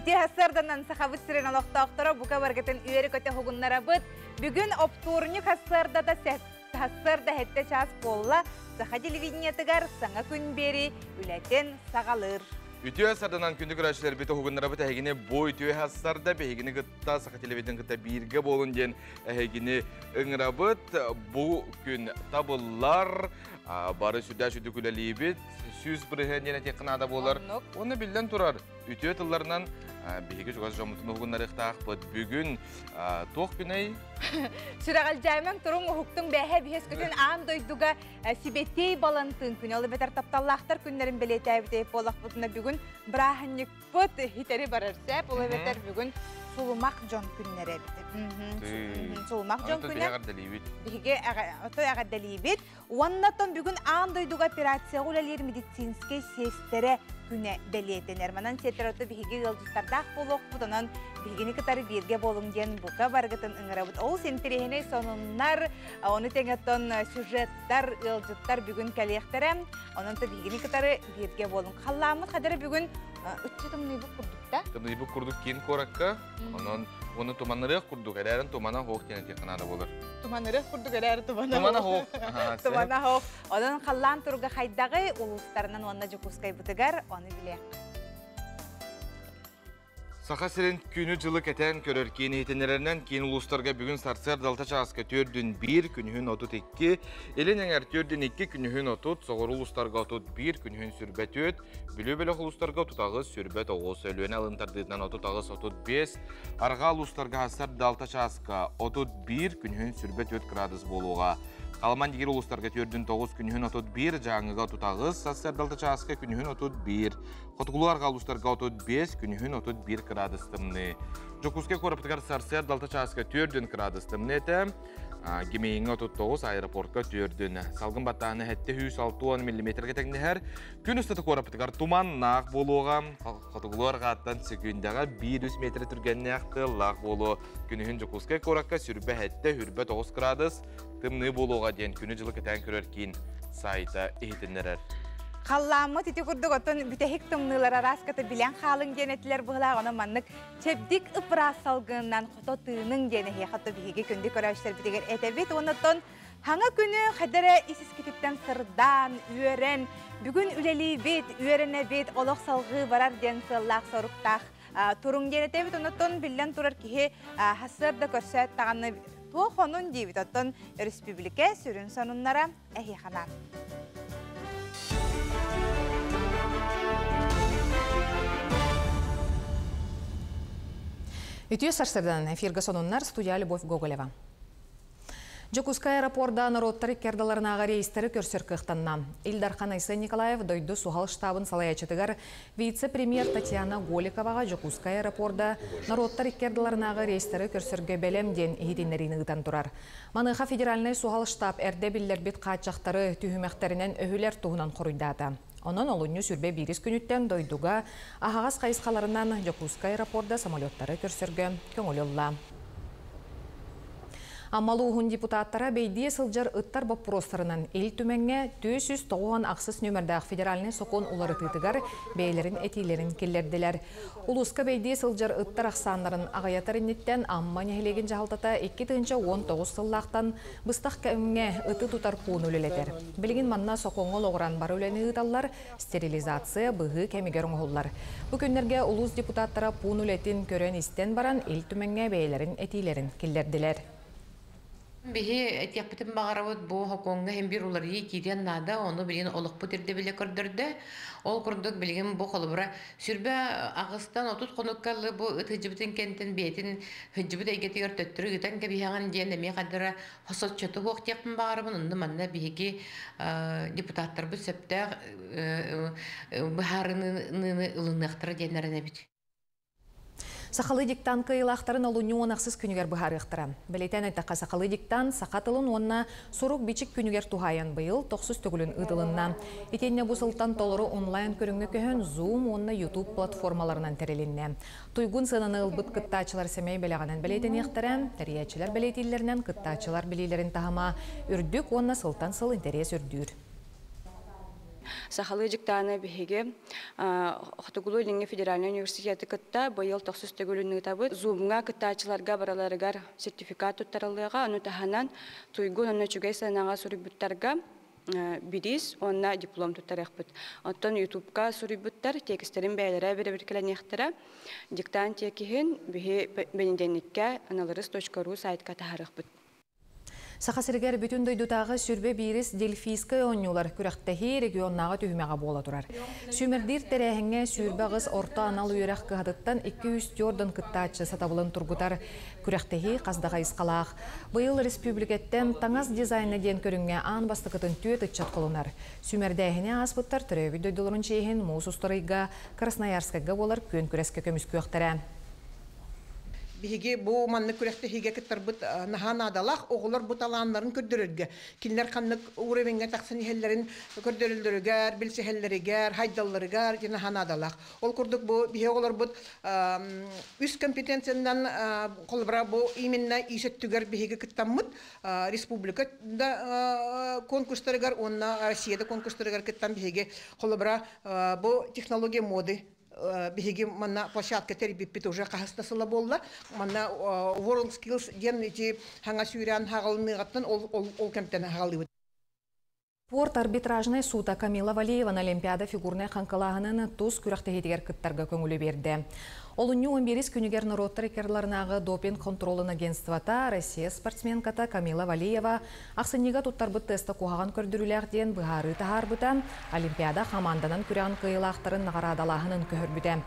Үтүө сарсыарданан Сахабыт сирин олохтоохторо бука баргытын үөрэ-көтө уһугуннарабыт. Бүгүн оптуорунньук сарсыардата сарсыарда сэттэ чаас буолла. Саха телевидениетыгар саҥа күн биэри үлэтин саҕалыыр. Үтүө сарданан күндү көрөөччүлэрбит уһугуннарабыт эһигини бу үтүө сарда биһигини кытта Саха телевидениетын кытта бииргэ буолун диэн эһигини ыҥырабыт. Бу күн табыллар, бары сүрдээх сүдүк үлэлиибит, 100% диэн этиэххэ наада буолар. Уонна биллэн турар, үтүө тылларынан биһиги чугас дьоммутун уһугуннарыахтаахпыт. Бүгүн туох күнэй? Сүрэҕэлдьээмэҥ туруҥ уһуктуҥ бээһэ биһэс күтүн аан дойдуга сибэтиэй Балантыын күнэ. Ол эбэтэр тапталлаахтар күннэрин бэлиэтээбит буоллахпытына бүгүн бырааһынньыкпыт хитэри барар сөп. Ол эбэтэр бүгүн сулумах дьон күннэрэ эбит. Сулумах дьон күнэ. Биһиги эҕэрдэлиибит. Уонна оттон бүгүн аан дойдуга операцияҕа үлэлиир медицинскэй сиэстэрэ күнэ бэлиэтэнэр. Манан сиэттэр ото биһиги ыалдьыттардаах буолуохпут, онон биһигини кытары бииргэ буолуҥ диэн бука барыгытын ыҥырабыт. Олус интэриэһинэй сонуннар, ону тэҥэ оттон сюжеттар, ыалдьыттар бүгүн кэлиэхтэрэ. Онон то биһигини кытары бииргэ буолуҥ. Халлааммыт хадара бүгүн ыччы тымныйбыт курдук да? Тымныйбыт курдук киин куоракка, онон уонна туманнырыах курдук, эрээрин тумана хоох диэн этиэххэ наада буолар. Туманырыах курдук эрээри тумана Тумана хоох. Тумана хоох. Онон халлаан туруга хайдаҕый улуустарынан уонна Дьокуускайбытыгар ону билиэх. Саха сирин күнү-дьылы кэтээн көрөр киин иһитиннэрэринэн киин улуустарга бүгүн сарсыарда алта чааска төрдүн биир, күнүһүн 32, илин эҥэр төрдүн икки, күнүһүн 30, соҕуруу улуустарга 31, күнүһүн сүрбэ түөрт, Бүлүү бөлөх улуустарга 38, сүрбэ 9, Өлүөнэ алын тардыытынан 38, 35, арҕаа улуустарга сарсыарда алта чааска 31, күнүһүн сүрбэ 4 градус буолуоҕа. Халыман дигир улуустарга төрдүн 9, күнүһүн 31, Дьааҥыга 38, сарсыарда алта чааска күнүһүн 31, Хотугулуу арҕаа улуустарга 35, күнүһүн 31 градус тымныы. Дьокуускай куораппытыгар сарсыарда алта чааска төрдүн градус тымныы этэ. Гимейҥҥэ 39, аэропортка төрдүн. Салгын баттааһына 760 миллиметргэ тэҥнэһэр. Күн устата куораппытыгар туманнаах буолуоҕа. Хотугулуу арҕааттан сөкүүндэҕэ 1-3 метр түргэннээх тыаллаах буолуо. Күнүһүн Дьокуускай куоракка сүрбэ сэттэ, үрбэ 9 градус тымныы буолуоҕа диэн күнү-дьылы кэтээн көрөр киин сайта иһитиннэрэр. Халлааммыт ити курдук оттон бүтэһик тымныылар арааската билэн хаалыҥ диэн этилэр быһылаах. Онон маннык чэбдик ыпыраас салгынынан хото тыыныҥ диэн эһиэхэ то биһиги күндү көрөөччүлэрбитигэр этэбит. Уонна оттон Хаҥа күнү хайдара ис-искититтэн сырдаан, үөрэн, бүгүн үлэлиибит, үөрэнэбит, олох салҕыы барар диэн сыаллаах-соруктаах туруҥ диэн этэбит. Оннуттан биллэн турар киһи сарсыарда көрсөөт даҕаны туох онун диибит. Оттон өрөспүүбүлүкэ сүрүн сонуннара эһиэхэ анаан. Үтүө сарсыарданан эфиргэ сонуннар студия Любовь Гоголева. Дьокуускай аэропорда норуоттар икки ардыларынааҕы рейстэри көрсөр кыахтанна. Ил Дархан Айсен Николаев дойду суһал штабын салайааччытыгар вице-премьер Татьяна Голиковаҕа Дьокуускай аэропорда норуоттар икки ардыларынааҕы рейстэри көрсөргө бэлэм диэн иһитиннэриини ыытан турар. Маныаха федеральнай суһал штаб эрдэ биллэрбит хааччахтары түһүмэхтэринэн өһүлэр туһунан хоруйдаата. Онон олунньу сүрбэ биирис күнүттэн дойдуга аһаҕас хайысхаларынан Дьокуускай аэропорда самолеттары көрсөргө көҥүл ылла. Амма улууһун депутаттара бэйдиэ сылдьар ыттар боппуруостарынан Ил Түмэҥҥэ 498 нүөмэрдээх федеральнай сокуон уларытыытыгар бэйэлэрин этиилэрин киллэрдилэр. Улууска бэйдиэ сылдьар ыттар ахсааннарын аҕыйатар инниттэн Амма нэһилиэгин дьаһалтата 2019 сыллаахтан быстах кэмҥэ ыты тутар пууну үлэлэтэр. Билигин манна сокуоҥҥа олоҕуран бары үлэни ыыталлар, стерилизация быһыы кэмигэр оҥоһуллар. Бу күннэргэ улуус депутаттара пуун үлэтин көрөн-истэн баран Ил Түмэҥҥэ бэйэлэрин этиилэрин киллэрдилэр. Биһи этиэхпитин баҕарабыт бу хокуоҥҥа иһин биир уларыйыы киириэн наада, ону билигин олохпут ирдэбилэ көрдөрдө. Ол курдук билигин бу холобура сүрбэ аҕыстан 30 хонукка ылы бу ыт сылдьыбытын кэнниттэн бэйэтин сылдьыбыт эйгэтигэр төттөрү ыытан кэбиһэҕин диэн эмиэ хадара соччото суох диэхпин баҕарабын. Онно манна биһиги депутаттарбыт сөптөөх быһаарыныыны ылыныахтара диэн эрэнэбит. Сахалыы диктант кыайыылаахтарын олунньу уон ахсыс күнүгэр быһаарыахтара. Бэлиэтээн эттэххэ, сахалыы диктант саха тылын уонна сурук-бичик күнүгэр туһаайан быйыл тохсус төгүлүн ыытылынна. Итиэннэ бу сылтан толору онлайн көрүҥҥэ көһөн Zoom уонна YouTube платформаларынан тэрилиннэ. Туйгун сыананы ылбыт кыттааччылар сэмэй бэлэҕинэн бэлиэтэниэхтэрэ, тэрийээччилэр бэлиэтииллэринэн кыттааччылар билиилэрин таһыма үрдүк уонна сылтан сыл интэриэс үрдүүр. Сахалыы дьыктааны биһиги Хотугулуу-Илиҥҥи федеральнай университеты кытта быйыл тохсус төгүлүн ыытабыт. Zoom-ҥа кыттааччыларга барыларыгар сертификат туттарыллыаҕа. Ону таһынан туйгун уонна үчүгэй сыанаҕа суруйбуттарга бириис уонна диплом туттарыахпыт. Оттон Ютубка суруйбуттар тиэкистэрин бэйэлэрэ бэрэбиэркэлэниэхтэрэ. Диктант тиэкиһин биһи бэнидиэнньиккэ аналырыс.ру сайтка таһаарыахпыт. Саха сиригэр бүтүн дойдутааҕы 21-с Дельфийскай оонньуулар күрэхтэһии регионнааҕы түһүмэҕэ буола турар. Сүүмэрдиир тэрээһиҥҥэ 28 орто анал үөрэх кыһатыттан 204 кыттааччы сатабылын тургутар. Күрэхтэһии хас да хайысхалаах. Быйыл республикаттан таҥас дизайна диэн көрүҥҥэ аан бастакытын түөрт ыччат холонор. Сүүмэрдээһини ааспыттар төрөөбүт дойдуларын чиэһин муус устар ыйга Красноярскайга буолар күөн күрэскэ көмүскүөхтэрэ. Биһиги бу маннык күрэхтэһиигэ кыттарбыт наһаа наадалаах, оҕолор бу талааннарын көрдөрөргө, кинилэр ханнык уровеньҥа тахсан иһэллэрин көрдөрөллөрүгэр, билсиһэллэригэр, хайдалларыгар ити наһаа наадалаах. Ол курдук бу биһиги оҕолорбут үс компетенциянан, холобура бу именно ис өттүгэр биһиги кыттаммыт республика да конкурстарыгар уонна Россия да конкурстарыгар кыттан биһиги холобура бу технология моды биһиги манна площадка тэрийбиппит уже хаһыс да сыла буолла. Манна World Skills диэн ити хаҥа сүүрэн хаҕалыныаҕыттан ол кэмтэн хаҕалыыбыт. Спорт арбитражнай суута Камила Валиеваны Олимпиада фигурнай хаҥкылааһынын тус күрэхтэһиитигэр кыттарга көҥүлү биэрдэ. Олунньу 11 күнүгэр норуоттар иккардыларынааҕы допинг контролун агентствота Россия спортсменката Камила Валиева ахсынньыга туттарбыт теста куһаҕан көрдөрүүлээх диэн быһаарыы таһаарбыта, Олимпиада хамаанданан күрэҕин кыайыылаахтарын наҕараадалааһынын көһөрбүтэ.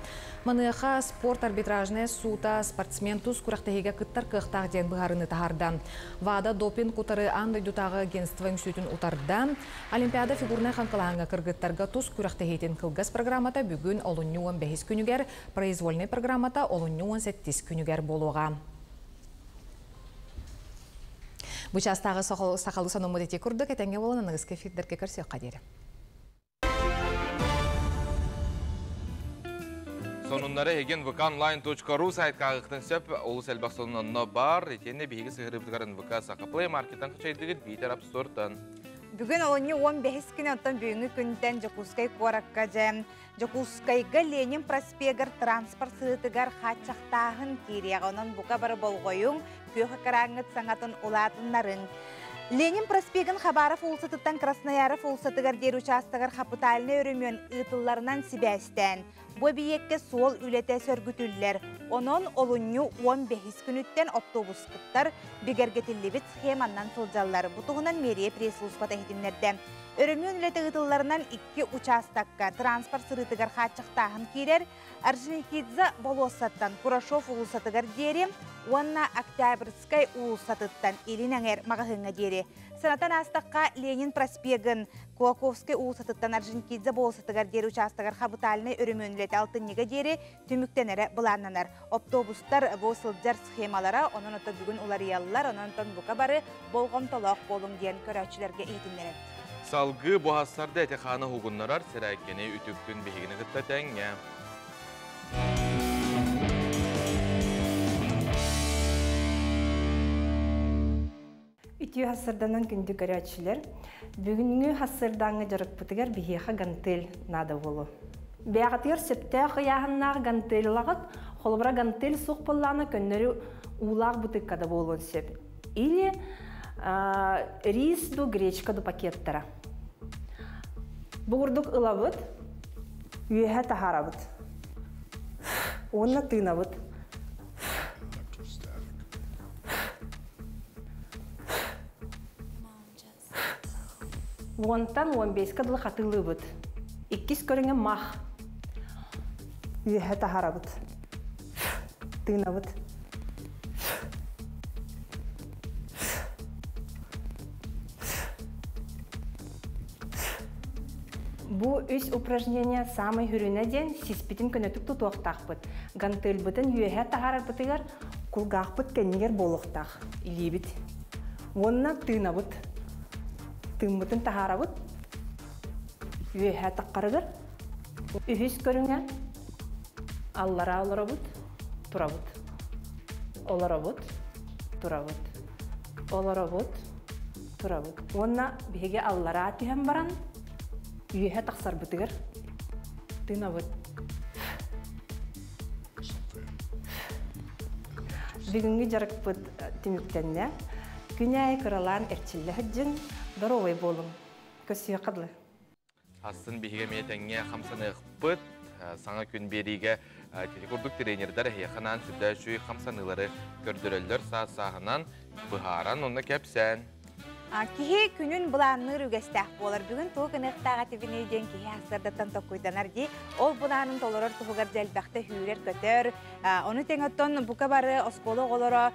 Маныаха спорт арбитражнай суута спортсмен тус күрэхтэһиигэ кыттар кыахтаах диэн быһаарыыны таһаарда. ВАДА допинг утары аан дойдутааҕы агентство үҥсүүтүн утарда. Олимпиада фигурнай хаҥкылааһыҥҥа кыргыттарга тус күрэхтэһиитин кылгас программата бүгүн олунньу 15 күнүгэр, произвольнай программата олунньу 18 күнүгэр буолуоҕа. Бу чаастааҕы сахалыы сонуммут ити курдук, этэҥҥэ буолан аныгыскы эфирдэргэ көрсүөххэ диэри. Сонуннары эһигин vkonline.ru сайтка ааҕыахтын сөп. Олус элбэх сонун онно баар. Итиэннэ биһиги сыһырыбытыгар НВК Саха Play Market-тан хачайдыгыт биитэр App Store-тан. Бүгүн олунньу 15 күнэ, оттон бүгүҥҥү күнтэн Дьокуускай куоракка дьэ Дьокуускайга Ленин проспегар транспорт сыһыытыгар хааччахтааһын киириэҕэ. Онон бука бары болҕойуҥ, күөх экраҥҥыт саҥатын улаатыннарыҥ. Ленин проспегын Хабаров уулуссатыттан Краснояров уулуссатыгар диэри учаастагар хапытальнай өрөмүөн ыытылларынан сибээстээн, бу эбийиэккэ суол үлэтэ сөргүтүллэр. Онон олунньу 15 күнүттэн автобускыттар бигэргэтиллибит схеманнан сылдьаллар. Бу туһунан мэрия пресс-службата иһитиннэрдэ. Өрөмүөн үлэтэ ыытылларынан икки учаастакка транспорт сырыытыгар хааччахтааһын киирэр. Орджоникидзе болуоссаттан Курашов уулуссатыгар диэри уонна Октябрьскай уулуссатыттан Илин эҥэр маҕаһыыҥҥа диэри. Санатан аастахха, Ленин проспегын Кулаковскай уулуссатыттан Орджоникидзе болуоссатыгар диэри учаастагар хапытальнай өрөмүөн үлэтэ алтынньыга диэри түмүктэнэрэ былааннанар. Автобустар бу сылдьар схемалара онон ото бүгүн уларыйаллар, онон бука бары болҕомтолоох буолуҥ диэн көрөөччүлэргэ иһитиннэрэр. Салгыы бу хассарда эти-хааны уһугуннарар сэрээккэни үтүктүн биһигини кытта тэҥҥэ. Үтүө хассырданан күндү көрөөччүлэр, бүгүҥҥү хассырдааҥҥы дьарыкпытыгар биһиэхэ гантель наада буолуо. Бэйэҕитигэр сөптөөх ыйааһыннаах гантель ылаҕыт, холобура гантель суох буоллаҕына көннөрү уулаах бытыыкка да буолуон сөп. Или рис ду гречка ду пакеттара. Бу курдук ылабыт, үөһэ таһаарабыт. Уонна тыынабыт. Уонтан 15-ка дылы хатылыыбыт. Иккис көрүҥэ мах. Үөһэ таһаарабыт. Тыынабыт. Бу үс упражнение самай хүрүнэ диэн сиспитин көнөтүк тутуохтаахпыт. Гантельбытын үөһэ таһаарарбытыгар кулгаахпыт кэннигэр буолуохтаах. Илиибит. Уонна тыынабыт. Тыыммытын таһаарабыт. Үөһэ таххарыгар. Үһүс көрүҥэ аллараа олоробут, турабыт. Олоробут, турабыт. Олоробут, турабыт. Уонна биһиги аллараа түһэн баран. Үөһэ тахсарбытыгар тыынабыт. Бүгүҥҥү дьарыкпыт түмүктэннэ. Күн аайы кыралаан эрчиллэ сылдьыҥ, доруобай буолуҥ. Көрсүөххэ дылы. Астын биһиги эмиэ тэҥҥэ хамсаныахпыт. Саҥа күн биэриигэ кини курдук тренердэр эһиэхэ анаан сүрдээх үчүгэй хамсаныылары көрдөрөллөр саас-сааһынан быһааран уонна кэпсээн. Киһи күнүн былаанныыр үгэстээх буолар. Бүгүн тугу гыныахтаах этибиний диэн киһи сарсыардаттан токкуйданар дии. Ол былаанын толорор туһугар дьэ элбэхтэ сүүрэр-көтөр. Ону тэҥэ оттон бука бары оскуола оҕолоро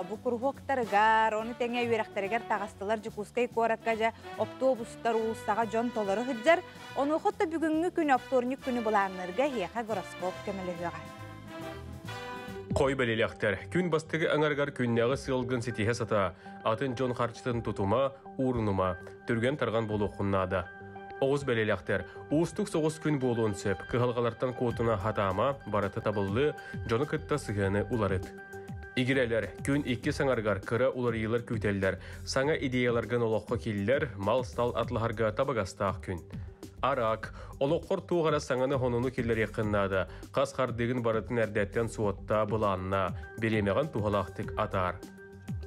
бу куруһуоктарыгар, ону тэҥэ үөрэхтэригэр таҕыстылар. Дьокуускай куоракка дьэ автобустар уулуссаҕа дьон толору сылдьар. Онуоха да бүгүҥҥү күн вторник күнү былаанныырга эһиэхэ гороскоп көмөлөһүөҕэ. Хой бэлиэлэхтэр. Күн бастакы аҥарыгар күннээҕи сыалгын ситиһэ сатаа. Атын дьон харчытын тутума, уурунума. Түргэн тарҕан буолуоххун наада. Оҕус бэлиэлэхтэр. Уустук соҕус күн буолуон сөп. Кыһалҕалартан куотуна хатаама, барыта табыллыы, дьону кытта сыһыаны уларыт. Игирэлэр, күн иккис аҥарыгар кыра уларыйыылар күүтэллэр. Саҥа идеяларгын олоххо киллэр, мал-сал атлаһарга табыгастаах күн. Арак, олоххор туох эрэ саҥаны-сонуну киллэриэххин наада. Хас хардыыгын барытын эрдэттэн суоттаа, былааннаа, бириэмэҕин туһалаахтык атаар.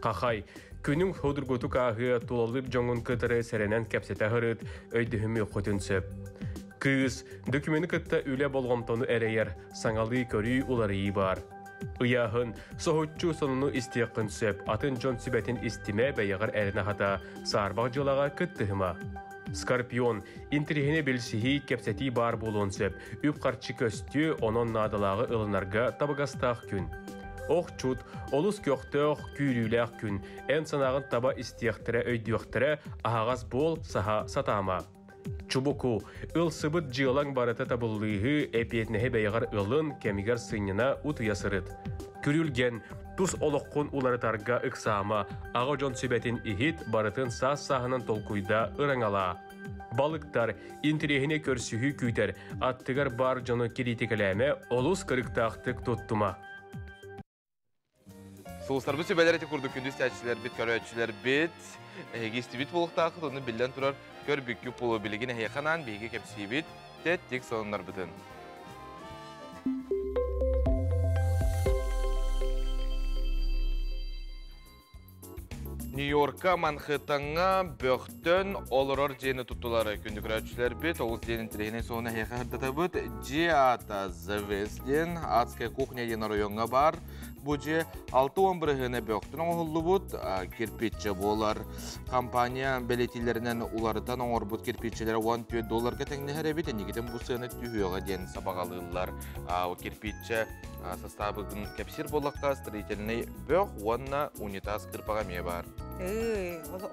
Хахай, күнүҥ судургутук ааһыа, тулалыыр дьоҥҥун кытары сэрэнэн кэпсэтэ сырыт, өйдөһүмүөххүтүн сөп. Кыыс, дөкүмүнү кытта үлэ болҕомтону эрэйэр, саҥалыы көрүү уларыйыы баар. Ыйааһын, соһуччу сонуну истиэххин сөп, атын дьон сүбэтин истимэ, бэйэҕэр эрэнэ хата, саарбах дьыалаҕа кыттыһыма. Скорпион, интэриэһинэй билсиһии, кэпсэтии баар буолуон сөп. Үп-харчы көстүө, онон наадалааҕы ылынарга табыгастаах күн. Охчут, олус көхтөөх, күүрүүлээх күн. Эн санааҕын таба истиэхтэрэ, өйдүөхтэрэ, аһаҕас буол, саһа сатаама. Чубуку, ылсыбыт дьыалаҥ барыта табыллыыһы, эпиэтинэһи бэйэҕэр ылын, кэмигэр сынньана, утуйа сырыт. Күрүлгэн, тус олоххун уларытарга ыксаама, аҕа дьон сүбэтин иһит, барытын саас-сааһынан толкуйда, ыраҥалаа. Балыктар, интэриэһинэй көрсүһүү күүтэр, аттыгар баар дьону кириитикэлээмэ, олус кырыктаахтык туттума. Сулустарбыт сүбэлэр ити курдук күндү истээччилэрбит, көрөөччүлэрбит, эһиги истибит буолуохтааххыт, ону биллэн турар көрбүккү пулу билигин эһиэхэ анаан биһиги кэпсиибит, тэттик сонуннарбытын. Нью-Йорка Манхэттеҥҥа бөхтөн олорор дьиэни туттулар. Күндү көрөөччүлэрбит, олус диэн интэриэһинэй суону эһиэхэ сырдатабыт. Дьиэ аата Завес диэн адская кухня диэн оройуоҥҥа баар. Бу дьиэ 60 бырыһыана бөхтөн оҥоһуллубут кирпиччэ буолар. Компания бэлиэтиилэринэн уларытан оҥорбут кирпиччэлэрэ 14 долларга тэҥнэһэр эбит. Инникитин бу сыана түһүөҕэ диэн сабаҕалыыллар. Кирпиччэ састаабын кэпсиир буоллахха, строительный бөх уонна унитаз кырпаҕа эмиэ баар.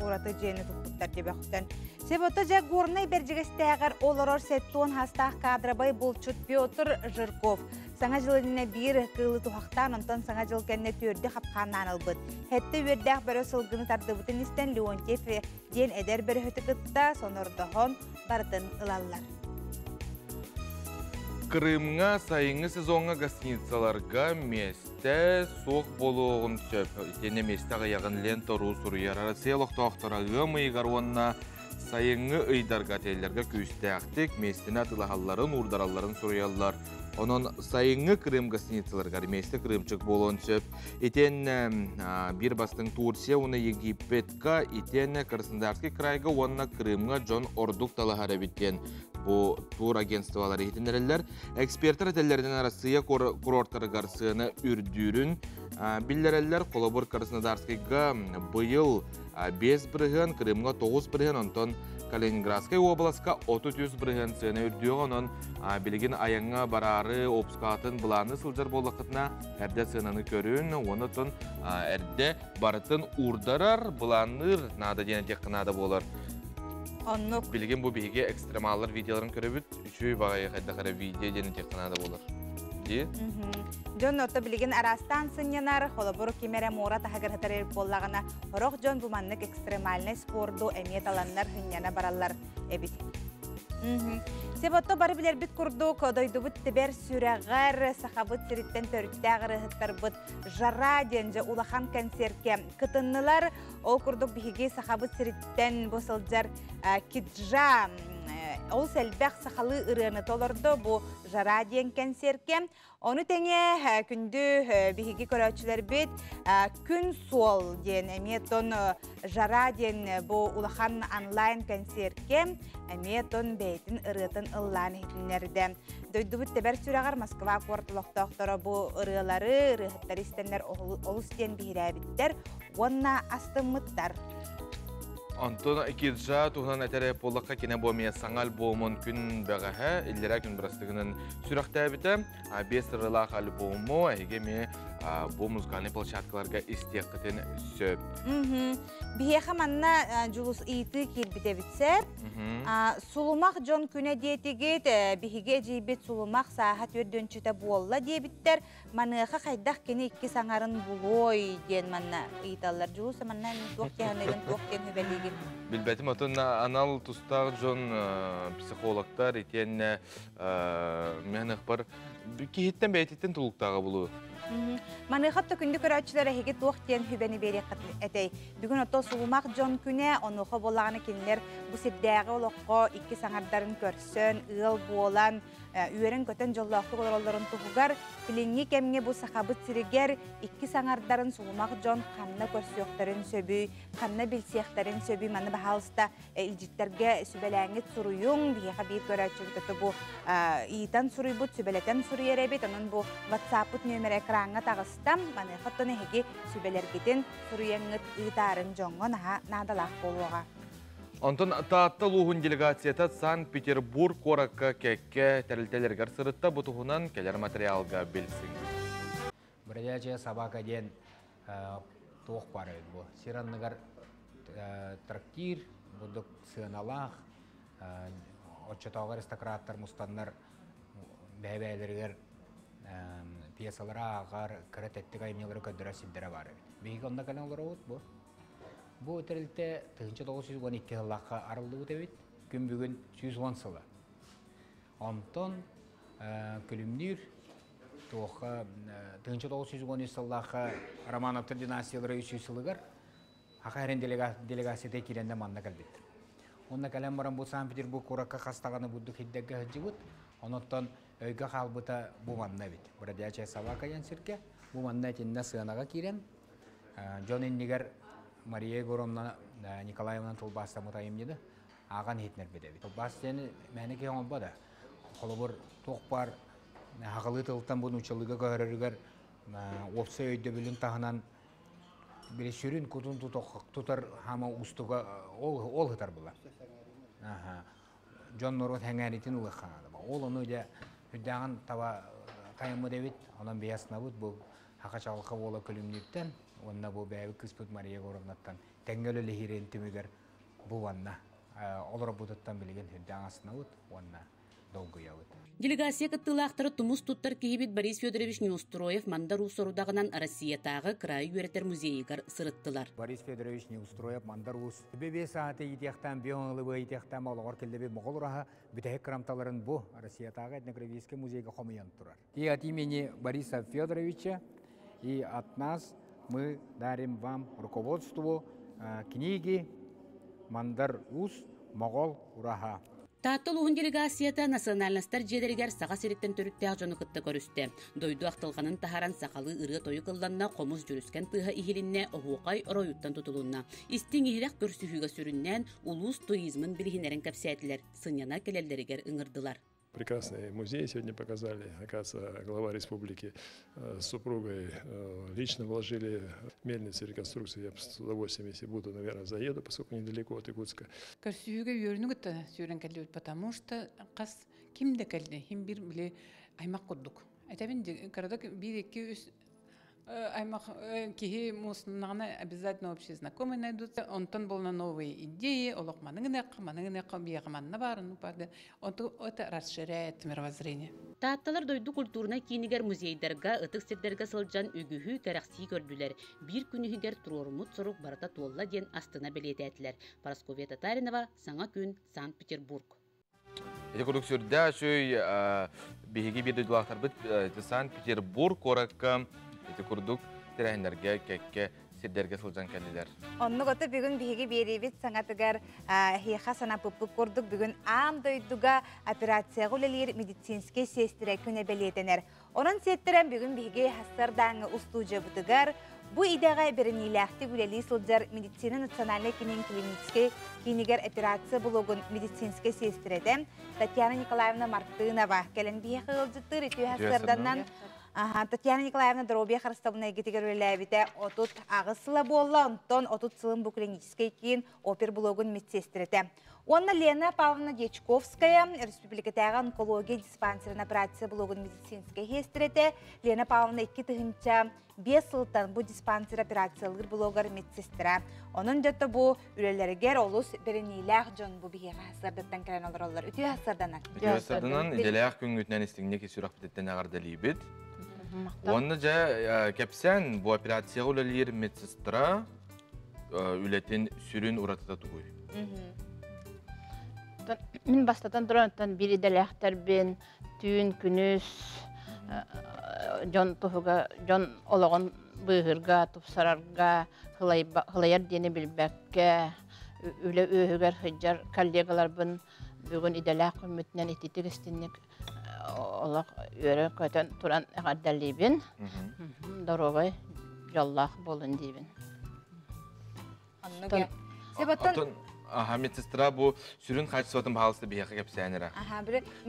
Ураты дьиэни туппуттар дии бөхтөн. Себото дьэ Горнай Бэрдьигэстээҕэр олорор сеттуон хастаах кадрабай булчут Петр Жирков Саҥа дьыл иннинэ биир кыылы туһахтаан, онтон Саҥа дьыл кэннэ түөрдү хапхааннаан ылбыт. Хэттэ үөрдээх бөрө сылгыны тардыбытын истэн Леонтьев диэн эдэр бөрөһүтү кытта сонордоһон барытын ылаллар. Крымҥа сайыҥҥы сезоҥҥа гостиницаларга миэстэ суох буолуоҕун сөп. Итиэннэ миэстэ аҕыйаҕын Лента Ру суруйар. Россия олохтоохторо ыам ыйыгар уонна сайыҥҥы ыйдарга отеллэргэ күүстээхтик миэстэни атыылаһалларын, уурдаралларын суруйаллар. Онон сайыҥҥы Крым гостиницаларыгар миэстэ кырыымчык буолуон сөп. Итиэннэ биир бастыҥ Турция уонна Египетка, итиэннэ Краснодарский крайга уонна Крымҥа дьон ордук талаһар эбит диэн бу тур агентстволар иһитиннэрэллэр. Экспертэр этэллэринэн Арассыыйа курортарыгар сыана үрдүүрүн биллэрэллэр. Холобур, Краснодарскайга быйыл 5%, Крымҥа 9%, онтон Калининградскай уобаласка 33% сыана үрдүөҕэ. Онон билигин айаҥҥа бараары обскатын былааны сылдьар буоллаххытына, эрдэ сыананы көрүн, онон эрдэ барытын уурдарар, былаанныыр наада диэн этиэххэ наада буолар. Оннук. Билигин бу биһиги экстремаллар видеоларын көрөбүт. Үчүгэй баҕайы хайдах эрэ видео диэн этиэххэ наада буолар. Дии? Дьон ото билигин араастаан сынньанар, холобур ким эрэ муора таһыгар сытар буоллаҕына, сорох дьон бу маннык экстремальнай спорду эмиэ таланнар сынньана бараллар эбит. Себотто бары билэрбит курдук, дойдубут тибэр сүрэҕэр сахабыт сириттэн төрүттээх ырыаһыттарбыт Жара диэн дьэ улахан концертке кытыннылар. Ол курдук биһиги сахабыт сириттэн бу сылдьар Киджа Олус элбэх сахалыы ырыаны толордо бу Жара диэн кэнсиэркэ. Ону тэҥэ күндү биһиги көрөөччүлэрбит Күн суол диэн эмиэ тон Жара диэн бу улахан онлайн кэнсиэркэ эмиэ тон бэйэтин ырыатын ыллаан иһитиннэрдэ. Дойдубут тэбэр сүрэҕэр Москва куорат олохтоохторо бу ырыалары, ырыаһыттары истэннэр олус диэн биһирээбиттэр уонна астыммыттар. Онтон Киржа туһунан этэрэ буоллахха, кини бу эмиэ саҥа альбомун күн бэҕэһээ, иллэрээ күн бырастыгынан сүрэхтээбитэ. Биэс ырыалаах альбому эһиги эмиэ бу музыкальнай площадкаларга истиэххитин сөп. Биһиэхэ манна Дьулус ыйытыы киирбит эбит сэр. Сулумах дьон күнэ диэтигит, биһиги эдьиийбит Сулумах сааһа түөрдүөнчүтэ буолла диэбиттэр. Маныаха хайдах кини икки саҥарын булуой диэн манна ыйыталлар. Дьулус манна туох диэханыгын, туох диэн хүбэлиигин? Билбэтим, отон анал тустаах дьон психологтар итиэннэ мен ыкпар киһиттэн бэйэтиттэн тулуктааҕа булуу. Маныаха да күндү көрөөччүлэр эһиги туох диэн хүбэни биэриэххит этэй? Бүгүн ото сулумах дьон күнэ, онуоха буоллаҕына кинилэр бу сирдээҕи олоххо икки саҥардарын көрсөн, ыал буолан, үөрэн-көтөн дьоллоохтук олороллорун туһугар билиҥҥи кэмҥэ бу Сахабыт сиригэр икки саҥардарын сулумах дьон ханна көрсүөхтэрин сөбүй, ханна билсиэхтэрин сөбүй, маны баһаалыста илдьиттэргэ сүбэлээҥҥит суруйуҥ. Биһиэхэ биир көрөөччүбүт ото бу ыйытан суруйбут, сүбэлэтэн суруйар эбит. Онон бу WhatsApp-пыт нүөмэрэ экраҥҥа таҕыста. Маныаха оттон эһиги сүбэлэргитин суруйаҥҥыт ыытаарын дьоҥҥо наһаа наадалаах буолуоҕа. Онтон Таатта улууһун делегацията Санкт-Петербург куоракка кэккэ тэрилтэлэригэр сырытта. Бу туһунан кэлэр материалга билсиҥ. Бродячая собака диэн туох баар эбит бу. Сир анныгар трактир, бурдук сыаналаах, оччотооҕу аристократтар мустаннар бэйэ-бэйэлэригэр пьесалары ааҕар, кыра тэттик айымньылары көрдөрөр сирдэрэ баар эбит. Биһиги онно кэлэн олоробут бу. Бу тэрилтэ 1912 сыллаахха арыллыбыт эбит. Күн бүгүн 110 сыла. Онтон Күлүмнүүр туохха 1913 сыллаахха Романовтар династиялара 300 сылыгар Аха эрин делегацията киирэннэ манна кэлбиттэр. Онно кэлэн баран бу Санкт-Петербург куоракка хас даҕаны бурдук хиддэргэ сылдьыбыт. Онуттан өйгө хаалбыта бу манна эбит. Бродячая собака диэн сиргэ. Бу манна итиннэ сыанаҕа киирэн дьон иннигэр Мария Егоровна Николаевна тылбаастаммыт айымньыны ааҕан иһитинэрбит эбит. Тылбаас диэни мээнэ киһи оҥорбот да. Холобур, туох баар сахалыы тылтан бу нууччалыыга көһөрөрүгэр уопсай өйдөбүлүн таһынан били сүрүн кутун тутар хаама уустуга ол ытар була. Дьон норуот хэҥээритин ылыахха наада. Ол ону дьэ үрдээҕин таба тайыммыт эбит. Онон бэйэснабыт бу Хака чаҕылха буола күлүмнүүртэн уонна бу бэйэбит кыыспыт Мария Егоровнаттан тэҥҥэ үлэлэһиирин түмүгэр бу уонна олорбутуттан билигин үрдээх астынабыт уонна долгуйабыт. Делегация кыттыылаахтара тумус туттар киһибит Борис Федорович Неустроев Мандар Уус сорудаҕынан Россиятааҕы кыраайы үөрэтэр музейыгар сырыттылар. Борис Федорович Неустроев Мандар Уус бэбиэ сааты иитиэхтээн биоҥылыбы иитиэхтээн олоҕор киллэби моҕол ураһа бүтэһик кырамталарын бу Россиятааҕы этнографическай музейга хомуйан турар. И от имени Бориса Федоровича и от нас мы дарим вам руководству книги Мандар Уус Моҕол ураһа. Таатта улууһун делегацията национальностар дьиэлэригэр Саха сириттэн төрүттээх дьону кытта көрүстэ. Дойду ахтылҕанын таһааран сахалыы ырыа-тойук ылланна, хомус дьүрүскэн тыаһа иһилиннэ, оһуохай оройуттан тутулунна. Истиҥ-иһирэх көрсүһүүгэ сүрүннээн улуус туризмын билиһиннэрэн кэпсээтилэр, сынньана кэлэллэригэр ыҥырдылар. Прекрасный музей сегодня показали. Оказывается, глава республики с супругой лично вложили мельницу реконструкцию. Я с удовольствием, если буду, наверное, заеду, поскольку недалеко от Якутска. Көрсүһүүгэ үөрүүнү кытта сүүрэн кэллибит, потому что хас ким да кэлли, хим бир били аймак курдук. Этэбин кырадык бир икки үс аймак киһи мууснаҕына обязательно общие знакомые найдутся. Онтон буолна новые идеи, олох маныгынекка, маныгынекка, биэҕэ манна баар, ну, онту это расширяет мировоззрение. Таатталар дойду культурнай киинигэр музейдарга, ытык сирдэргэ сылдьан үгүһү кэрэхсии көрдүлэр. Биир күнүһүгэр туруоруммут сорук барыта туолла диэн астына бэлиэтээтилэр. Парасковья Татаринова, Саҥа күн, Санкт-Петербург. Ити курдук сүрдээх үчүгэй биһиги биир дойдулаахтарбыт Санкт-Петербург куоракка ити курдук тэрээһиннэргэ кэккэ сирдерге сылдьан кэллилэр. Оннук ото бүгүн биһиги биэриибит саҥатыгар эһиэхэ санапыппыт курдук бүгүн аан дойдуга операцияҕа үлэлиир медицинскэй сиэстэрэ күнэ бэлиэтэнэр. Онон сиэттэрэн бүгүн биһиги сарсыардааҥҥы устуудьуйабытыгар бу идэҕэ бэриниилээхтик үлэлии сылдьар медицина национальнай киинин клиническэй киинигэр операция блогун медицинскэй сиэстэрэтэ Татьяна Николаевна Мартынова кэлэн биһиэхэ ыалдьыттыыр. Үтүө сарсыарданан. Татьяна Николаевна доруобуйа харыстабылын эйгэтигэр үлэлээбитэ 38 сыла буолла, онтон 30 сылын бу клиническэй киин опер блогун медсиэстэрэтэ. Уонна Лена Павловна Дьячковская республикатааҕы онкология диспансерын операция блогун медицинскэй сиэстэрэтэ. Лена Павловна 2005 сылтан бу диспансер операциялыыр блогар медсестра. Онон дьэ бу үлэлэригэр олус бэриниилээх дьон бу биһиэхэ сырдаттан кэлэн олороллор. Үтүө сарданан. Үтүө сарданан, идэлээх күҥҥүтүнэн истиҥник сүрэхпититтэн эҕэрдэлиибит. Уонна дьэ кэпсээн бу операцияҕа үлэлиир медсестра үлэтин сүрүн уратыта тугуй? Мин бастатан туран биир идэлээхтэрбин түүн күнүс дьон туһуга дьон олоҕун быыһырга, тупсарарга хылайар диэни билбэккэ үлэ үөһүгэр сылдьар коллегаларбын бүгүн идэлээх күммүтүнэн ититик истинник олох үөрэн-көтөн туран эҕэрдэлиибин. Доруобай, дьоллоох буолун диибин. Оттон аха медсестра бу сүрүн хаачыстыбатын баһаалыста биһиэхэ кэпсээн эрэ.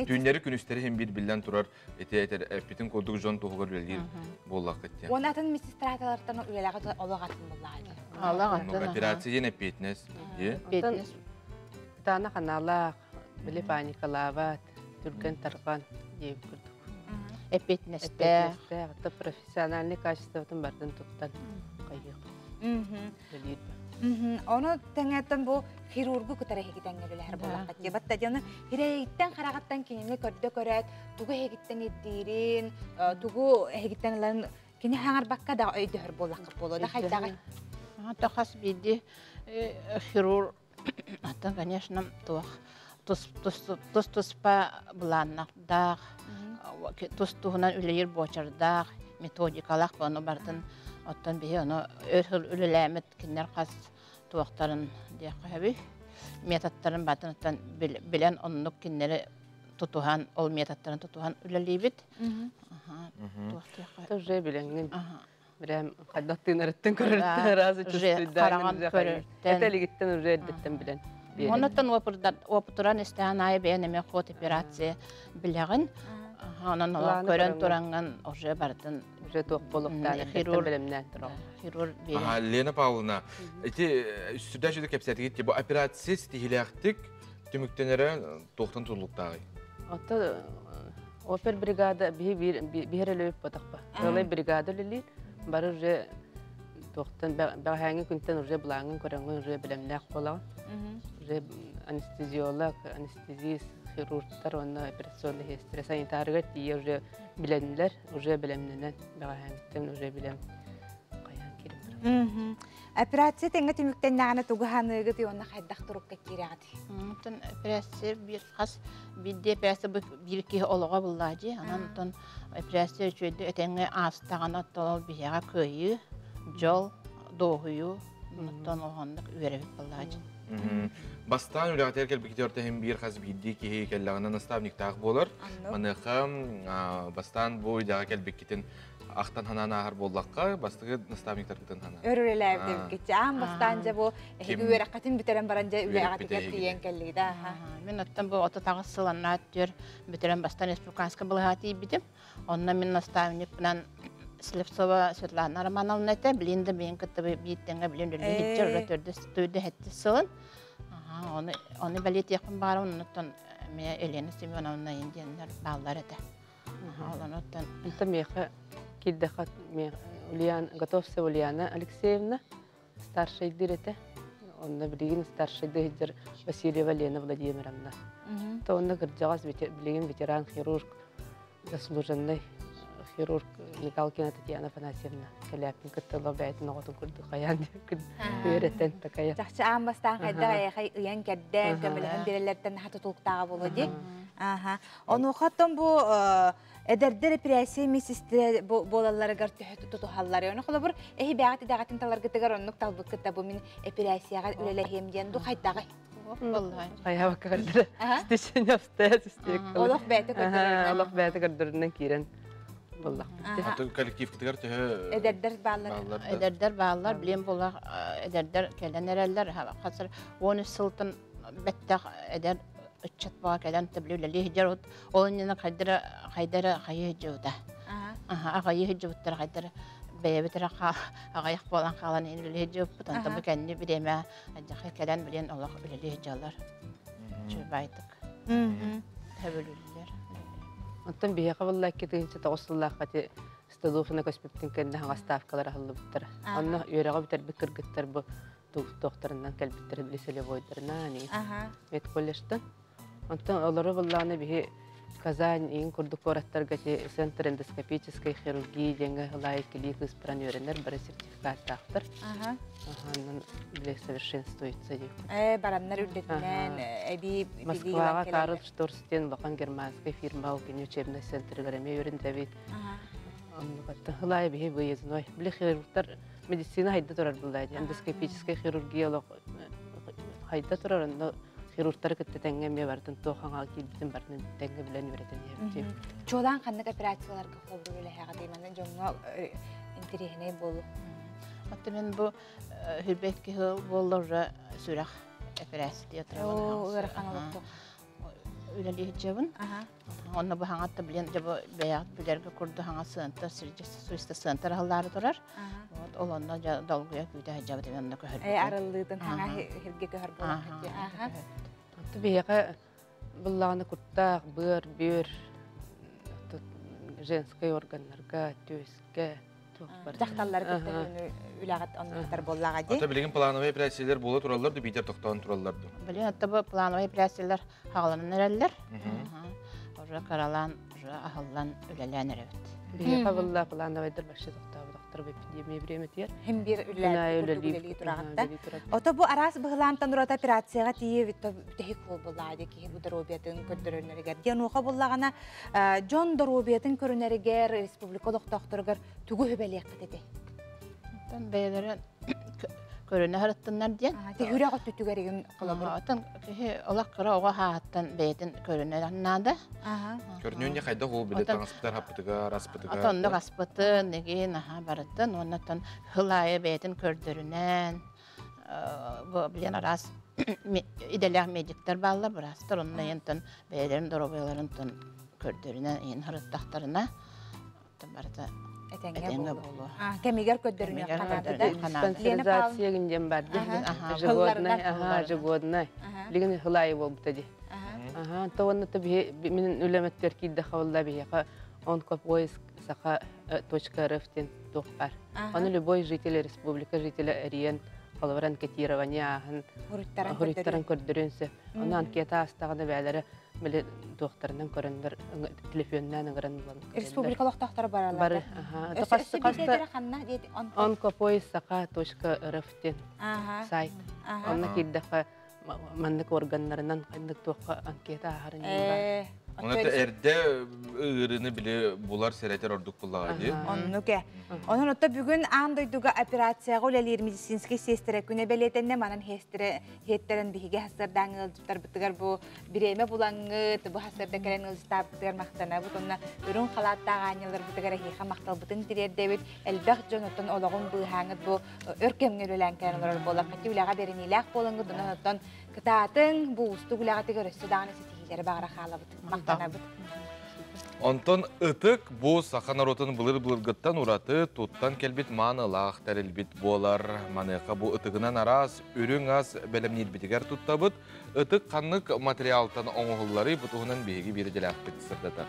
Түүннэри күнүстэри иһин биир биллэн турар ити этэр эппитин курдук дьон туһугар үлэлиир буоллаххыт диэн. Уонна атын медсестраталартан үлэлэҕэ олох атын буоллаҕа. Олох атын. Операция диэн эппиэтинэс. Эппиэтинэс. Таана ханаалаах, били паникалаабат, түргэн тарҕан диэбит курдук. Эппиэтинэстээх. Эппиэтинэстээх, это профессиональный качествотын бардын туттан кайыах. Ону тэҥэттэн бу хирургу кытары эһигитэн үлэһэр буоллахха дии. Батта дьону хирэйиттэн хараҕыттан кинини көрдө көрөөт, тугу эһигиттэн ирдиирин, тугу эһигиттэн ыларын кини хаҥарбакка да өйдөһөр буоллахха буолуо да хайдаҕый? Ата хас биирдии хирург ата, конечно, туох тус-туспа былааннардаах, тус-туһунан үлэлиир буочардаах, методикалаах ону барытын оттон биһи ону өр сыл үлэлээммит кинилэр хас туохтарын диэххэ методтарын батын оттон билэн оннук кинилэри тутуһан ол методтарын тутуһан үлэлиибит. Уже билэҥҥин. Бирээм хайдах тыынарыттан көрөртөн разы чувствуйдаан этэлигиттен уже эрдэттэн билэн. Оннуттан опытуран истээн аайы бэйэн эмиэ ход операция билэҕин. Онон көрөн тураҥҥын уже барытын уже туох буолуохтаах хирург билэмнээн турар. Хирург Ага, Лена Павловна, ити сүрдээх үчүгэй кэпсээтигит бу операция ситиһилээхтик түмүктэнэрэ туохтан тутулуктааҕый? Ото опер бригада биһи биһир өлөбүп ботахпа. Ылай бригада үлэлиир. Бары уже туохтан бэҕэһээҥҥи күнтэн уже былааҥҥын көрөҥҥүн уже билэмнээх буолаҕын. Уже анестезиолог, анестезист, хирургтар уонна операционный сиэстэрэ санитарыгар тиийэ уже билэннилэр, уже бэлэмнэнэн бэҕэһээҥҥиттэн уже билэм хайаан киирэн барар. Операция тэҥҥэ түмүктэннэҕинэ тугу ханыыгыт уонна хайдах турукка киирэҕит? Оттон операция биир хас биирдии операция бу биир киһи олоҕо буллаа дии. Онон оттон операция үчүгэйдик этэҥҥэ аастаҕына оттон ол биһиэхэ кыайыы, дьол, дуоһуйуу оттон улаханнык үөрэбит буоллаа дии. Бастаан үлэҕитигэр кэлбиккитигэр тэһин биир хас биирдии киһи кэллэҕинэ наставниктаах буолар. Маныаха бастаан бу идэҕэ кэлбиккитин ахтан ханаан ааһар буоллахха, бастакы наставниктаргытын ханаан. Өр үлэлээбит эбиккит. Аан бастаан дьэ бу эһиги үөрэххитин бүтэрэн баран дьэ үлэҕитигэр тиийэн кэллигит аха. Мин оттон бу 38 сыл аннаа түөр бүтэрэн бастаан республиканскай балыһа тиийбитим. Онно мин наставникпынан Слепцова Светлана Романовна этэ. Билин да биин кытта биир тэҥҥэ билин үлэлии сылдьар төрдө хэттис сылын. Оны оны бэлиэтиэхпин баарым, оннуттан эмиэ Елена Семеновна диэннэр бааллар этэ. Онуттан Онтон миэхэ киирдэххэ Ульяна Готовцева Ульяна Алексеевна старшайдыыр этэ. Онно билигин старшайдыы сылдьар Васильева Лена Владимировна. То онно кырдьаҕас билигин ветеран хирург, заслуженный хирург Мигалкина Татьяна Афанасьевна кэлээппин кытта ыла бэйэтин оҕотун курдук хайаан үөрэтэн такая. Чахчы аан бастаан хайдах эйэхэй ыйан кэрдэн көмөлөһөн биэрэллэртэн наһаа тутулуктааҕа буолуо дии. Аха. Онуоха оттон бу Эдэрдэр эпирээсийэ миссистре буолалларыгар төһө тутуһаллар. Оны холобур эһи бэҕэт идэҕэтин таларгытыгар оннук талбыккыт бу мин эпирээсийэҕэ үлэлэһиэм диэн ду хайдаҕай? Хайабакка көрдөрө. Стечение обстоятельств. Олох бэйэтэ көрдөрөрүнэн. Олох бэйэтэ көрдөрөрүнэн киирэн буллахпыт. Аты коллективкытыгар төһө эдэрдэр бааллар? Эдэрдэр бааллар, билиэн булах эдэрдэр кэлэн эрэллэр. Хасыр 13 сылтан бэттэх эдэр ыччат баа кэлэн тэбили үлэлии сылдьар. Ол иннинэ хайдара хайдара хайы сылдьыбыта. Аҕайы сылдьыбыттар хайдара бэйэбит эрэ аҕайах буолан хаалан үлэлии сылдьыбыппыт. Онтон бу кэнни бириэмэ адьахай кэлэн билиэн олох үлэлии сылдьаллар. Чубайтык. Төбөлүллэр. Оттон биһиэхэ буолла 2009 сыллаахха ити Столыпина көспүттүн кэннэ хаҥас ставкалар аһыллыбыттара. Онно үөрэҕи бүтэрбит кыргыттар бу туохтарынан кэлбиттэрэ били солевойдарынан медколледжтан. Онтон олору буллаҕына биһи Казань иин курдук куораттарга ити Центр эндоскопической хирургии диэҥҥэ ылаайы килии кыыспаран үөрэнэр бары сертификаттаахтар. Онон били совершенствуется диэбит. Бараннар үрдэтинэн эбии Москваҕа Карл Шторс диэн улахан германскай фирма ол кини учебнай центрыгар эмиэ үөрэнтэбит. Оннук ылаайы биһи выездной. Били хирургтар медицина хайда турар буллаа эндоскопическая хирургия олох хайда турар, онно хирургтары кытта тэҥҥэ эмиэ барытын туох хаҥаҕа киирбитин барытын тэҥҥэ билэн үөрэтэн иһэбит. Чуолаан ханнык операцияларга холбуур үлэһэҕэ дейманы дьоҥҥо интэриэһинэй буолу? Оттон мен бу хүрбэт киһи буоллар сүрэх операция ыарахан олохтук үлэлии сылдьабын. Онно бу хаҥатта билен дьэ бу бэйэҕит билэргэ курду хаҥа сыантар сирдьэ сыантар аһыллаары турар. Вот ол онно дьэ долгуйа күүтэ сылдьабыт онно көһөрбүтүн. Арыллыытын хаҥа хирге көһөр буолан. Отту биһиэхэ буллаҕына куртаах, быар, бүөр, женскай органнарга, түөскэ дьахталлар кытта үлэҕит оннуктар буоллаҕа дии. Ата билигин плановый операциялар буола тураллар ду, биитэр тохтоон тураллар ду? Билигин ата бу плановый операциялар хаҕаланан эрэллэр. Уже каралаан, уже аһыллан үлэлээн эрэбит. Биһиэхэ булла плановайдар вообще тохтооботохтор бу эпидемия бириэмэтигэр. Хим бир үлэлии тураҕатта. Ото бу араас быһылаантан ураты операцияҕа тиийэ бүтэһик буолбулаа дии киһи бу доруобуйатын көрдөрөнөрүгэр. Диэн уоха буллаҕына дьон доруобуйатын көрүнэригэр республика олохтоохторугар тугу хүбэлиэххит этэй? Оттон бэйэлэрин көрүнэ харыттыннар диэн. Тиһүрэх өттүтүгэр игин холобур. Оттон киһи олох кыра оҕо хааһыттан бэйэтин көрүнэ наада. Көрүнүөн де хайдах ол биле таҥаспытар хаппытыгар, аспытыгар. Отоннук аспытын, игин аха барыттын, оннотон хыл аайы бэйэтин көрдөрүнэн, бу билен араас иделээх медиктер бааллар, быраастар онно ентон бэйэлэрин доруобуйаларын көрдөрүнэн иин харыттахтарына барыта этэҥҥэ буолуо. Кэмигэр көрдөрүнүөх ханаатыда. Диспансеризация диэн бар ди. Ежегодный, ага, ежегодный. Билигин хылайы болбута ди. Ага, то онно то би мин үлэметтер киирдэ хавалла биһиэхэ онкопоиск саха точка рф диэн туох бар. Аны любой житель республика жителя эриен холобур анкетирование ааһын хуруттаран көрдөрүн сөп. Оны анкета астаҕына бээлere били туохтарынан көрөндөр телефоннан ыҥыран булан. Республика олохтоохторо баралар. Бары, аха. Онкопоиск саха точка рф диэн сайт. Онно киирдэххэ маннык органнарынан ханнык туохха анкета ааһарын бар. Оны эрдэ ыырыны биле булар серетер ордук буллаға ди. Оннук. Онон отто бүгүн аан дойдуга операцияга үлэлиир медицинский сестра күнэ белетенне манан хестере хеттерен биһиге хасырдаан ылдыптар бытыгар бу биреме булаңыт бу хасырда кэлэн ылдыстаабытыгар мактана бут онна үрүн халааттаагаанньылар бытыгар хиха макталбытын тириэрдэбит элбэх дьон оттон ологун быыһааҥыт бу өркемҥе үлэлээн кэлэн олорор буолар хати үлэҕэ бериниилээх буолаңыт онон оттон кытаатын бу устук үлэҕэтигэр өссө даҕаны ситиһиилэри баҕара хаалабыт мактанабыт. Онтон ытык бу саха народун былыр-былыргыттан ураты туттан келбит маанылаах тэрилбит буолар. Маныаха бу ытыгынан араас үрүҥ ас бэлэмниирбитигэр туттабыт. Ытык ханнык материалтан оҥоһуллары бутуһунан биһиги биир дьэлээхпит сырдатар.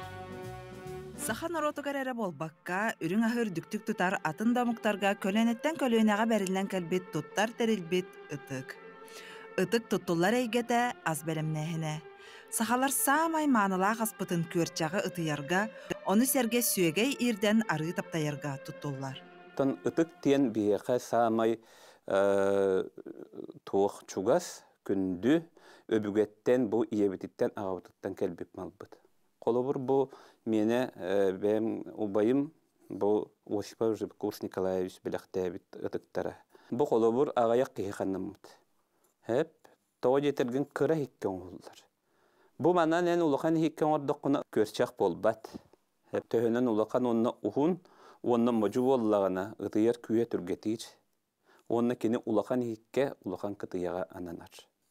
Саха народугар эрэ буолбакка, үрүҥ аһы үрдүктүк тутар атын да омуктарга көлүөнэттэн көлүөнэҕэ бэриллэн кэлбит туттар тэрилбит ытык. Ытык туттуллар эйгэтэ ас бэлэмнээһинэ. Сахалар саамай маанылаах аспытын күөрчэҕи ытыйарга, ону сэргэ сүөгэй иирдэн арыы таптайарга туттуллар. Тон ытык диэн биһиэхэ саамай туох чугас, күндү, өбүгэттэн бу ийэбититтэн аҕабытыттан кэлбит малбыт. Холобур бу миэнэ бэйэм убайым бу Осипов Жибкурс Николаевич бэлэхтээбит ытыктара. Бу холобур аҕыйах киһи ханнаммыт. Хэп, тоҕо диэтэргин кыра иһиккэ оҥоһуллар. Бу манан эн улахан иһиккэ оҥордоххуна күөрчэх буолбат. Төһөнөн улахан уонна уһун уонна модьу буоллаҕына ытыйар күүһэ түргэтиир. Уонна кини улахан иһиккэ, улахан кытыйаҕа ананар.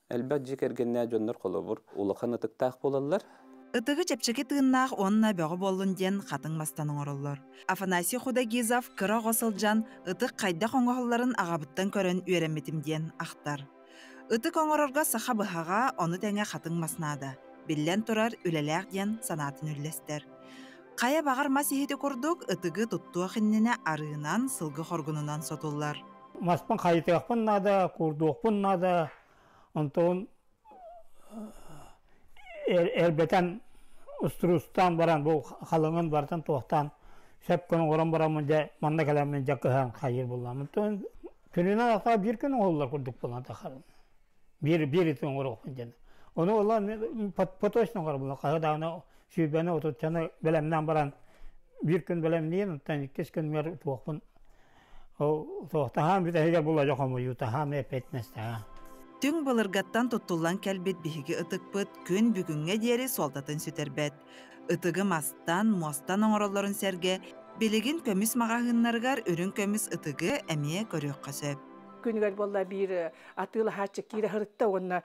Элбэх дьиэ кэргэннээх дьоннор холобур улахан ытыктаах буолаллар. Ытыгы чэпчэки тыыннаах уонна бөҕө буоллун диэн хатыҥ мастан оҥороллор. Афанасий Худогизов кыра оҕо сылдьан ытык хайдах оҥоһулларын аҕабыттан көрөн үөрэммитим диэн ахтар. Ытык оҥорорго саха быһаҕа, ону тэҥэ хатыҥ мас наада. Биллэн турар, үлэлээх диэн санаатын үллэстэр. Хайа баҕар мас иһити курдук ытыгы туттуох иннинэ арыынан, сылгы хоргунунан сотуллар. Маспын хайытыахпын наада, куурдуохпун наада, онтон эрбэтэн устуруустаан баран бу халыҥын барытын туохтаан сөп гына оҥорон бараммын дьэ манна кэлэммин дьэ кыһан хайыыр булламмын. Күнүнэн ата биир күн оҥоһуллар курдук буолан тахарын. Биир биир ити оҥоруохпун диэн. Ону ола поточно оҥоробун. Хаһы даҕаны сүүрбэни отуччаны бэлэмнээн баран биир күн бэлэмниин, оттон иккис күнүгэр туохпун ол туохтаһаан бүтэһигэр була дьэ хомуйуутаһаан эппиэтинэстэһэ. Түҥ былыргаттан туттуллан кэлбит биһиги ытыкпыт күн бүгүҥҥэ диэри суолтатын сүтэрбэт. Ытыгы мастан, муостан оҥороллорун сэргэ, билигин көмүс маҕаһыыннарыгар үрүҥ көмүс ытыгы эмиэ көрүөххэ сөп. Күнүгэр буолла биир атыылаһааччы киирэ сырытта уонна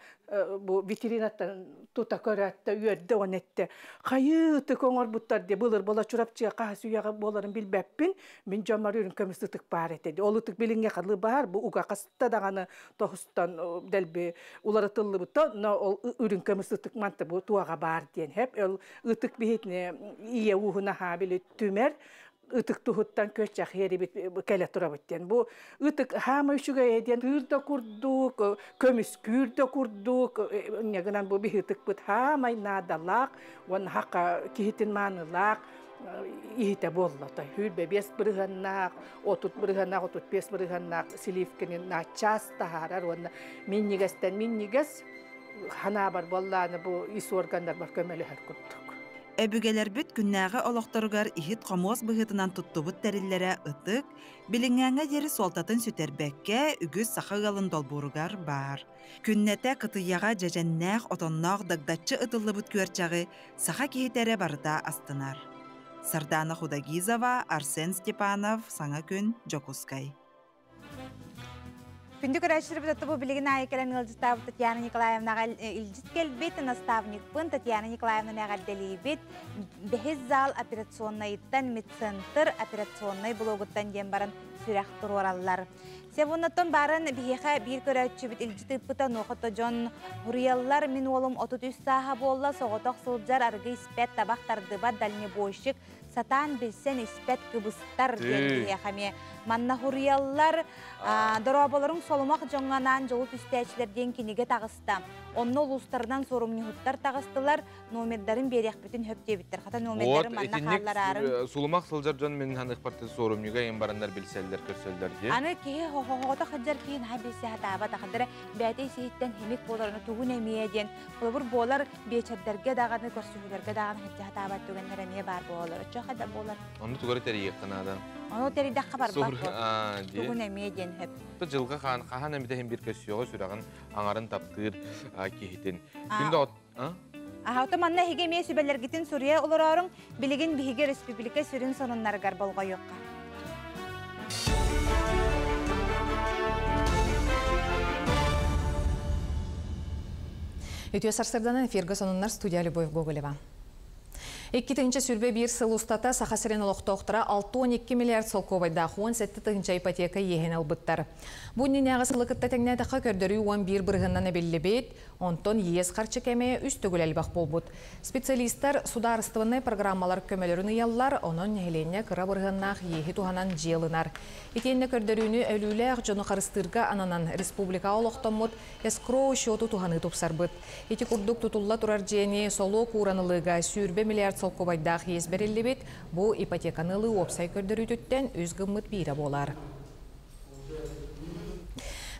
бу витринаттан тута көрөөттө үөрдэ уонна эттэ хайыы ытык оҥорбуттар дии былыр буола Чурапчыга хаһыс үйэҕэ буоларын билбэппин мин дьоммор үрүҥ көмүс ытык баар этэ ол ытык билиҥҥэ халы баар бу уга хаста даҕаны тоһустан дэлби уларытыллыбыта но ол үрүҥ көмүс ытык манта бу туоҕа баар диэн хэп ол ытык биһитини ийэ ууһун аһаа били түмэр ытык туһуттан көччэх иэрибит кэлэ турабыт диэн. Бу ытык хаама үчүгэйэ диэн тыыр да курдук, көмүскүүр да курдук, гынан бу биһи ытыкпыт хаамай наадалаах, уонна хака киһитин маанылаах иһитэ буолла. Хүүрбэ бес бырыһаннаах, 30 бырыһаннаах, 35 бырыһаннаах сливкини начаас таһаарар уонна минньигэстэн минньигэс ханаабар буоллааны бу ис органнарбар көмөлөһөр курдук. Өбүгэлэрбит күннээҕи олохторугар иһит-хомуос быһыытынан туттубут тэриллэрэ ытык, билиҥҥээҥҥэ диэри суолтатын сүтэрбэккэ үгүс саха ыалын долбууругар баар. Күннэтэ кытыйаҕа дьэдьэннээх отонноох дагдаччы ытыллыбыт күөрчэҕи саха киһитэ эрэ барыта астынар. Сардаана Худогизова, Арсен Степанов, Саҥа күн, Дьокуускай. Күндү көрөөччүлэрбит бу билигин аайы кэлэн ыалдьыттаабыт Татьяна Николаевнаҕа илдьит кэлбит наставникпын Татьяна Николаевнаны эҕэрдэлиибит. Бэһис зал операционнайыттан медцентр операционнай блогуттан диэн баран сүрэх туруораллар. Севоннаттан баарын биһиэхэ биир көрөөччүбүт илдьит ыыппыта нуохото дьон хуруйаллар мин уолум 33 сааһа буолла соҕотох сылдьар арыгы испэт табах тардыбат дальнобойщик сатаан билсэн испэт кыбыстар диэн киһиэхэ эмиэ манна хуруйаллар дорооболоруҥ солумах дьоҥҥо анаан дьолу түстээччилэр диэн кинигэ таҕыста онно улуустарынан суорумньуһуттар таҕыстылар номердарын биэриэхпитин хөп диэбиттэр хата номердарын манна хааллараарын сулумах сылдьар дьон мин ханыхпарты суорумньуга иһин бараннар билсэллэр көрсөллөр диэн аны киһи хохоҕото сылдьар киһи наһаа билсэ сатаабат ахадара бэйэтэ исиһиттэн химик буолар тугун эмиэ диэн холобур буолар биэчэрдэргэ даҕаны, көрсүһүүлэргэ даҕаны сылдьа сатаабат түгэннэр эмиэ баар буолаллар. Оччо да буолар. Ону тугары тэрийиэххэ наада. Ону тэрийдэххэ барбат Тугун эмиэ диэн сөп. Дьылҕа хаан хаһан эмитэ иһин биир көссүөҕэ сүрэҕин аҥарын таптыыр киһитин. Күндэ от Аһаута манна эһиги эмиэ сүбэлэргитин суруйа олорооруҥ, билигин биһиги республика сүрүн сонуннарыгар болҕойуохха. Үтүө сарсырданан эфиргэ сонуннар студия Любовь Гоголева. 2021 сыл устата Саха сирин олохтоохторо 6,2 миллиард солкуобайдаах 17 тыһыынча ипотека иэһин ылбыттар. Бу иннинээҕи сылы кытта тэҥнээтэххэ көрдөрүү 11 бырыһыннан эбиллибит, онтон иэс харчы кэмэ үс төгүл элбэх буолбут. Специалистар судаарыстыбаннай программалар көмөлөрүн ыйаллар, онон нэһилиэнньэ кыра бырыһыаннаах иэһи туһанан дьиэ ылынар. Итиэннэ көрдөрүүнү өлүүлээх дьону харыстыырга ананан республика олохтоммут эскроу счету туһаныы тупсарбыт. Ити курдук тутулла турар дьиэни солуок ууран ылыыга сүүрбэ миллиард солкуобайдаах иэс бэриллибит, бу ипотеканы ылыы уопсай көрдөрүүтүттэн үс гыммыт биирэ буолар.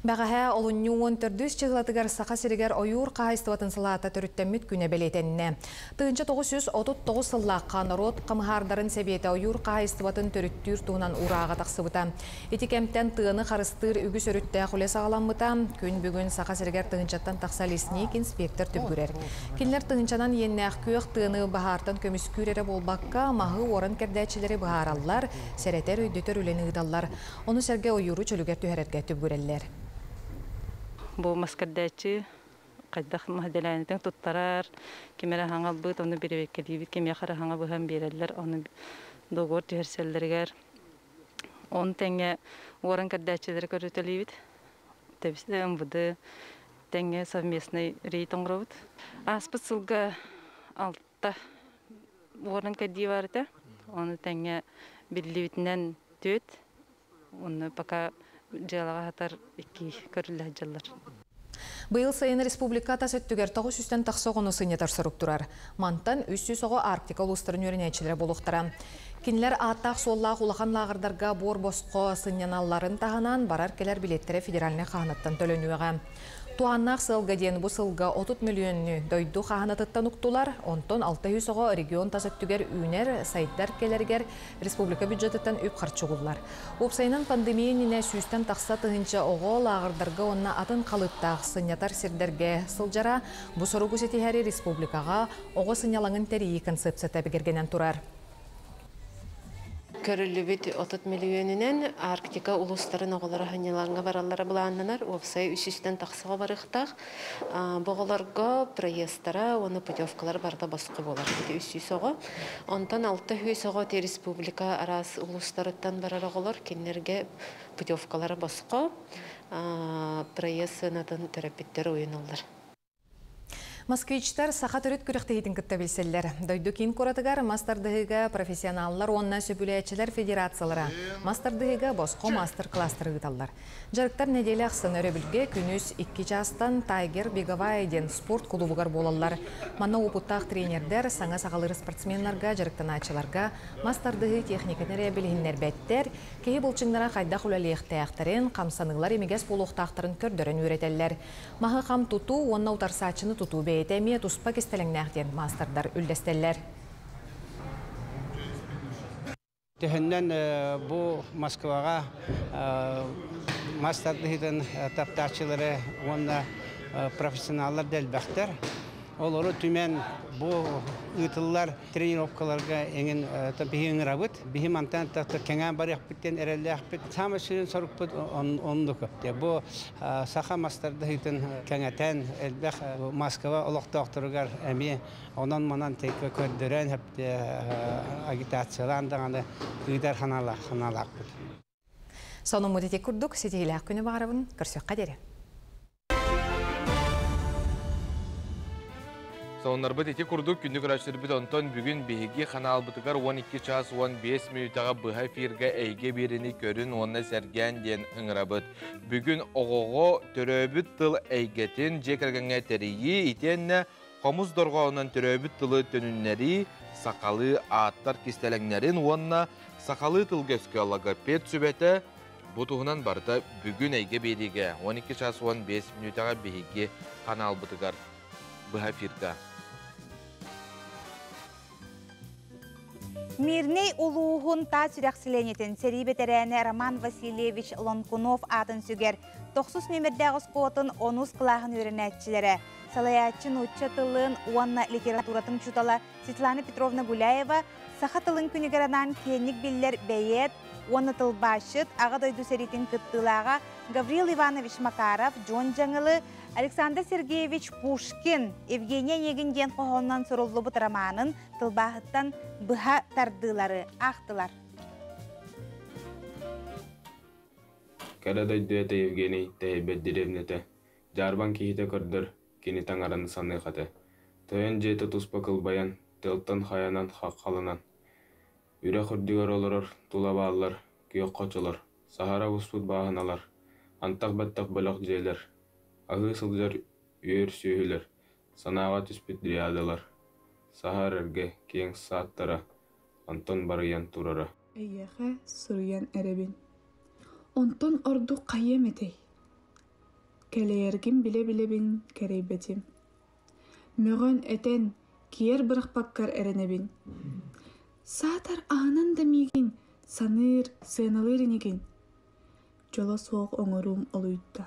Бәҕэһээ олунньу 14 чыһылатыгар Саха сиригэр ойуур хаһаайыстыбатын салаата төрүттэммит күнэ бэлиэтэннэ. 1939 сыллаахха норуот хамыһаардарын сэбиэтэ ойуур хаһаайыстыбатын төрүттүүр туһунан уурааҕа тахсыбыта. Ити кэмтэн тыаны харыстыыр үгүс өрүттээх үлэ саҕаламмыта. Күн бүгүн Саха сиригэр тыһыынчаттан тахса лесник инспектор түбүгүрэр. Кинилэр тыһыынчанан иэннээх күөх тыаны баһаартан көмүскүүр эрэ буолбакка, маһы уоран кэрдээччилэри быһаараллар, сэрэтэр, өйдөтөр үлэни ыыталлар. Ону сэргэ ойууру чөлүгэр түһэрэргэ түбүгүрэллэр. Бу мас кэрдээччи хайдах маһдэлээнитин туттарар, ким эрэ хаҥа ылбыт, ону бирэбиэккэлиибит, кимиэхэ эрэ хаҥа быһан биэрэллэр, ону договор түһэрсэллэригэр. Ону тэҥэ уоран кэрдээччилэри көрүтэлиибит. МВД тэҥэ совместный рейд оҥоробут. Ааспыт сылга алта уоран кэрдии бар этэ. Ону тэҥэ биллибитинэн түөт. Онно пока дьыалаҕа сатар икки көрүллэ сылдьаллар. Быйыл сайын республика тас өттүгэр 900-тэн тахса оҕону сынньатар сорук турар. Мантан 300 оҕо Арктика улуустарын үөрэнээччилэрэ буолуохтара. Кинилэр ааттаах-суоллаах улахан лааҕырдарга буор-босхо сынньаналларын таһынан барар-кэлэр билиэттэрэ федеральнай хаһынаттан төлөнүөҕэ. Туһааннаах сыалга диэн бу сылга 30 мөлүйүөннү дойду хаһынатыттан уктулар, онтон 600 оҕо регион тас өттүгэр үүнэр, сайдар кэлэригэр республика бюджетыттан үп-харчы угуллар. Уопсайынан пандемия иннинэ сүүстэн тахса тыһыынча оҕо лааҕырдарга уонна атын халыыптаах сынньатар сирдэргэ сылдьара. Бу соругу ситиһэри республикаҕа оҕо сынньалаҥын тэрийии концепцията бигэргэнэн турар. Көрүллүбүт 30 мөлүйүөнүнэн Арктика улуустарын оҕолоро сынньалаҥҥа бараллара былааннанар. Уопсай 300-тэн тахсаҕа барыахтаах. Бу оҕолорго проездтара уонна путевкалара барыта босхо буолар. Ити 300 оҕо. Онтон 600 оҕо ити республика араас улуустарыттан барар оҕолор кинилэргэ путевкалара босхо, проезд сыанатын төрөппүттэр уйуналлар. Москвичтар саха төрүт күрэхтэһиитин кытта билсэллэр. Дойду киин куоратыгар мас тардыһыыга профессионаллар уонна сөбүлээччилэр федерациялара мас тардыһыыга босхо маастар-кылаастары ыыталлар. Дьарыктар нэдиэлэ ахсын өрөбүлгэ күнүс 2 чаастан Тайгер беговая диэн спорт кулуубугар буолаллар. Манна уопуттаах тренердэр саҥа саҕалыыр спортсменнарга, дьарыктанааччыларга мас тардыһыы техникатын эрэ билиһиннэрбэттэр, киһи былчыҥнара хайдах үлэлиэхтээхтэрин, хамсаныылар имигэс буолуохтаахтарын көрдөрөн үөрэтэллэр. Маһы хам тутуу уонна утарсааччыны тутуу бэйэтэ эмиэ туспа кистэлэҥнээх диэн маастардар үллэстэллэр. Төһөннөн бу Москваҕа мас тардыһыытын таптааччылары уонна профессионаллар да элбэхтэр. Олору түмэн бу ыытыллар тренировкаларга эҥин биһи ыҥырабыт. Биһи мантан кэҥээн барыахпыт диэн эрэллээхпит. Саамай сүрүн сорукпут оннук. Бу саха мас тардыһыытын кэҥэтэн элбэх Москва олохтоохторугар эмиэ онон-манан көрдөрөн агитациялаан даҕаны ыытар санаалаахпыт. Сонуммут ити курдук ситиһиилээх күнү баҕарабын. Көрсүөххэ диэри. Сонуннарбыт ити курдук күндү көрөөччүлэрбит онтон бүгүн биһиги ханаалбытыгар 12 час 15 мүнүүтэҕэ быһа эфиргэ эйгэ биэриини көрүн уонна сэргээн диэн ыҥырабыт. Бүгүн оҕоҕо төрөөбүт тыл эйгэтин дьиэ кэргэҥҥэ тэрийии итиэннэ хомус дорҕоонунан төрөөбүт тылы төнүннэрии, сахалыы ааттар кистэлэҥнэрин уонна сахалыы тылга-өскө логопед сүбэтэ бу туһунан барыта бүгүн эйгэ биэриигэ 12 час 15 мүнүүтэҕэ биһиги ханаалбытыгар быһа эфирга. Мирнэй улууһун таас сүрэх сэлиэнньэтин сэрии бэтэрээнэ Роман Васильевич Лонкунов аатын сүгэр тохсус нүөмэрдээх оскуолатын онус кылааһын үөрэнээччилэрэ, салайааччы нуучча тылын уонна литературатын учуутала Светлана Петровна Гуляева саха тылын күнүгэр анаан киэҥник биллэр бэйиэт уонна тылбаасчыт, Аҕа дойду сэриитин кыттыылааҕа Гаврил Иванович Макаров, Дьуон Дьаҥылы, Александр Сергеевич Пушкин, Евгений Онегин диэн хоһоонунан суруллубут романын тылбааһыттан быһа тардыылары аахтылар. Кэрэ дойду этэ Евгений тэһийбэт дэриэбинэтэ, дьаарбаҥ киһитэ көрдөр, кини таҥараны саныах этэ. Тойон дьиэтэ туспа кылбайан, тыалтан хайанан хаххаланан, үрэх үрдүгэр олорор тула бааллар күөх хочолор, саһара буспут бааһыналар, антах бэттэх бөлөх дьиэлэр, аһыы сылдьар үөр сүөһүлэр, санааҕа түспүт дриадалар, саһар эргэ киэҥ сааттара онтон барыйан турара. Эйиэхэ суруйан эрэбин. Онтон ордук хайыам этэй? Кэлэйэргин билэ-билэбин кэрэйбэтим. Мөҕөн, этэн, киэр бырахпаккар эрэнэбин. Саатар аһынан да миигин саныыр, сыаналыыр инигин. Дьоло суох оҥоруум олуйда.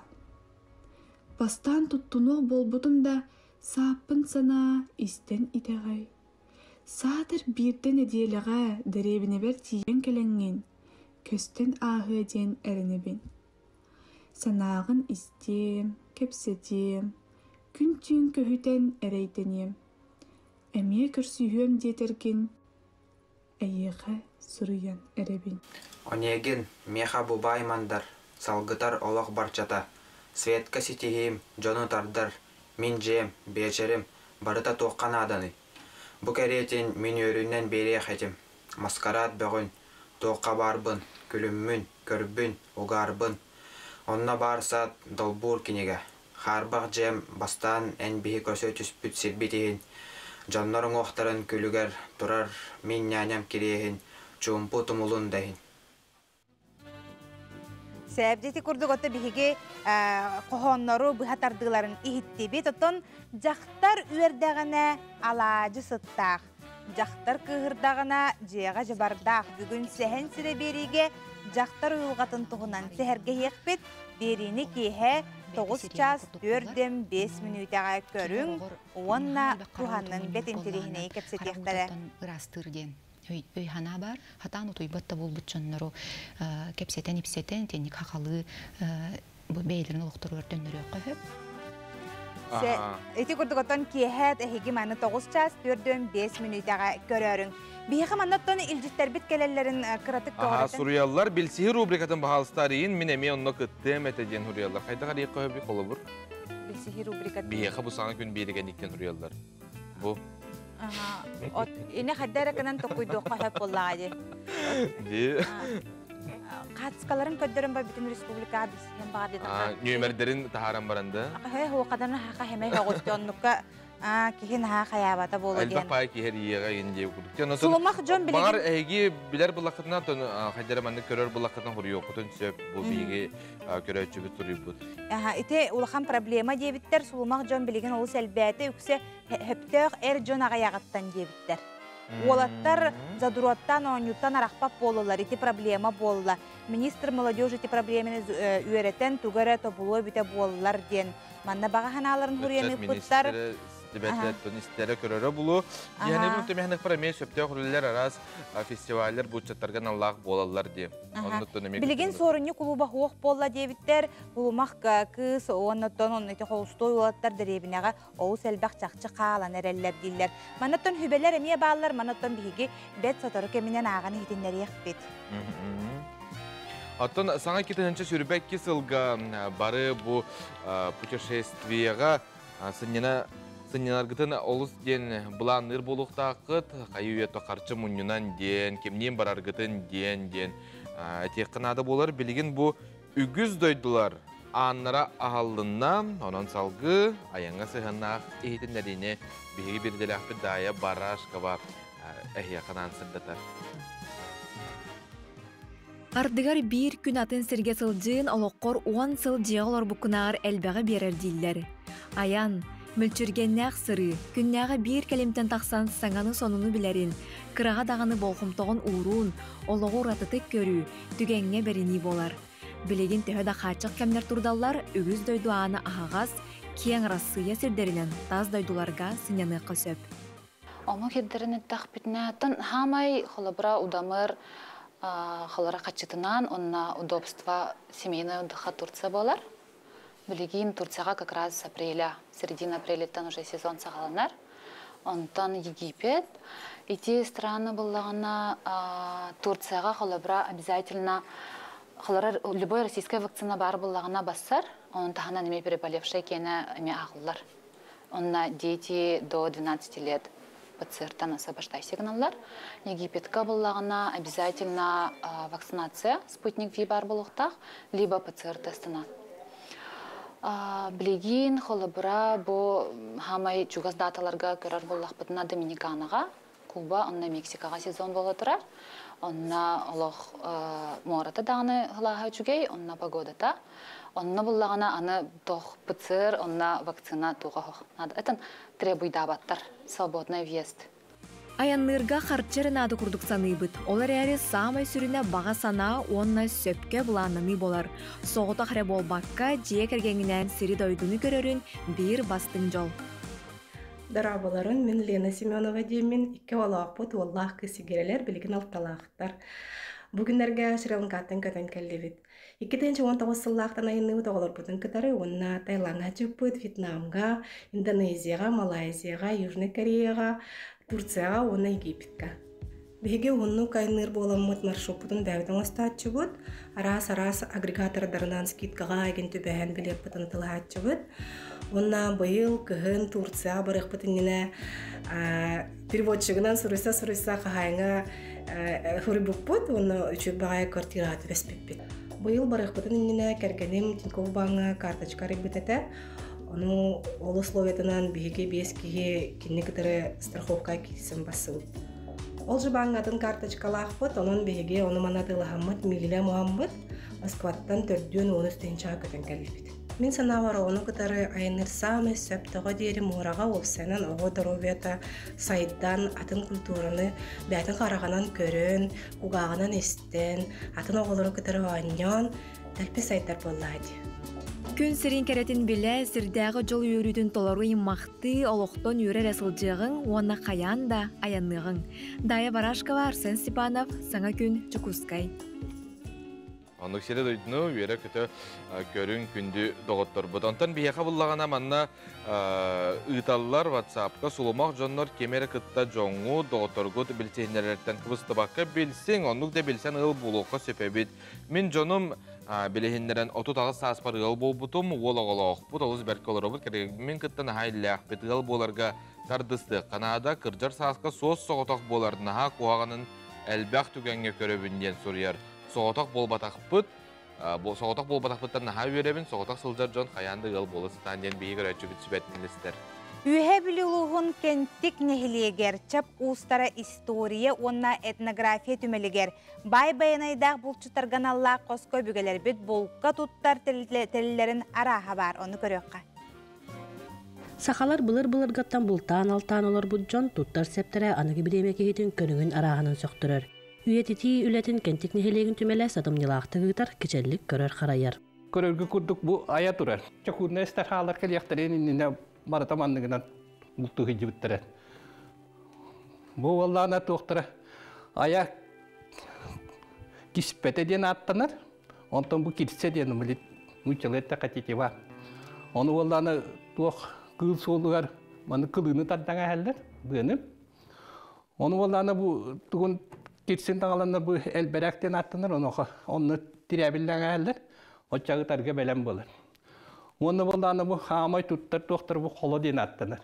Бастаан туттунуох буолбутум да, сааппын санаа, истэн итэҕэй. Саатар биирдэ нэдиэлэҕэ дэриэбинэбэр тиийэн кэлэҥҥин, көстөн ааһыа диэн эрэнэбин. Санааҕын истиэм, кэпсэтиэм, күн-түүн көһүтэн эрэйдэниэм. Эмиэ көрсүһүөм диэтэргин, эйиэхэ суруйан эрэбин. Онегин, миэхэ бубаай мандар, салгытар олох барчата, Светка ситиһиим, дьону тардар, мин дьиэм, биэчэрим, барыта туохха нааданый? Бу кэриэтин мин үөрүүнэн биэриэх этим, маскараат бөҕүн, туохха баарбын, күлүммүн, көрбүн, угаарбын. Онно баар саат долбуур кинигэ. Хаарбах дьиэм бастаан эн биһи көрсө түспүт сирбит иһин, дьоннор уҥуохтарын күлүгэр турар мин ньээньэм кириэһин, чуумпу тумулун да иһин. Сээбдити курдук отто биһиги хоһооннору быһа тардыыларын иһиттибит. Оттон дьахтар үөрдэҕинэ алаадьы сыттаах. Дьахтар кыыһырдаҕына дьиэҕэ дьыбардаах. Бүгүн сэһэн сирэ биэриигэ дьахтар уйулҕатын туһунан сэһэргэһиэхпит. Биэриини киэһэ 9 час 4-5 мүнүүтэҕэ көрүҥ уонна туһанын бэт интэриэһинэйи кэпсэтиэхтэрэ. Ыраастыыр диэн өй-санаа баар. Хатаан утуйбат да буолбут дьоннору кэпсэтэн-ипсэтэн итинник хахалыы бу бэйэлэрин олохторугар төннөрүөххэ сөп. Ити курдук оттон киэһэ эһиги маны 9 час 4-5 мүнүүтэҕэ көрөөрүҥ. Биһиэхэ маннаттан илдьиттэрбит кэлэллэрин кыратык Аха, суруйаллар. Билсиһи рубрикатын баһаалыста арыйын, мин эмиэ онно кыттыам этэ диэн суруйаллар. Хайдах арыйыахха сөбүй холобур? Билсиһи рубрикатын. Биһиэхэ бу саҥа күн биэригэнниктэн суруйаллар. Бу. От ини хайда эрэ гынан токуйдуохха сөп буоллаҕа дии. Дии. Хаатыскаларын көрдөрөн бар бүтүн республикаҕа билсиһэн баҕар диэтэх. Нүөмэрдэрин таһааран баран да. Хэ хуокадан хаха хэмэй хоҕус оннукка киһи наһаа хайаабата буолуо диэн. Элбэх паай киһи эрийиэҕэ иин диэ курдук. Сулумах дьон билигин Баҕар эһиги билэр буллаххытына хайдара маннык көрөр буллаххытына хуруйуоххутун сөп бу биһиги көрөөччүбүт суруйбут. Ити улахан проблема диэбиттэр сулумах дьон билигин олус элбээтэ үксэ хөптөөх эр дьон аҕыйаҕыттан диэбиттэр. Уолаттар задуруоттан оонньууттан арахпат буоллулар, ити проблема буолла. Министр молодежи ити проблеманы үөрэтэн тугу эрэ тобулуо эбитэ буоллар диэн манна баҕа санааларын хуруйан ыыппыттар. Тибэтлеттон истэрэ көрөрө булу. Дьиһэнэбин түмэһнэхпэр эмиэ сөптөөх үлэлэр араас фестиваллар буччаттарга наллаах буолаллар диye. Билигин суорунньу кулууба хуох буолла диэбиттэр. Кулумах кыыс уоннаттан онно ити холустуой уолаттар дэриэбинэҕэ олус элбэх чахчы хаалан эрэллэр дииллэр. Манаттан хүбэлэр эмиэ бааллар, манаттан биһиги бэт сотору кэминэн ааҕан иһитиннэриэхпит. Оттон саҥа 2022 сылга бары бу путешествиеҕа сынньана сынньанаргытын олус диэн былаанныыр буолуохтааххыт. Хайы үйэ харчы мунньунан диэн, кимниин бараргытын диэн диэн этиэххэ наада буолар. Билигин бу үгүс дойдулар ааннара аһаллынна, онон салгыы айаҥҥа сыһыаннаах иһитиннэриини биһиги биирдэлээхпит Даайа Барашкова эһиэхэ анаан сырдатар. Ардыгар биир күн атын сиргэ сылдьыын олоххор уон сыл дьиэҕэ олорбуккунааҕар элбэҕи биэрэр дииллэр. Айан, мүлчүргэннээх сырыы, күннээҕи биир кэлимтэн тахсан саҥаны-сонуну билэрин, кыраҕа даҕаны болҕомтоҕун ууруун, олоҕу уратытык көрүү, түгэҥҥэ бэринии буолар. Билигин төһө да хааччах кэмнэр турдаллар, үгүс дойду аана аһаҕас, киэҥ Арассыыйа сирдэринэн тас дойдуларга сынньаныахха сөп. Омук ирдэрин эттэхпитинэ, оттон хаамай холобура удамыр холора хаччытынан уонна удобство семейное отдыха Турция буолар. Билигин Турцияҕа как раз с апреля, середина апреляттан уже сезон саҕаланар. Онтон Египет. Ити страны буллаҕына Турцияҕа холобура обязательно холобура любой российская вакцина баар буллаҕына бассар, онон таһынан эмиэ переболевшай киэнэ эмиэ ааҕыллар. Онно дети до 12 лет ПЦР-тан освобождайся гыналлар. Египетка буллаҕына обязательно вакцинация спутник Ви баар буолуохтаах, либо ПЦР тестынан. Билигин холобура бу хаамай чугас даталарга көрөр буоллахпытына Доминиканаҕа, Куба, онно Мексикаҕа сезон буола турар. Онно олох муората даҕаны ылааһа үчүгэй, онно погодата. Онно буллаҕына аны тох ПЦР, онно вакцина туга хох. Надо. Это требуйдабаттар. Свободный въезд. Айанныырга харчы эрэ наада курдук саныыбыт. Ол эрээри саамай сүрүнэ баҕа санаа уонна сөпкө былааннаныы буолар. Соҕотох эрэ буолбакка, дьиэ кэргэҥҥинээн сири-дойдуну көрөрүн биир бастыҥ дьол. Дорооболорун, мин Лена Семенова диэммин, икки оҕолоохпут, уоллаах кыыс игирэлэр, билигин алталаахтар. Бу күннэргэ Шри-Ланкаттан көтөн кэллибит. 2019 сыллаахтан айанныыбыт оҕолорбутун кытары уонна Таилаҥҥа чыппыт, Вьетнамга, Индонезияҕа, Малайзияҕа, Южнай Кореяҕа, Турцияҕа уонна Египетка. Биһиги уһуннук айанныыр буоламмыт маршруппутун бэйэбит оҥостооччубут, араас-араас агрегатордарынан скидкаҕа эгин түбэһэн билиэппитин тылаһааччыбыт. Уонна быйыл кыһын Турцияҕа барыахпыт иннинэ переводчигынан суруйса-суруйса хаһааҥҥа суруйбуппут уонна үчүгэй баҕайы квартираҕа түбэспиппит. Быйыл барыахпытын иннинэ кэргэним Тинькофф бааҥҥа карточка арыйбыт этэ. Ону ол условиятынан биһиги биэс киһи кинини кытары страховка киирсэн бассыбыт. Ол же бааҥҥа атын карточкалаахпыт, онон биһиги ону-маны атыылаһаммыт, миилэ муһаммыт, Москваттан төрдүөн уонус тыһыынчаҕа көтөн кэллибит. Мин санаабар, оҕону кытары айанныыр саамай сөп тоҕо диэри муораҕа уопсайынан оҕо доруобуйата сайдан, атын культураны бэйэтин хараҕынан көрөн, кугааҕынан истэн, атын оҕолору кытары оонньоон, дэлби сайдар буоллаҕа дии. Күн сирин кэрэтин билэ, сирдээҕи дьол үөрүүтүн толору ыймахтыы, олохтон үөрэ эрэ сылдьыаҕыҥ уонна хайаан да айанныаҕыҥ. Дая Барашкова, Арсен Степанов, Саҥа күн, Дьокуускай. Оннук сири дойдуну үөрэ-көтө көрүҥ күндү доҕотторбут. Онтон биһиэхэ буллаҕына манна ыыталлар WhatsApp-ка сулумах дьоннор ким эрэ кытта дьоҥҥут, доҕотторгут билсиһиннэрэртэн кыбыстыбакка билсиҥ, оннук да билсэн ыал буолуохха сөп эбит. Мин дьонум билиһиннэрэн 38 сааспар ыал буолбутум, уол оҕолоохпут, олус бэркэ олоробут, кэргэммин кытта наһаа иллээхпит, ыал буоларга тардыстыахха наада, кырдьар сааска суос соҕотох буолар наһаа куһаҕанын элбэх түгэҥҥэ көрөбүн диэн суруйар. Соҕотох буолбатахпыт, соҕотох буолбатахпыттан наһаа үөрэбин, соҕотох сылдьар дьон хайаан да ыал буола сатаан диэн биһиги көрөөччүбүт сүбэтин истэр. Үөһээ Бүлүү улууһун Кэнтик нэһилиэгэр Чап уустара история уонна этнография түмэлигэр баай байанайдаах булчуттарга аналлаах хоско өбүгэлэрбит булка туттар тэриллэрин арааһа баар, ону көрүөххэ. Сахалар былыр-былыргаттан бултаан-алтаан олорбут дьон туттар сэптэрэ аныгы бириэмэ киһитин көрүҥүн арааһынан сөхтөрөр. Үйэтитии үлэтин Кэнтик нэһилиэгин түмэлэ сатамньылаахтык ыытар, кичэллик көрөр-харайар. Көрөргө курдук бу айа турар. Чокуурна эстэр хаалар кэлиэхтэрин иннинэ барыта манныгынан бултуу сылдьыбыттара. Бу уоллаана туохтара айа киспэтэ диэн ааттанар. Онтон бу кирсэ диэн нууччалыы эттэххэ тетива. Ону уоллаана туох кыыл суолугар маны кылыыны тардан эһэллэр быаны. Ону уоллаана бу тугун кирсин таҥаланнар бу элбэрээк диэн ааттанар онуоха онно тирээбиллээн эһэллэр. Оччоҕутарга бэлэм буолар. Уонна буоллаана бу хаамай туттар туохтар бу холо диэн ааттанар.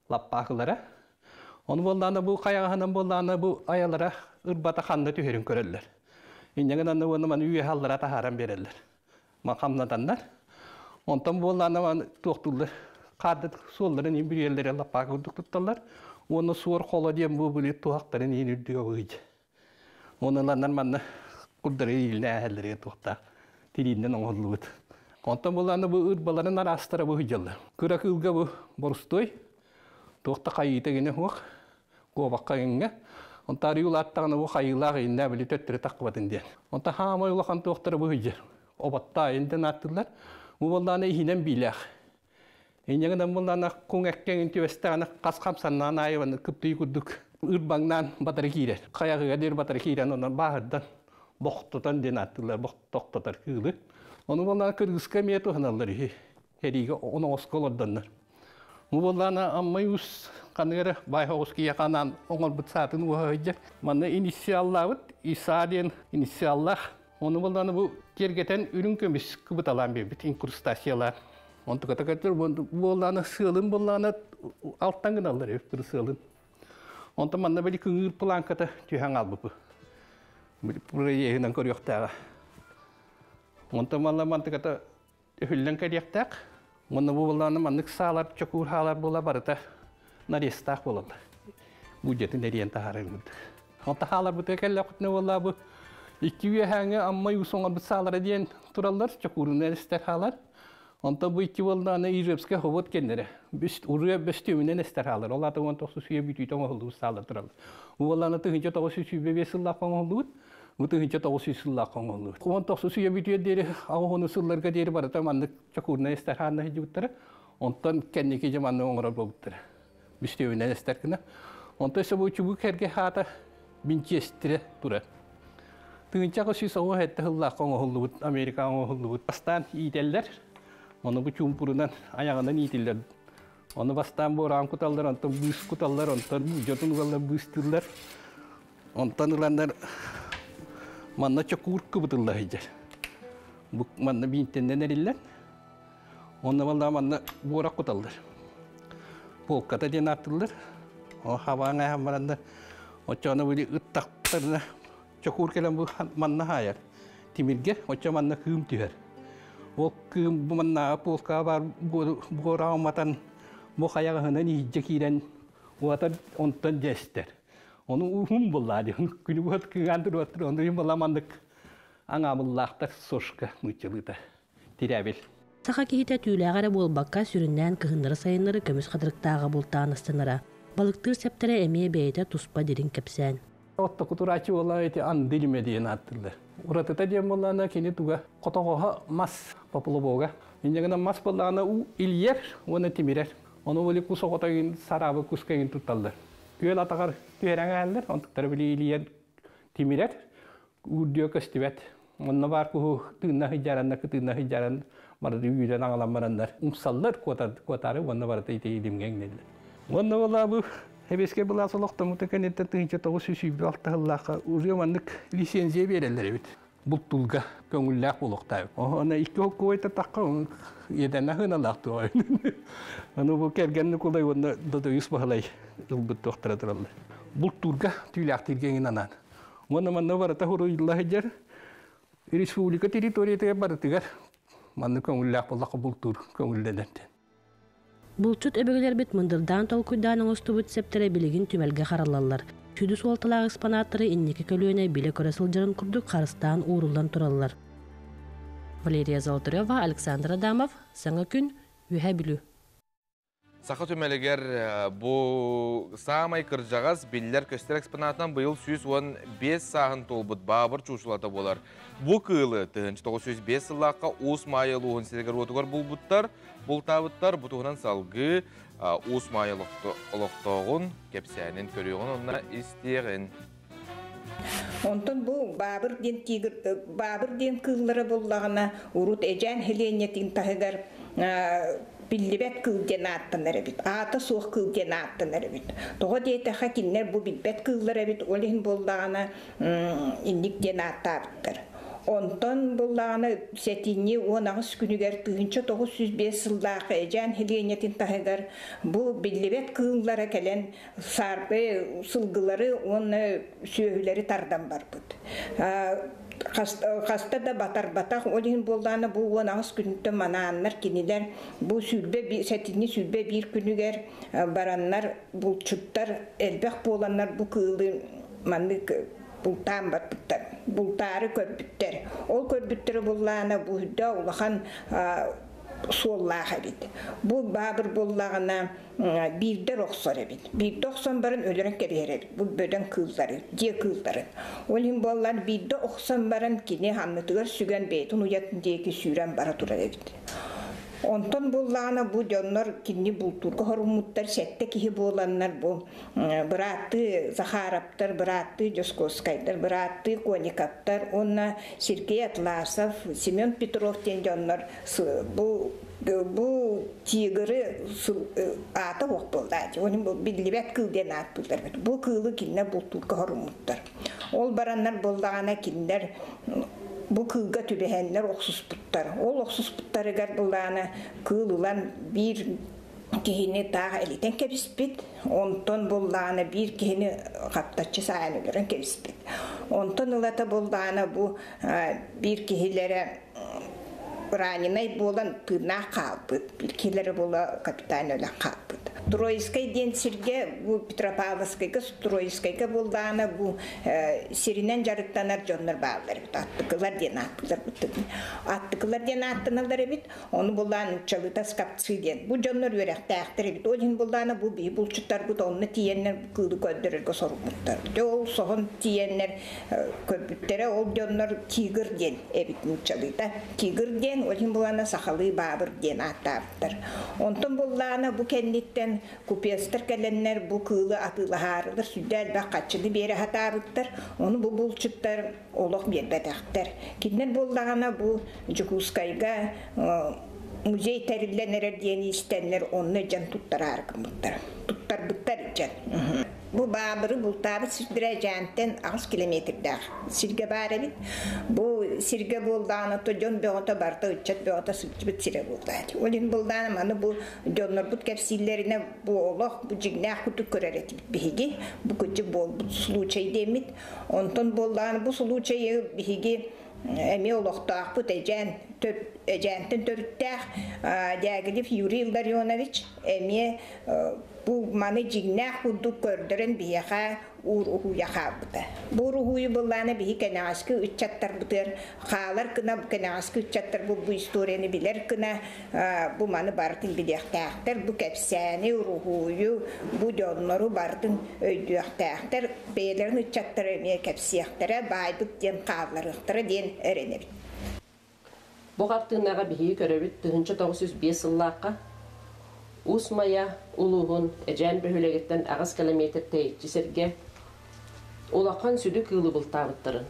Лаппаахылара. Ону буоллаана бу хайаҕаһынан буоллаана бу айалара ырбата ханна түһэрин көрөллөр. Инньэ гынан уонна маны үөһэ аллара таһааран биэрэллэр. Хамнатаннар. Онтон буоллаана маны туохтууллар. Хаардыт суолларын иин бүрүйэллэрэ лаппаакы курдук тутталлар. Уонна суор холо диэн бу били туһахтарын иин үрдүгэ быһыйдьа. Уонна ыланнар манна курдары иилнээһэллэригэр туохтаах тирииннэн оҥоһуллубут. Онтон буллаана бу ырбаларын араастара бу сылдьаллар. Кыра кыылга бу борустуой, туох да хайыыта гинэ суох, куобахха иҥҥэ. Онтон арыы улааттаҕына бу хайыылаах ииннээ били төттөрү таххыбатын диэн. Онтон хаамай улахан туохтара бу сылдьар. Оботтаайын диэн ааттыыллар. Бу буоллаана иһинэн биилээх. Инньэ гынан буоллаана куҥ эккэҥин түбэстэҕинэ хас хамсаннаан аайы кыптый курдук ырбаҥнаан батары киирэр. Хайаҕыга диэри батары киирэн онон бааһырдан бохтотон диэн ааттыыллар тохтотор кыылы. Ону буоллаана кыргызка эмиэ туһаналлар үһү. Эриигэ оноҕоско олордоннор. Бу буоллаана Аммай уус ханнык эрэ баай оҕус киһиэхэ анаан оҥорбут саатын уоһа сылдьар. Манна инициаллаабыт Иса диэн инициаллаах. Ону буоллаана бу киэргэтэн үрүҥ көмүс кыбыталаан биэрбит инкрустациялаан. Онтуката көтөр буоллаана сыалын буоллаана алтан гыналлар эбит бу сыалын. Онтон манна били кыҥыыр планката түһэн хаалбыпы. Проеһынан көрүөхтээҕэ. Онтон манна мантыката үһүллэн кэлиэхтээх. Уонна бу буоллаана маннык саалар, чокуур хаалар буола барыта нарезтаах буолаллар. Бу дьэтин эриэн таһаарар курдук. Онтон хааларбытыгар кэллэхпитинэ буоллаа бу Икки үөһээҥи Амма уус оҥорбут саалара диэн тураллар, чокуурунан эстэр хаалар. Онтон бу икки буоллаҕына Ижевскэй хобот кэннэрэ. Уруя бөстүүмүнэн эстэр хаалар. Ол аата 19 үйэ бүтүүтэ оҥоһуллубут саалар тураллар. Бу буоллаҕына 1925 сыллаахха оҥоһуллубут, бу 1900 сыллаахха оҥоһуллубут. 19 үйэ бүтүөр диэри, аҕыс сылларга диэри барыта маннык чокуурунан эстэр хаанна сылдьыбыттара. Онтон кэнники дьэ маннык оҥорор буолбуттара. Бүстүөбүнэн эстэр гына. Онтон өссө бу чубук эргэ хаата Винчестере турар. 1897 сыллаахха оҥоһуллубут, Америкаҕа оҥоһуллубут. Бастаан иитэллэр, ону бу чуумпурунан айаҕынан иитиллэр. Ону бастаан буораан куталлар, онтон быыс куталлар, онтон дьотун угаллар быыстыыллар. Онтон ыланнар манна чокуур кыбытылла сылдьар. Бу манна биинтэннэн эриллэн, онно баллаа манна буорах куталлар. Полката диэн ааттыыллар. О хабаан айхан бараннар оччоно били ыттахтарына чокуур кэлэн бу манна хаайар. Тимиргэ оччо манна кыым түһэр. Ол кыым бу маннааҕы полкаҕа баар буораҕы матан бу хайаҕаһынан иһирдьэ киирэн уотар онтон дьэстэр. Ону уһун буллаа диэн күнү быһа кыҥаан туруоттар ону иһин буолла маннык аҥаабыллаахтар сошка нууччалыыта тирээбил. Саха киһитэ түүлээҕэ эрэ буолбакка, сүрүннээн кыһыннары-сайыннары көмүс хатырыктааҕа бултаан астынара. Балыктыыр сэптэрэ эмиэ бэйэтэ туспа дириҥ кэпсээн. Оттоку турааччы буолла ити анды илимэ диэн ааттыыллар. Уратыта диэн буоллаҕына кини туга хотоҕоһо мас поплавога. Инньэ гынан мас буоллаҕына уу илийэр уонна тимирэр. Ону били кус оҕото игин сараабы куска игин тутталлар. Күөл атаҕар түһэрэн ааһаллар, онтуктара били илийэн тимирэр, уурдуо көстүбэт. Онно баар куһу тыынна сыдьааранна кытыынна сыдьааран барыты үүрэн аҕалан бараннар умсаллар куотаары уонна барыта ити илимҥэ иҥнэллэр. Уонна буолаа бу Сэбиэскэй былаас олохтоммутун кэнниттэн 1926 сыллаахха уже маннык лицензия биэрэллэр эбит. Бултуулга көҥүллээх буолуохтаах. Аны икки холкуой тахха иэдэнэ хыналаах туой. Аны бу кэргэн Нукулай уонна Додойус Баһылай ылбыт туохтара тураллар. Бултуурга түүлээхтииргэ иҥин анаан. Уонна манна барыта хуруйулла сылдьар республика территориятыгар барытыгар манна көҥүллээх буоллахха бултуур көҥүллэнэр. Булчут өбүгэлэрбит мындырдаан толкуйдаан оҥостубут сэптэрэ билигин түмэлгэ хараллаллар. Сүдү суолталаах экспонаттары инники көлүөнэ билэ-көрө сылдьарын курдук харыстаан ууруллан тураллар. Валерия Золотарева, Александр Адамов, Саҥа күн, Үөһээ Бүлүү. Саха түмэлигэр бу саамай кырдьаҕас биллэр-көстөр экспонатынан быйыл 115 сааһын туолбут баабыр чуучулата буолар. Бу кыылы 1905 сыллаахха Уус Маайа улууһун сиригэр-уотугар булбуттар, бултаабыттар. Бу туһунан салгыы Уус Маайа олохтооҕун кэпсээнин көрүөҕүн уонна истиэҕин. Онтон бу Баабыр диэн тигр Баабыр диэн кыыллара буллаҕына урут Эдьээн һэлиэнньэтин таһыгар биллибэт кыыл диэн ааттанар эбит. Аата суох кыыл диэн ааттанар эбит. Тоҕо диэтэххэ кинилэр бу билбэт кыыллар эбит. Ол иһин буоллаҕына инник диэн ааттаабыттар. Онтон буллаҕына сэтинньи 18 күнүгэр 1905 сыллаах Эдьээн һэлиэнньэтин таһыгар бу биллибэт кыыллара кэлэн саарбы сылгылары уонна сүөһүлэри тардан барбыт. Хаста да батарбатах, ол иһин буоллаҕына бу 18 күнтэн манааннар кинилэр бу сүүрбэ сэтинньи 21 күнүгэр бараннар булчуттар элбэх буоланнар бу кыылы маннык бултаан барбыттар, бултаары көрбүттэр. Ол көрбүттэрэ буллаана бу үрдэ улахан суоллаах эбит. Бу баабыр буоллаҕына биирдэ охсор эбит. Биирдэ охсон баран өлөрөн кэбиһэр эбит. Бу бөдөҥ кыыллары, дьиэ кыылларын. Ол иһин буоллар биирдэ охсон баран кини саннытыгар сүгэн бэйэтин уйатын диэки сүүрэн бара турар эбит. Онтон буллаҕына бу дьоннор кинини бултуурга хоруммуттар сэттэ киһи буоланнар бу бырааттыы Захаровтар, бырааттыы Дьоскуоскайдар, бырааттыы Кониковтар уонна Сергей Атласов, Семен Петров диэн дьоннор бу бу тигры аата суох буолла биллибэт кыыл диэн ааттыыллар бу кыылы кинилэр бултуурга хоруммуттар ол бараннар буоллаҕына кинилэр бу кыылга түбэһэннэр охсуспуттар ол охсуспуттарыгар буллаҕына кыыл ылан биир киһини таах элитэн кэбиспит онтон буллаҕына биир киһини хаптаччы саайан өлөрөн кэбиспит онтон ылата буллаҕына бу биир киһилэрэ Раненай буолан тыыннаах хаалбыт. Килери буола капитан өлөн хаалбыт. Троицкай диэн сиргэ, бу Петропавловскайга, Троицкайга буоллаҕына, бу сиринэн дьарыктанар дьоннор бааллар эбит. Аттыкылар диэн ааттыылар Аттыкылар диэн ааттаналлар эбит. Ону буллаан нууччалыыта скопцы диэн. Бу дьоннор үөрэхтээхтэр эбит. Ол иһин буллаана бу биһи булчуттарбыт онно тиийэннэр кыылы көрдөрөргө соруммуттар. Дьэ ол соһон тиийэннэр көрбүттэрэ ол дьоннор тигр диэн эбит нууччалыыта. Тигр диэн, ол иһин буллаана сахалыы баабыр диэн ааттаабыттар. Онтон буллаана бу кэнниттэн купецтар кэлэннэр бу кыылы атыылаһаарылар сүрдээх элбэх хаччыны биэрэ сатаабыттар. Ону бу булчуттар олох биэрбэтэхтэр. Кинилэр буоллаҕына бу Дьокуускайга музей тэриллэн эрэр диэн истэннэр онно дьон туттараары гыммыттар. Туттарбыттар дьон. Бу баабыры бултаабыт сирдэрэ Дьээнтэн 8 километрдаах сиргэ баар эбит. Бу сиргэ буоллаҕына то дьон бөҕөтө барыта ыччат бөҕөтө сылдьыбыт сирэ буоллаа. Ол иһин буллаҕына маны бу дьоннорбут кэпсииллэринэ бу олох бу дьиҥнээх курдук көрөр этибит биһиги. Бу кырдьык буолбут случай диэммит. Онтон буоллаҕына бу случайы биһиги эмиэ олохтоохпут Эдьээн Эдьээнтэн төрүттээх Дягилев Юрий Илларионович эмиэ бу маны дьиҥнээх курдук көрдөрөн биһиэхэ уур уһуйа хаалбыта. Бу уруһуйу былаана биһи кэнэҕэски ыччаттарбытыгар хаалар гына кэнэҕэски ыччаттар бу историяны билэр гына бу маны барытын билиэхтээхтэр, бу кэпсээни, уруһуйу, бу дьоннору барытын өйдүөхтээхтэр, бэйэлэрин ыччаттара эмиэ кэпсиэхтэрэ, баайбыт диэн хаалларыахтара диэн эрэнэбит. Бу хартыынаҕа биһиги көрөбүт 1905 сыллаахха Уус Майа улууһун Эдьээн бөһүөлэгиттэн 8 километр тэйиччи сиргэ улахан сүдү кыылы бултаабыттарын.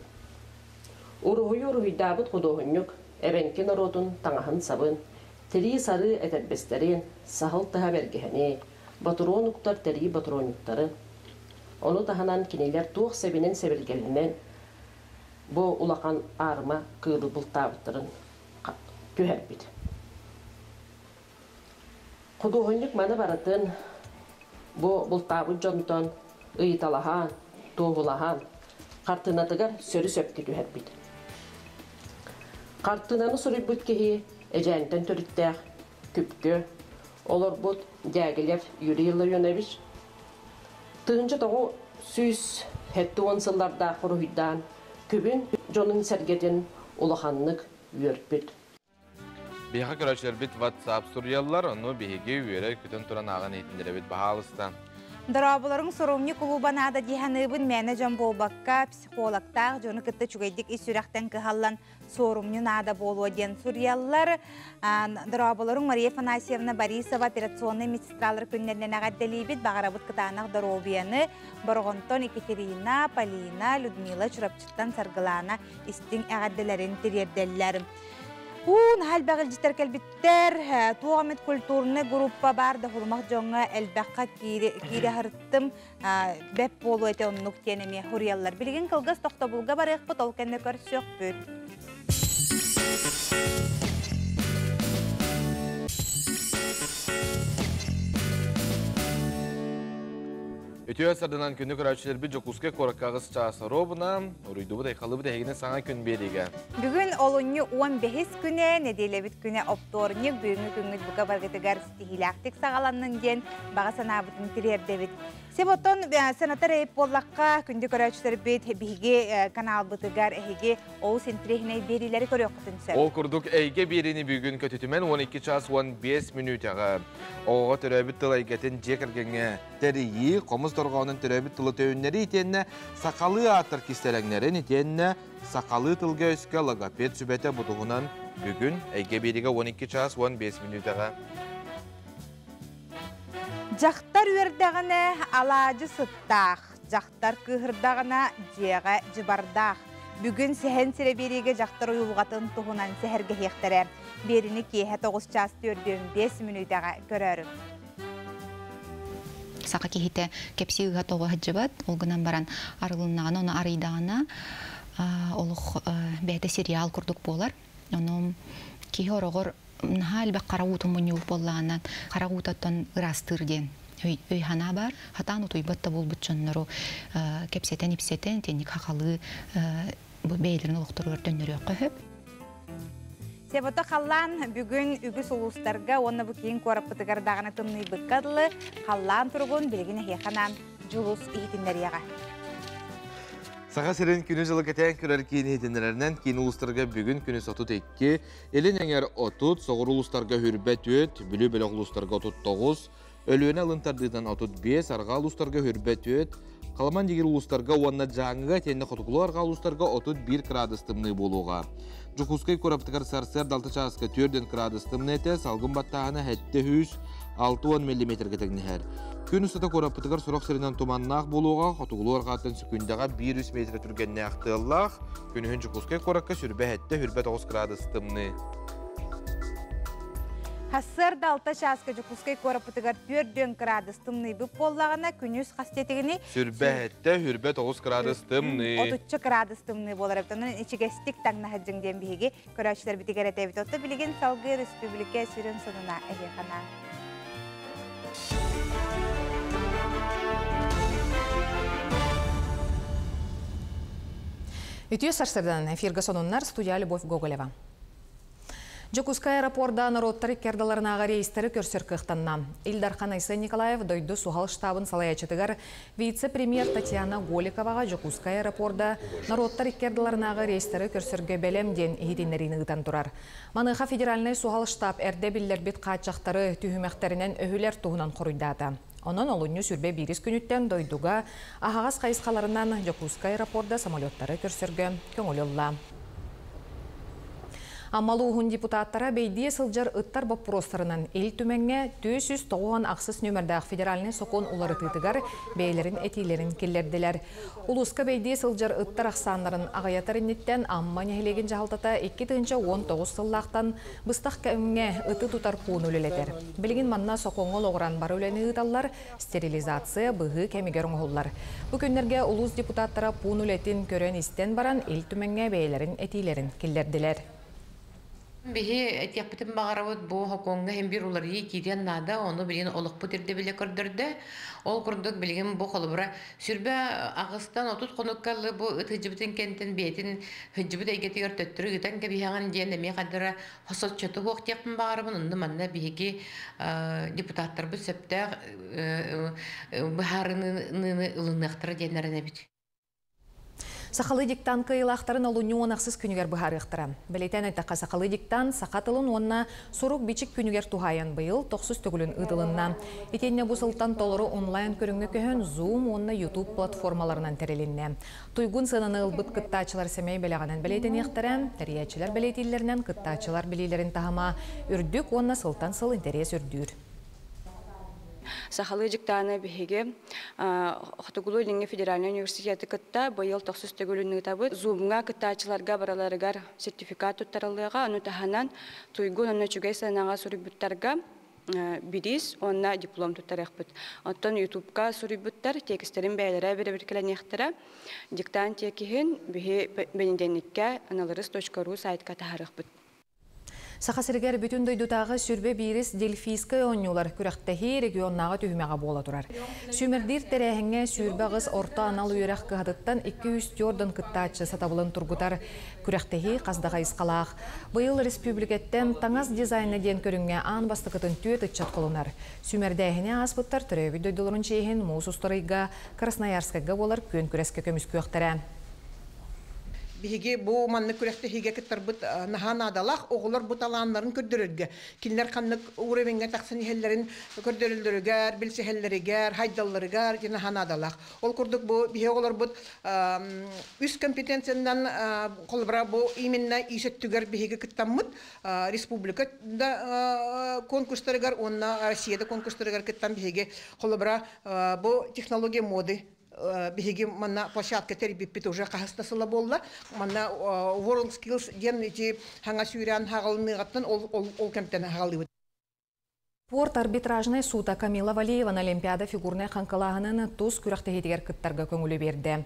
Уруһуйу уруһуйдаабыт худуоһунньук эбэҥки норуотун таҥаһын-сабын, тирии сарыы этэрбэстэрин, саһыл тыһа бэргэһэни, ботуруон уктар тэрии ботуруонньуктары, ону таһынан кинилэр туох сэбинэн-сэбиргэлинэн бу улахан аарыма кыылы бултаабыттарын түһэрбит. Худуоһунньук маны барытын бу бултаабыт дьонтон ыйыталаһан, туоһулаһан, хартыынатыгар сөрү-сөпкө түһэрбит. Хартыынаны суруйбут киһи Эдьээнтэн төрүттээх Күпкө олорбут Дягилев Юрий Илларионович 1970 сыллардаах уруһуйдаан күбүн дьонун-сэргэтин улаханнык үөрпүт. Биһиэхэ көрөөччүлэрбит WhatsApp суруйаллар, ону биһиги үөрэ-көтөн туран ааҕан иһитиннэрэбит, баһаалыста. Дорооболоруҥ сурумньу кулууба наада дии саныыбын мээнэ дьон буолбакка, психологтаах дьону кытта үчүгэйдик ис сүрэхтэн кыһаллан суорумньу наада буолуо диэн суруйаллар. Дорооболоруҥ Мария Афанасьевна Борисова операционнай медсестралар күннэринэн эҕэрдэлиибит. Баҕарабыт кытаанах доруобуйаны. Бороҕонтон Екатерина, Полина, Людмила Чурапчыттан Саргылаана истиҥ эҕэрдэлэрин тириэрдэллэр. Уу, наһаа элбэх илдьиттэр кэлбиттэр. Туох эмит культурнай группа баар да хулумах дьоҥҥо элбэххэ киирэ сырыттым. Бэп буолуо этэ оннук диэн эмиэ суруйаллар. Билигин кылгас тохтобулга барыахпыт, ол кэннэ көрсүөхпүт. Үтүө сарданан күнү көрөөччүлэрбит Дьокуускай куоракка аҕыс чаас оруобуна уруйдубут айхаллыбыт эһигини саҥа күн биэриигэ. Бүгүн олунньу 15 күнэ, нэдиэлэбит күнэ оптуорунньук, бүгүҥҥү күҥҥүт бука баргытыгар ситиһиилээхтик саҕаланнын диэн баҕа санаабытын тириэрдэбит. Себотон сенатор эйп буоллахха, күндү көрөөччүлэрбит биһиги каналбытыгар эһиги олус интириэһинэй биэриилэри көрүөххүтүн сөп. Ол курдук эйгэ биэриини бүгүн көтүтүмэн 12 час 15 мүнүүтэҕэ оҕоҕо төрөөбүт тыл эйгэтин дьиэ кэргэҥҥэ тэрийии, хомус дорҕоонун төрөөбүт тылы төйүннэрии итиэннэ сахалыы ааттар кистэлэҥнэрин итиэннэ сахалыы тылга-өскө логопед сүбэтэ бутуһунан бүгүн эйгэ биэриигэ 12 час 15 мүнүүтэҕэ. Дьахтар үөрдэҕинэ алаадьы сыттаах, дьахтар кыыһырдаҕына дьиэҕэ дьыбардаах. Бүгүн сэһэн сирэ биэриигэ дьахтар уйулҕатын туһунан сэһэргэһиэхтэрэ. Биэрини киэһэ 9 час 45 мүнүүтэҕэ көрөөрүҥ. Саха киһитэ кэпсии ыһа тоҕо сылдьыбат, ол гынан баран арылыннаҕына, ону арыйдаҕына олох бэйэтэ сериал курдук буолар. Ону киһи ороҕор наһаа элбэх хара уутун мунньубут буоллаҕына, хара уутаттан ыраастыыр диэн өй-санаа баар. Хатаан утуйбат да буолбут дьоннору кэпсэтэн-ипсэтэн, итинник хахалыы бэйэлэрин олохторугар төннөрүөххэ сөп. Себото халлаан бүгүн үгүс улуустарга уонна бу киин куораппытыгар даҕаны тымныйбыкка дылы халлаан туругун билигин эһиэхэ Дьулус иһитиннэриэҕэ. Саха сирин күнү-дьылы кэтээн көрөр киин иһитиннэрэринэн киин улуустарга бүгүн күнүс 32, Илин эҥэр 30, соҕуруу улуустарга хүрбэ 4, Бүлүү бөлөх улуустарга 39, Өлүөнэ алын тардыытынан 35, арҕаа улуустарга хүрбэ 4, Халаман дигир улуустарга уонна Дьааҥыга итиэннэ хотугулуу арҕаа улуустарга 31 кыраадыс тымныы буолуоҕа. Дьокуускай куорапытыгар сарсыарда 6 чааска 4 кыраадыс тымныы этэ, салгын баттааһына 760 миллиметргэ тэҥнэһэр. Күн устата куораппытыгар сорох сиринэн туманнаах буолуоҕа, хотугулуу арҕааттан сөкүүндэҕэ 1-3 метр түргэннээх тыаллаах, күнүһүн Дьокуускай куоракка сүрбэ 7-9 кыраадыс тымныы. Сарсыарда 6 чааска Дьокуускай куораппытыгар 4 кыраадыс тымныйбыт буоллаҕына, күнүс хас диэтигини? Сүрбэ 7, хүрбэ 9 кыраадыс тымныы. Отучча кыраадыс тымныы буолар эбит. Онон ичигэстик таҥнаһыдьыҥ диэн биһиги көрөөччүлэрбитигэр этэбит. Отто билигин салгыы республика сүрүн сонуна эһиэхэ Үтүө сарсырдан эфирга сонуннар студия Любовь Гоголева. Дьокуускай аэропорда норуоттар иккардаларынааҕы рейстэри көрсөр кыахтанна. Ил Дархан Айсен Николаев дойду суһал штабын салайааччытыгар вице-премьер Татьяна Голиковаҕа Дьокуускай аэропорда норуоттар иккардаларынааҕы рейстэри көрсөргө бэлэм диэн иһитиннэриини ыытан турар. Маныаха федеральнай суһал штаб эрдэ биллэрбит хааччахтары түһүмэхтэринэн өһүлэр туһунан хоруйдаата. Онон олунньу сүрбэ биирис күнүттэн дойдуга аһаҕас хайысхаларынан Дьокуускай аэропорда самолеттары көрсөргө көҥүл ылла. Амма улууһун депутаттара бэйдиэ сылдьар ыттар боппуруостарынан Ил Түмэҥҥэ 498 нүөмэрдээх федеральнай сокуон уларытыытыгар бэйэлэрин этиилэрин киллэрдилэр. Улууска бэйдиэ сылдьар ыттар ахсааннарын аҕыйатар инниттэн Амма нэһилиэгин дьаһалтата 2019 сыллаахтан быстах кэмҥэ ыты тутар пууну үлэлэтэр. Билигин манна сокуоҥҥа олоҕуран бары үлэни ыыталлар, стерилизация быһыы кэмигэр оҥоһуллар. Бу күннэргэ улуус депутаттара пуун үлэтин көрөн-истэн баран Ил Түмэҥҥэ бэйэлэрин этиилэрин киллэрдилэр. Биһи этиэхпитин баҕарабыт бу хокуоҥҥа иһин биир уларыйыы киириэн наада, ону билигин олохпут ирдэбилэ көрдөрдө. Ол курдук билигин бу холобура сүрбэ аҕыстан 30 хонукка ылы бу ыт сылдьыбытын кэнтэн бэйэтин сылдьыбыт эйгэтигэр төттөрү ыытан кэбиһэҕин диэн эмиэ хадара соччото суох диэхпин баҕарабын. Онно манна биһиги депутаттарбыт сөптөөх быһаарыныыны ылыныахтара диэн эрэнэбит. Сахалыы диктант кыайыылаахтарын олунньу уон ахсыс күнүгэр быһаарыахтара. Бэлиэтээн эттэххэ, сахалыы диктант саха тылын уонна сурук-бичик күнүгэр туһаайан быйыл тохсус төгүлүн ыытылынна. Итиэннэ бу сылтан толору онлайн көрүҥҥэ көһөн Zoom уонна YouTube платформаларынан тэрилиннэ. Туйгун сыананы ылбыт кыттааччылар сэмэй бэлэҕинэн бэлиэтэниэхтэрэ, тэрийээччилэр бэлиэтииллэринэн кыттааччылар билиилэрин таһыма үрдүк уонна сылтан сыл интэриэс үрдүүр. Сахалыы дьыктааны биһиги Хотугулуу-Илиҥҥи федеральнай университеты кытта быйыл тохсус төгүлүн ыытабыт. Zoom-ҥа кыттааччыларга барыларыгар сертификат туттарыллыаҕа. Ону таһынан туйгун уонна үчүгэй сыанаҕа суруйбуттарга бириис уонна диплом туттарыахпыт. Оттон Ютубка суруйбуттар тиэкистэрин бэйэлэрэ бэрэбиэркэлэниэхтэрэ. Диктант тиэкиһин биһи бэнидиэнньиккэ аналырыс.ру сайтка таһаарыахпыт. Саха сиригэр бүтүн дойдутааҕы сүрбэ биирис Дельфийскай оонньуулар күрэхтэһии регионнааҕы түһүмэҕэ буола турар. Сүүмэрдиир тэрээһиҥҥэ 28 орто анал үөрэх кыһатыттан 204 кыттааччы сатабылын тургутар күрэхтэһии хас да хайысхалаах. Быйыл республикаттан таҥас дизайна диэн көрүҥҥэ аан бастакытын түөрт ыччат холонор. Сүүмэрдээһини ааспыттар төрөөбүт дойдуларын чиэһин муус устар ыйга Красноярскайга буолар күөн күрэскэ көмүскүөхтэрэ. Биһиги бу маннык күрэхтэһиигэ кыттарбыт наһаа наадалаах. Оҕолор бу талааннарын көрдөрөргө, кинилэр ханнык уровеньҥа тахсан иһэллэрин көрдөрөллөрүгэр, билсиһэллэригэр, хайдалларыгар ити наһаа наадалаах. Ол курдук бу биһиги оҕолорбут үс компетенциянан холобура бу именно ис өттүгэр биһиги кыттаммыт республика да конкурстарыгар уонна Россия да конкурстарыгар кыттан биһиги холобура бу технология моды биһиги манна площадка тэрийбиппит уже хаһыс да сыла буолла. Манна World Skills диэн ити хаҥа сүүрэн хаҕалыныаҕыттан ол ол кэмтэн хаҕалыыбыт. Спорт арбитражнай суута Камила Валиеваны Олимпиада фигурнай хаҥкылааһынын тус күрэхтэһиитигэр кыттарга көҥүлү биэрдэ.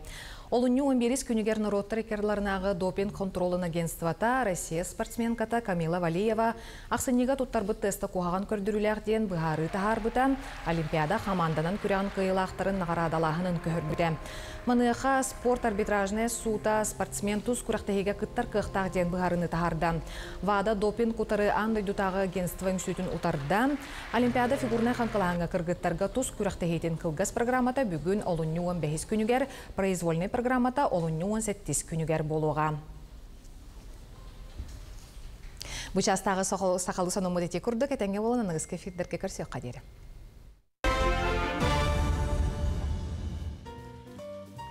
Олунньу 11 күнүгэр норуоттар иккардыларынааҕы допинг хонтуруолун агентствота Россия спортсменката Камила Валиева ахсынньыга туттарбыт теста куһаҕан көрдөрүүлээх диэн быһаарыы таһаарбыта, Олимпиада хамаанданан күрэҕин кыайыылаахтарын наҕараадалааһынын көһөрбүтэ. Маныаха спорт арбитражнай суута спортсмен тус күрэхтэһиигэ кыттар кыахтаах диэн быһаарыыны таһаарда. ВАДА допинг утары аан дойдутааҕы агентство үҥсүүтүн утарда. Олимпиада фигурнай хаҥкылааһыҥҥа кыргыттарга тус күрэхтэһиитин кылгас программата бүгүн олунньу 15 күнүгэр, произвольнай программата олунньу 18 күнүгэр буолуоҕа. Бу чаастааҕы сахалыы сонуммут ити курдук этэҥҥэ буолан аныгыскы эфирдэргэ көрсүөххэ диэри.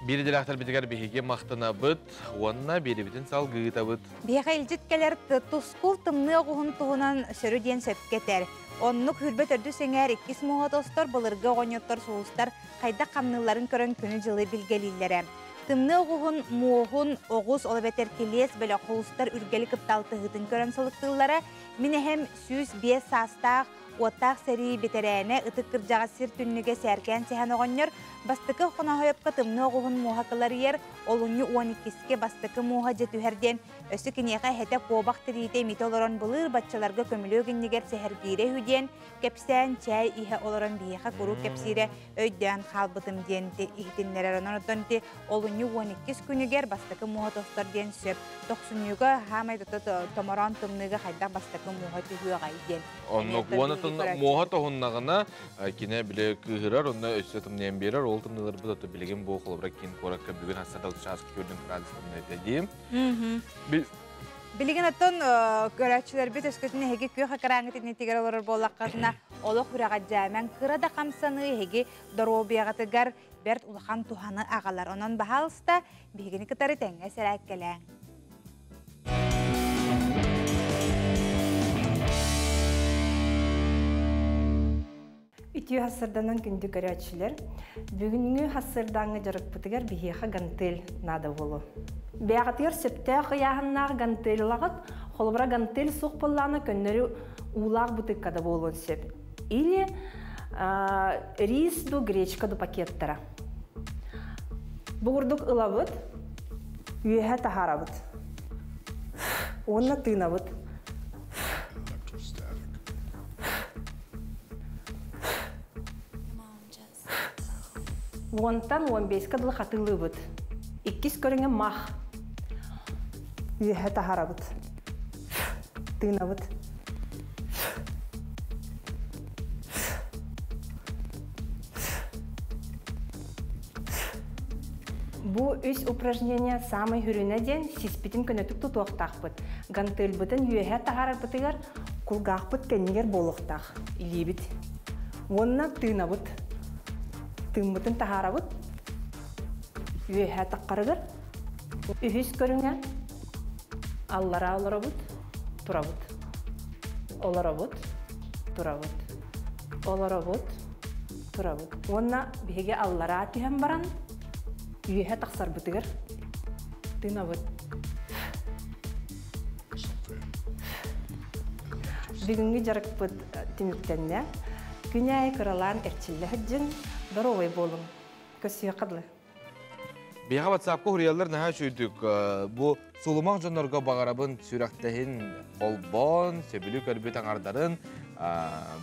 Биир идэлээхтэрбитигэр биһиги махтанабыт уонна биэрибитин салгыытабыт. Биһиэхэ илдьит кэлэр тускул тымныы оҕуһун туһунан сөрү диэн сөпкө этэр. Оннук хүрбэ төрдүс эҥээр иккис муоһа тостор былыргы оҕонньоттор сулустар хайдах хамныылларын көрөн күнү-дьылы билгэлииллэрэ. Тымныы оҕуһун, муоһун, оҕус, ол эбэтэр килиэс бөлөх сулустар үргэли кытта алтыһыытын көрөн сылыктыыллара. Мин эһэм 105 саастаах Уоттаах сэрии бэтэрээнэ ытык кырдьаҕас сир түннүгэ сээркээн сэһэн оҕонньор бастакы Хоноһойопко тымныы оҕуһун муоһа кыларыйар, олунньу 12-скэ бастакы муоһа дьэ түһэр диэн өссө киниэхэ эһэтэ куобах тириитэ имитэ олорон былыр баччаларга көмүлүөк иннигэр сэһэргиирэ үһү диэн кэпсээн чээй иһэ олорон биһиэхэ куруук кэпсиирэ өйдөөн хаалбытым диэн иһитиннэрэр. Онон оттон ити олунньу 12 күнүгэр бастакы муоһа тостор диэн сөп. Тохсунньуга хаамай томороон тымныыга хайдах бастакы муоһа түһүөҕэй диэн. Оннук уонна муоһа тоһуннаҕына кине бile кыыһырар, онно өссө тымныйан биэрэр. Ол тымныыларбыт ото билигин бу холобура киин куоракка бүгүн хасса чаас көрдүн градус тымныйда дии. Билигин оттон көрөөччүлэрбит өскөтүн эһиги күөх экраҥҥыт иннитигэр олорор буоллаххытына, олох үрэҕэдьээмэҥ, кыра да хамсаныы эһиги доруобуйаҕытыгар бэрт улахан туһаны аҕалар. Онон баһаалыста биһигини кытары тэҥҥэ сэрээккэлээҥ. Үтүө хассырданан күндү көрөөччүлэр, бүгүҥҥү хассырдааҥҥы дьарыкпытыгар биһиэхэ гантель наада буолуо. Бэйэҕитигэр сөптөөх ыйааһыннаах гантель ылаҕыт, холобура гантель суох буоллаҕына көннөрү уулаах бытыыкка да буолуон сөп. Или рис ду гречка ду пакеттара. Бу курдук ылабыт, үөһэ таһаарабыт. Уонна тыынабыт. Уонтан 15-ка дылы хатылыыбыт. Иккис көрүҥэ мах. Үөһэ таһарабыт. Тыынабыт. Бу үс упражнение самай хүрүнэ диэн сиспитин көнөтүк тутуохтаахпыт. Гантельбытын үөһэ таһаарарбытыгар кулгаахпыт кэннигэр буолуохтаах. Илиибит. Уонна тыынабыт. Тыыммытын таһаарабыт. Үөһэ таххарыгар. Үһүс көрүҥэ аллараа олоробут, турабыт. Олоробут, турабыт. Олоробут, турабыт. Уонна биһиги аллараа түһэн баран үөһэ тахсарбытыгар тыынабыт. Бүгүҥҥү дьарыкпыт түмүктэннэ. Күн аайы кыралаан эрчиллэ сылдьыҥ, доруобай буолуҥ. Көрсүөххэ дылы. Биһиэхэ WhatsApp-ка суруйаллар наһаа үчүгүйдүк. Бу сулумах дьоннорго баҕарабын сүрэхтэһин холбоон, сөбүлүү көрбүт аҥардарын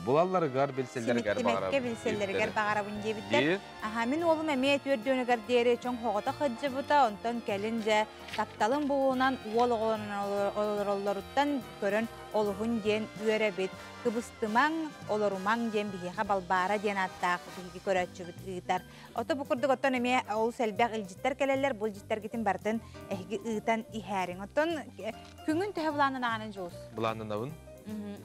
булалларыгар, билсэллэригэр баҕарабын. билсэллэригэр баҕарабын диэбиттэр. Аха, мин уолум эмиэ түөрдүөнүгэр диэри чоҥ хоҕото сылдьыбыта, онтон кэлин дьэ тапталын булунан уол оҕолоролоруттан көрөн олуһун диэн үөрэбит. Кыбыстымаҥ, олорумаҥ диэн биһиэхэ Балбаара диэн ааттаах биһиги көрөөччүбүт ыытар. Ото бу курдук оттон эмиэ олус элбэх илдьиттэр кэлэллэр, бу илдьиттэргитин барытын эһиги ыытан иһээриҥ. Оттон күҥүн төһө былааннанаҕын Дьулус? Былааннанабын.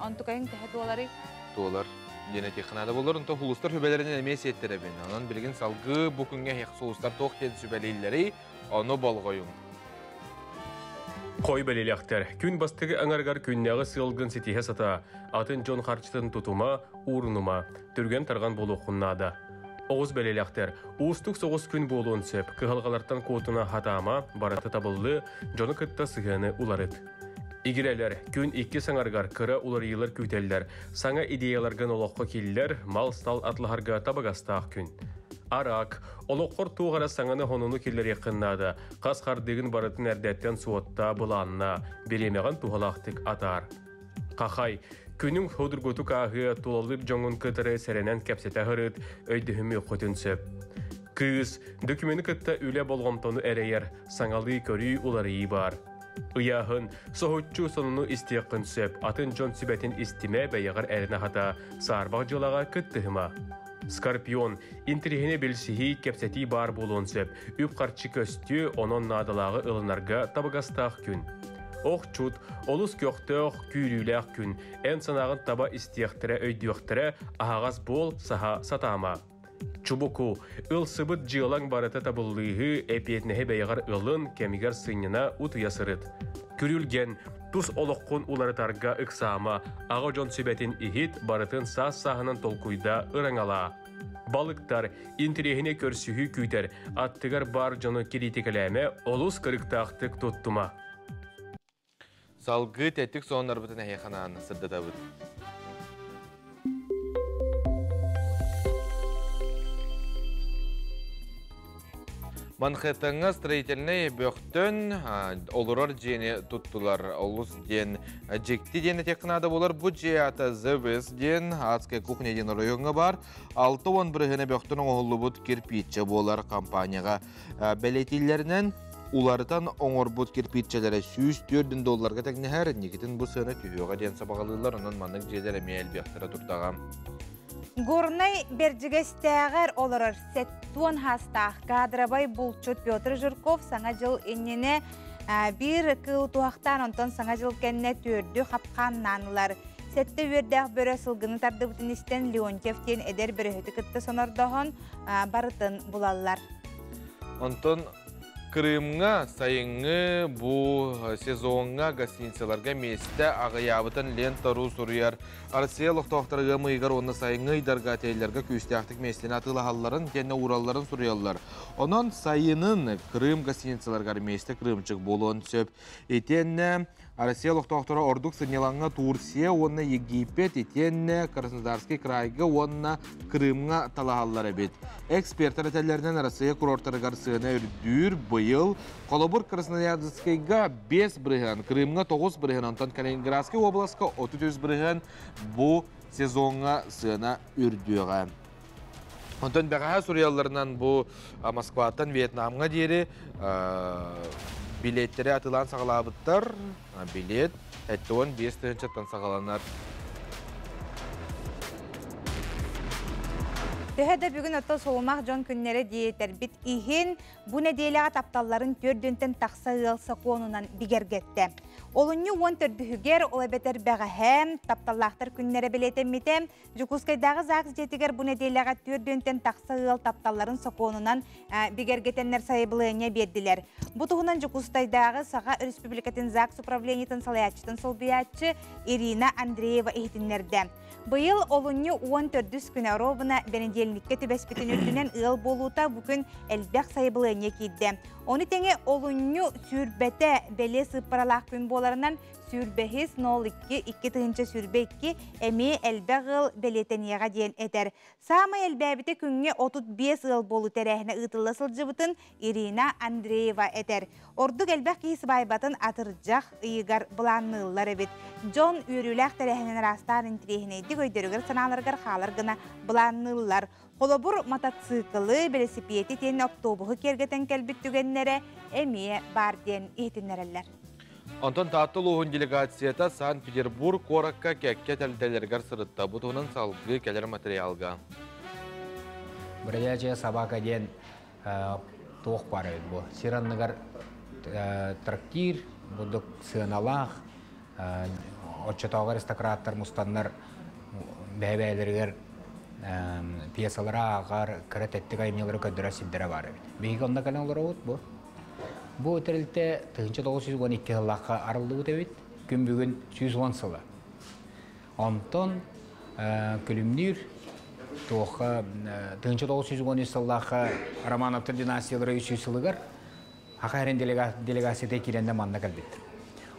Онтукайыҥ төһө туоларый? Туолар диэн этиэххэ наада буолар. Онтон сулустар сүбэлэринэн эмиэ сиэттэрэбин. Онон билигин салгыы бу күҥҥэ эһиэхэ сулустар туох диэн сүбэлииллэрий, ону болҕойуҥ. Хой бэлиэлээхтэр. Күн бастакы аҥарыгар күннээҕи сыалгын ситиһэ сатаа. Атын дьон харчытын тутума, уурунума. Түргэн-тарҕан буолуоххун наада. Оҕус бэлиэлээхтэр. Уустук соҕус күн буолуон сөп. Кыһалҕалартан куотуна хатаама, барыта табыллыы, дьону кытта сыһыаны уларыт. Игирэлэр, күн икки саҥарыгар кыра уларыйыылар күүтэллэр. Саҥа идеяларгын олоххо киллэр, мал-сал атлаһарга табыгастаах күн. Арак, олоххор туох эрэ саҥаны хонуну киллэриэххин наада. Хас хардыыгын барытын эрдэттэн суоттаа, былааннаа, бириэмэҕин туһалаахтык атаар. Хахай, күнүҥ судургутук ааһыа, тулалыыр дьоҥҥун кытары сэрэнэн кэпсэтэ сырыт, өйдөһүмүөххүтүн сөп. Кыыс, дөкүмүнү кытта үлэ болҕомтону эрэйэр, саҥалыы көрүү уларыйыы баар. Ыйааһын, соһуччу сонуну истиэххин сөп, атын дьон сүбэтин истимэ, бэйэҕэр эрэнэ хата, саарбах дьыалаҕа кыттыһыма. Скорпион, интэриэһинэй билсиһии, кэпсэтии баар буолуон сөп. Үп-харчы көстүө, онон наадалааҕы ылынарга табыгастаах күн. Охчут, олус көхтөөх, күүрүүлээх күн. Эн санааҕын таба истиэхтэрэ, өйдүөхтэрэ, аһаҕас буол, саһа сатаама. Чубуку, ылсыбыт дьыалаҥ барыта табыллыыһы, эпиэтинэһи бэйэҕэр ылын, кэмигэр сынньана, утуйа сырыт. Күрүлгэн, тус олоххун уларытарга ыксаама, аҕа дьон сүбэтин иһит, барытын саас-сааһынан толкуйда, ыраҥалаа. Балыктар, интэриэһинэй көрсүһүү күүтэр, аттыгар баар дьону кириитикэлээмэ, олус кырыктаахтык туттума. Салгыы тэттик сонуннарбытын эһиэхэ анаан сырдатабыт. Манхэттеҥҥа строительнай бөхтөн олорор дьиэни туттулар. Олус диэн дьикти диэн этиэххэ наада буолар. Бу дьиэ аата ЗВС диэн адская кухня диэн оройуоҥҥа баар. 60 бырыһыана бөхтөн оҥоһуллубут кирпииччэ буолар компанияҕа бэлиэтииллэринэн уларытан оҥорбут кирпииччэлэрэ 104 долларга тэҥнэһэр. Инникитин бу сыана түһүөҕэ диэн сабаҕалыыллар. Онон маннык дьиэлэр эмиэ элбиэхтэрэ турдаҕа. Горнай Бэрдьигэстээҕэр олорор сеттуон хаастаах кадрабай булчут Петр Жирков Саҥа дьыл иннинэ биир кыыл туһахтаан, онтон Саҥа дьыл кэннэ төрдү хапхааннаан ылар. Сэттэ үөрдээх бөрө сылгыны тардыбытын истэн Леонтьев диэн эдэр бөрөһүтү кытта сонордоһон барытын булаллар. Онтон Крымҥа сайыҥҥы бу сезоҥҥа гостиницаларга миэстэ аҕыйаабытын Лента.ру суруйар. Россия олохтоохторо ыам ыйыгар уонна сайыҥҥы ыйдарга отеллэргэ күүстээхтик миэстэни атыылаһалларын итиэннэ ууралларын суруйаллар. Онон сайынын Крым гостиницаларыгар миэстэ кырыымчык буолуон сөп. Итиэннэ Россия олохтоохторо ордук сынньалаҥҥа Турция уонна Египет итиэннэ Краснодарский крайга уонна Крымҥа талаһаллар эбит. Экспертэр этэллэринэн Россия курортарыгар сыана үрдүүр быйыл. Холобур, Красноярскайга 5 бырыһыан, Крымҥа 9 бырыһыан, онтон Калининградскай уобаласка 33 бырыһыан бу сезоҥҥа сыана үрдүөҕэ. Онтон бэҕэһээ суруйалларынан бу Москваттан Вьетнамҥа диэри билиэттэри атыылаан саҕалаабыттар. Билиэт 75 тыһыынчаттан саҕаланар. Төһө да бүгүн оттон солумах дьон күннэрэ диэтэрбит иһин, бу нэдиэлэҕэ тапталларын төрдүнтэн тахса ыал сокуонунан бигэргэттэ. Олунньу уон төрдүһүгэр, ол эбэтэр бэҕэһээ, тапталлаахтар күннэрэ бэлиэтэммитэ. Дьокуускайдааҕы ЗАГС дьиэтигэр бу нэдиэлэҕэ түөрдүөнтэн тахса ыал тапталларын сокуонунан бигэргэтэннэр сайабылыанньа биэрдилэр. Бу туһунан Дьокуускайдааҕы Саха Өрөспүүбүлүкэтин ЗАГС управлениетын салайааччытын солбуйааччы Ирина Андреева иһитиннэрдэ. Быйыл олунньу 14 күнэ оруобуна бэнидиэлниккэ түбэспитин үрдүнэн ыал буолуута бу күн элбэх сайабылыанньа киирдэ. Ону тэҥэ олунньу сүүрбэтэ бэлиэ сыыппаралаах күн буоларынан сүүрбэһис 02 2022 эмиэ элбэх ыал бэлиэтэниэҕэ диэн этэр. Саамай элбээбитэ күҥҥэ 35 ыал буолуу тэрээһинэ ыытылла сылдьыбытын Ирина Андреева этэр. Ордук элбэх киһи сыбаайбатын атырдьах ыйыгар былаанныыллар эбит. Дьон үөрүүлээх тэрээһинин араастаан интириэһинэйдик өйдөрүгэр-санааларыгар хаалар гына былаанныыллар. Холобур, мотоциклы, бэлисипиэти итиэннэ оптуобуһу киэргэтэн кэлбит түгэннэрэ эмиэ баар диэн иһитиннэрэллэр. Онтон Таатта улууһун делегацията Санкт-Петербург куоракка кэккэ тэрилтэлэригэр сырытта. Бу туһунан салгыы кэлэр материалга. Бродячая собака диэн туох баар эбит бу. Сир анныгар трактир, бурдук сыаналаах, оччотооҕу аристократтар мустаннар бэйэ-бэйэлэригэр пьесалары ааҕар, кыра тэттик айымньылары көрдөрөр сирдэрэ баар эбит. Биһиги онно кэлэн олоробут бу. Бу тэрилтэ 1912 сыллаахха арыллыбыт эбит. Күн бүгүн 110 сыла. Онтон Күлүмнүүр туохха 1913 сыллаахха Романовтар династиялара 300 сылыгар Аха эрин делегацията киирэннэ манна кэлбит.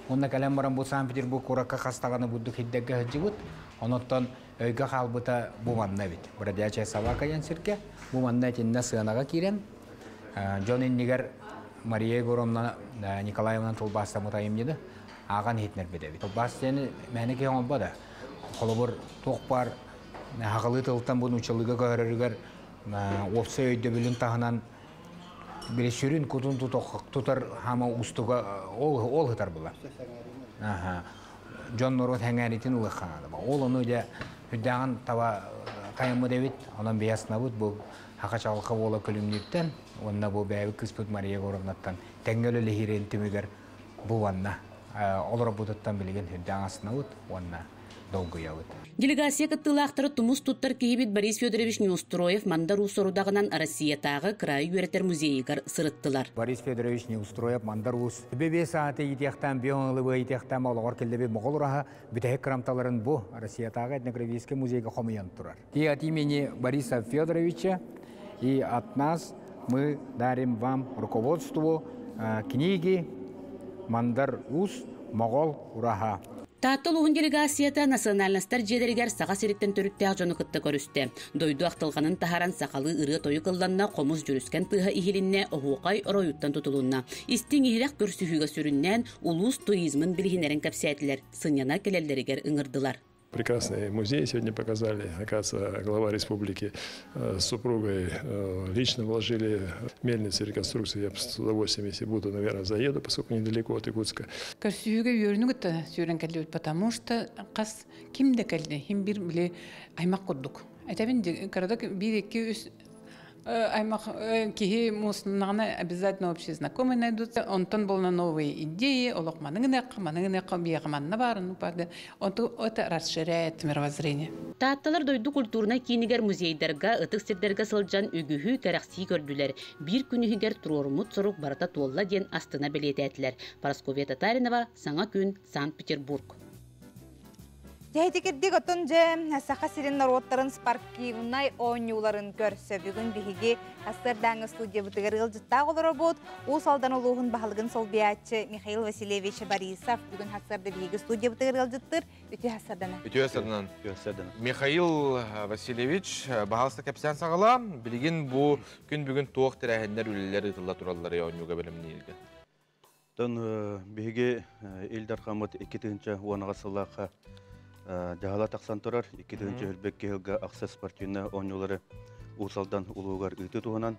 Онно кэлэн баран бу Санкт-Петербург куоракка хас даҕаны бурдук хиддэргэ сылдьыбыт. Оноттон өйгө хаалбыта бу манна эбит. Бродячая собака диэн сиргэ бу манна итиннэ сыанаҕа киирэн дьон иннигэр Мария Егоровна Николаевна тылбаастаммыт айымньыны ааҕан иһитинэрбит эбит. Тылбаас диэни мээнэ киһи оҥорбо да. Холобур, туох баар хаҕылыы тылтан бу нууччалыыга көһөрөрүгэр уопсай өйдөбүлүн таһынан били сүрүн кутун тутар хаама устуга ол хытар була. Дьон норуот хэҥээритин ылыахха наада. Ол ону дьэ үрдээҕин таба тайаммыт эбит. Онон бэйэснабыт бу хака чалка буола көлүмнүүттэн уонна бу бэйэбит кыыспыт Мария Егоровнаттан тэҥҥэ үлэлэһиирин түмүгэр бу уонна олоробутуттан билигин үрдээҕин астынабыт уонна долгуйабыт. Делегация кыттыылаахтара тумус туттар киһибит Борис Федорович Неустроев Мандар Уус сорудаҕынан Россиятааҕы кыраайы үөрэтэр музейыгар сырыттылар. Борис Федорович Неустроев Мандар Уус бэбиэ сааты иитиэхтээн биоҥылыбы иитиэхтээн олоҕор киллэби моҕол ураһа бүтэһик кырамталарын бу Россиятааҕы этнографическай музейга хомуйан турар. И от имени Бориса Федоровича и от нас мы дарим вам руководству книги Мандар Уус Моҕол ураһа. Таатта улууһун делегацията национальностар дьиэлэригэр Саха сириттэн төрүттээх дьону кытта көрүстэ. Дойду ахтылҕанын таһааран сахалыы ырыа-тойук ылланна, хомус дьүрүскэн тыаһа иһилиннэ, оһуохай оройуттан тутулунна. Истиҥ иһирэх көрсүһүүгэ сүрүннээн улуус туризмын билиһиннэрэн кэпсээтилэр, сынньана кэлэллэригэр ыҥырдылар. Прекрасный музей сегодня показали. Оказывается, глава республики с супругой лично вложили мельницу реконструкцию. Я с удовольствием, если буду, наверное, заеду, поскольку недалеко от Якутска. Көрсүһүүгэ үөрүүнү кытта сүүрэн кэллибит, потому что хас ким да кэлли, хим бир били аймак курдук. Этэбин кырадак бир икки үс аймак киһи мууснаҕына обязательно общие знакомые найдутся. Онтон болна новые идеи, олох маныгынекка, маныгынекка биэҕэ манна баар, баар. Онту это расширяет мировоззрение. Таатталар дойду культурнай киинигэр музейдарга, ытык сирдэргэ сылдьан үгүһү кэрэхсии көрдүлэр. Биир күнүһүгэр туруоруммут сорук барыта туолла диэн астына бэлиэтээтилэр. Парасковья Татаринова, Саҥа күн, Санкт-Петербург. Дьэ кирдик отон дьэ Саха сирин норуоттарын спортивнай оонньууларын көрсө бүгүн биһиги сарсыардааҥы студиябытыгар ыалдьыттаах олоробут. Уус Алдан улууһун баһылыгын солбуйааччы Михаил Васильевич Борисов бүгүн сарсыарда биһиги студиябытыгар ыалдьыттыр. Үтүө сарсыарданан. Үтүө сарсыарданан. Михаил Васильевич, баһаалыста кэпсээн саҕала. Билигин бу күн бүгүн туох тэрээһиннэр үлэлэр ыытылла тураллары оонньууга бэлэмнииргэ. Тон биһиги Ил Дархаммыт 2010 сыллаахха дьаһала тахсан турар 2022 сылга ахса спортивнай оонньуулары Уус Алдан улуугар ыытыы туһунан.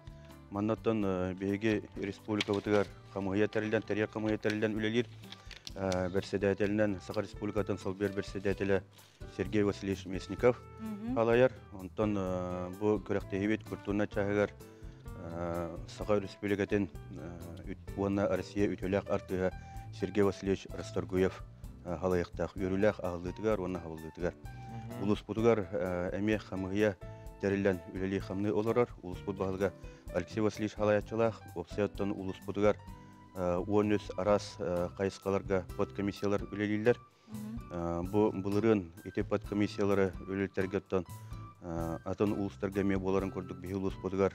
Маннаттан биһиги республикабытыгар хамыһыйа тэриллэн, тэрийэр хамыһыйа тэриллэн үлэлиир. Бэрсэдээтэлинэн Саха Республикатын солбуйар бэрсэдээтэлэ Сергей Васильевич Местников халайар. Онтон бу күрэхтэһиибит культурнай чааһыгар Саха Республикатын уонна Россия үтүөлээх артыыһа Сергей Васильевич Расторгуев халайыктаах үөрүүлээх аһыллыытыгар уонна хабыллыытыгар. Улууспутугар эмиэ хамыһыйа тэриллэн үлэлии хамныы олорор. Улууспут баһылыга Алексей Васильевич халайааччылаах. Уопсайыттан улууспутугар 13 араас хайысхаларга подкомиссиялар үлэлииллэр. Бу былырыын ити подкомиссиялары үлэлтэргэ атын улуустарга эмиэ буоларын курдук биһи улууспутугар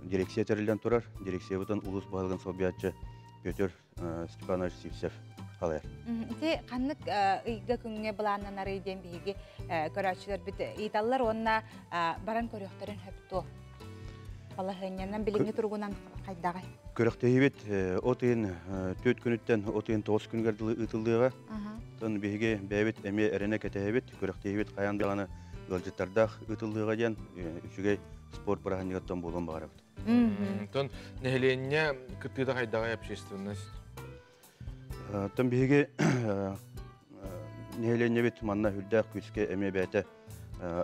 дирекция тэриллэн турар. Дирекциябытын улуус баһылыгын солбуйааччы Петр Степанович Сивцев халайар. Ити ханнык ыйга күҥҥэ былааннанарый диэн биһиги көрөөччүлэрбит ыйыталлар уонна баран көрүөхтэрин сөп Балаһыанньанан билиҥҥи туругунан хайдаҕай? Күрэхтэһиибит от ыйын 4 күнүттэн от ыйын 9 күнүгэр дылы ыытыллыаҕа. Тон биһиги бэйэбит эмиэ эрэнэ кэтэһэбит. Күрэхтэһиибит хайаан даҕаны ыалдьыттардаах ыытыллыаҕа диэн үчүгэй спорт бырааһынньыгыттан буолуон баҕарабыт. Тон нэһилиэнньэ кыттыыта хайдаҕай общественность? Тон биһиги нэһилиэнньэбит манна үрдээх күүскэ эмиэ бэйэтэ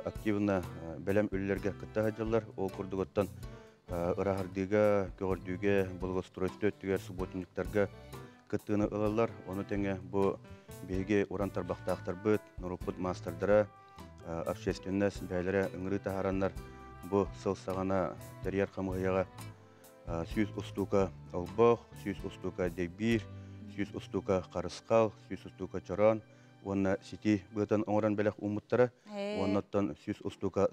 активно бэлэм үлэлэргэ кытта сылдьаллар. Ол курдугуттан ырааһырдыыга, көҕөрдүүгэ, благоустройство өттүгэр субботниктарга кыттыыны ылаллар. Ону тэҥэ бу биһиги уран тарбахтаахтарбыт, норуоппут маастардара, общественность бэйэлэрэ ыҥырыы таһаараннар бу сыл саҕана тэрийэр хамыһыйаҕа 100 устуука олбох, 100 устуука дэйбиир, 100 устуука харысхал, 100 устуука чороон уонна сити быатан оҥорон бэлэх ууммуттара. Уоннаттан 100 устуука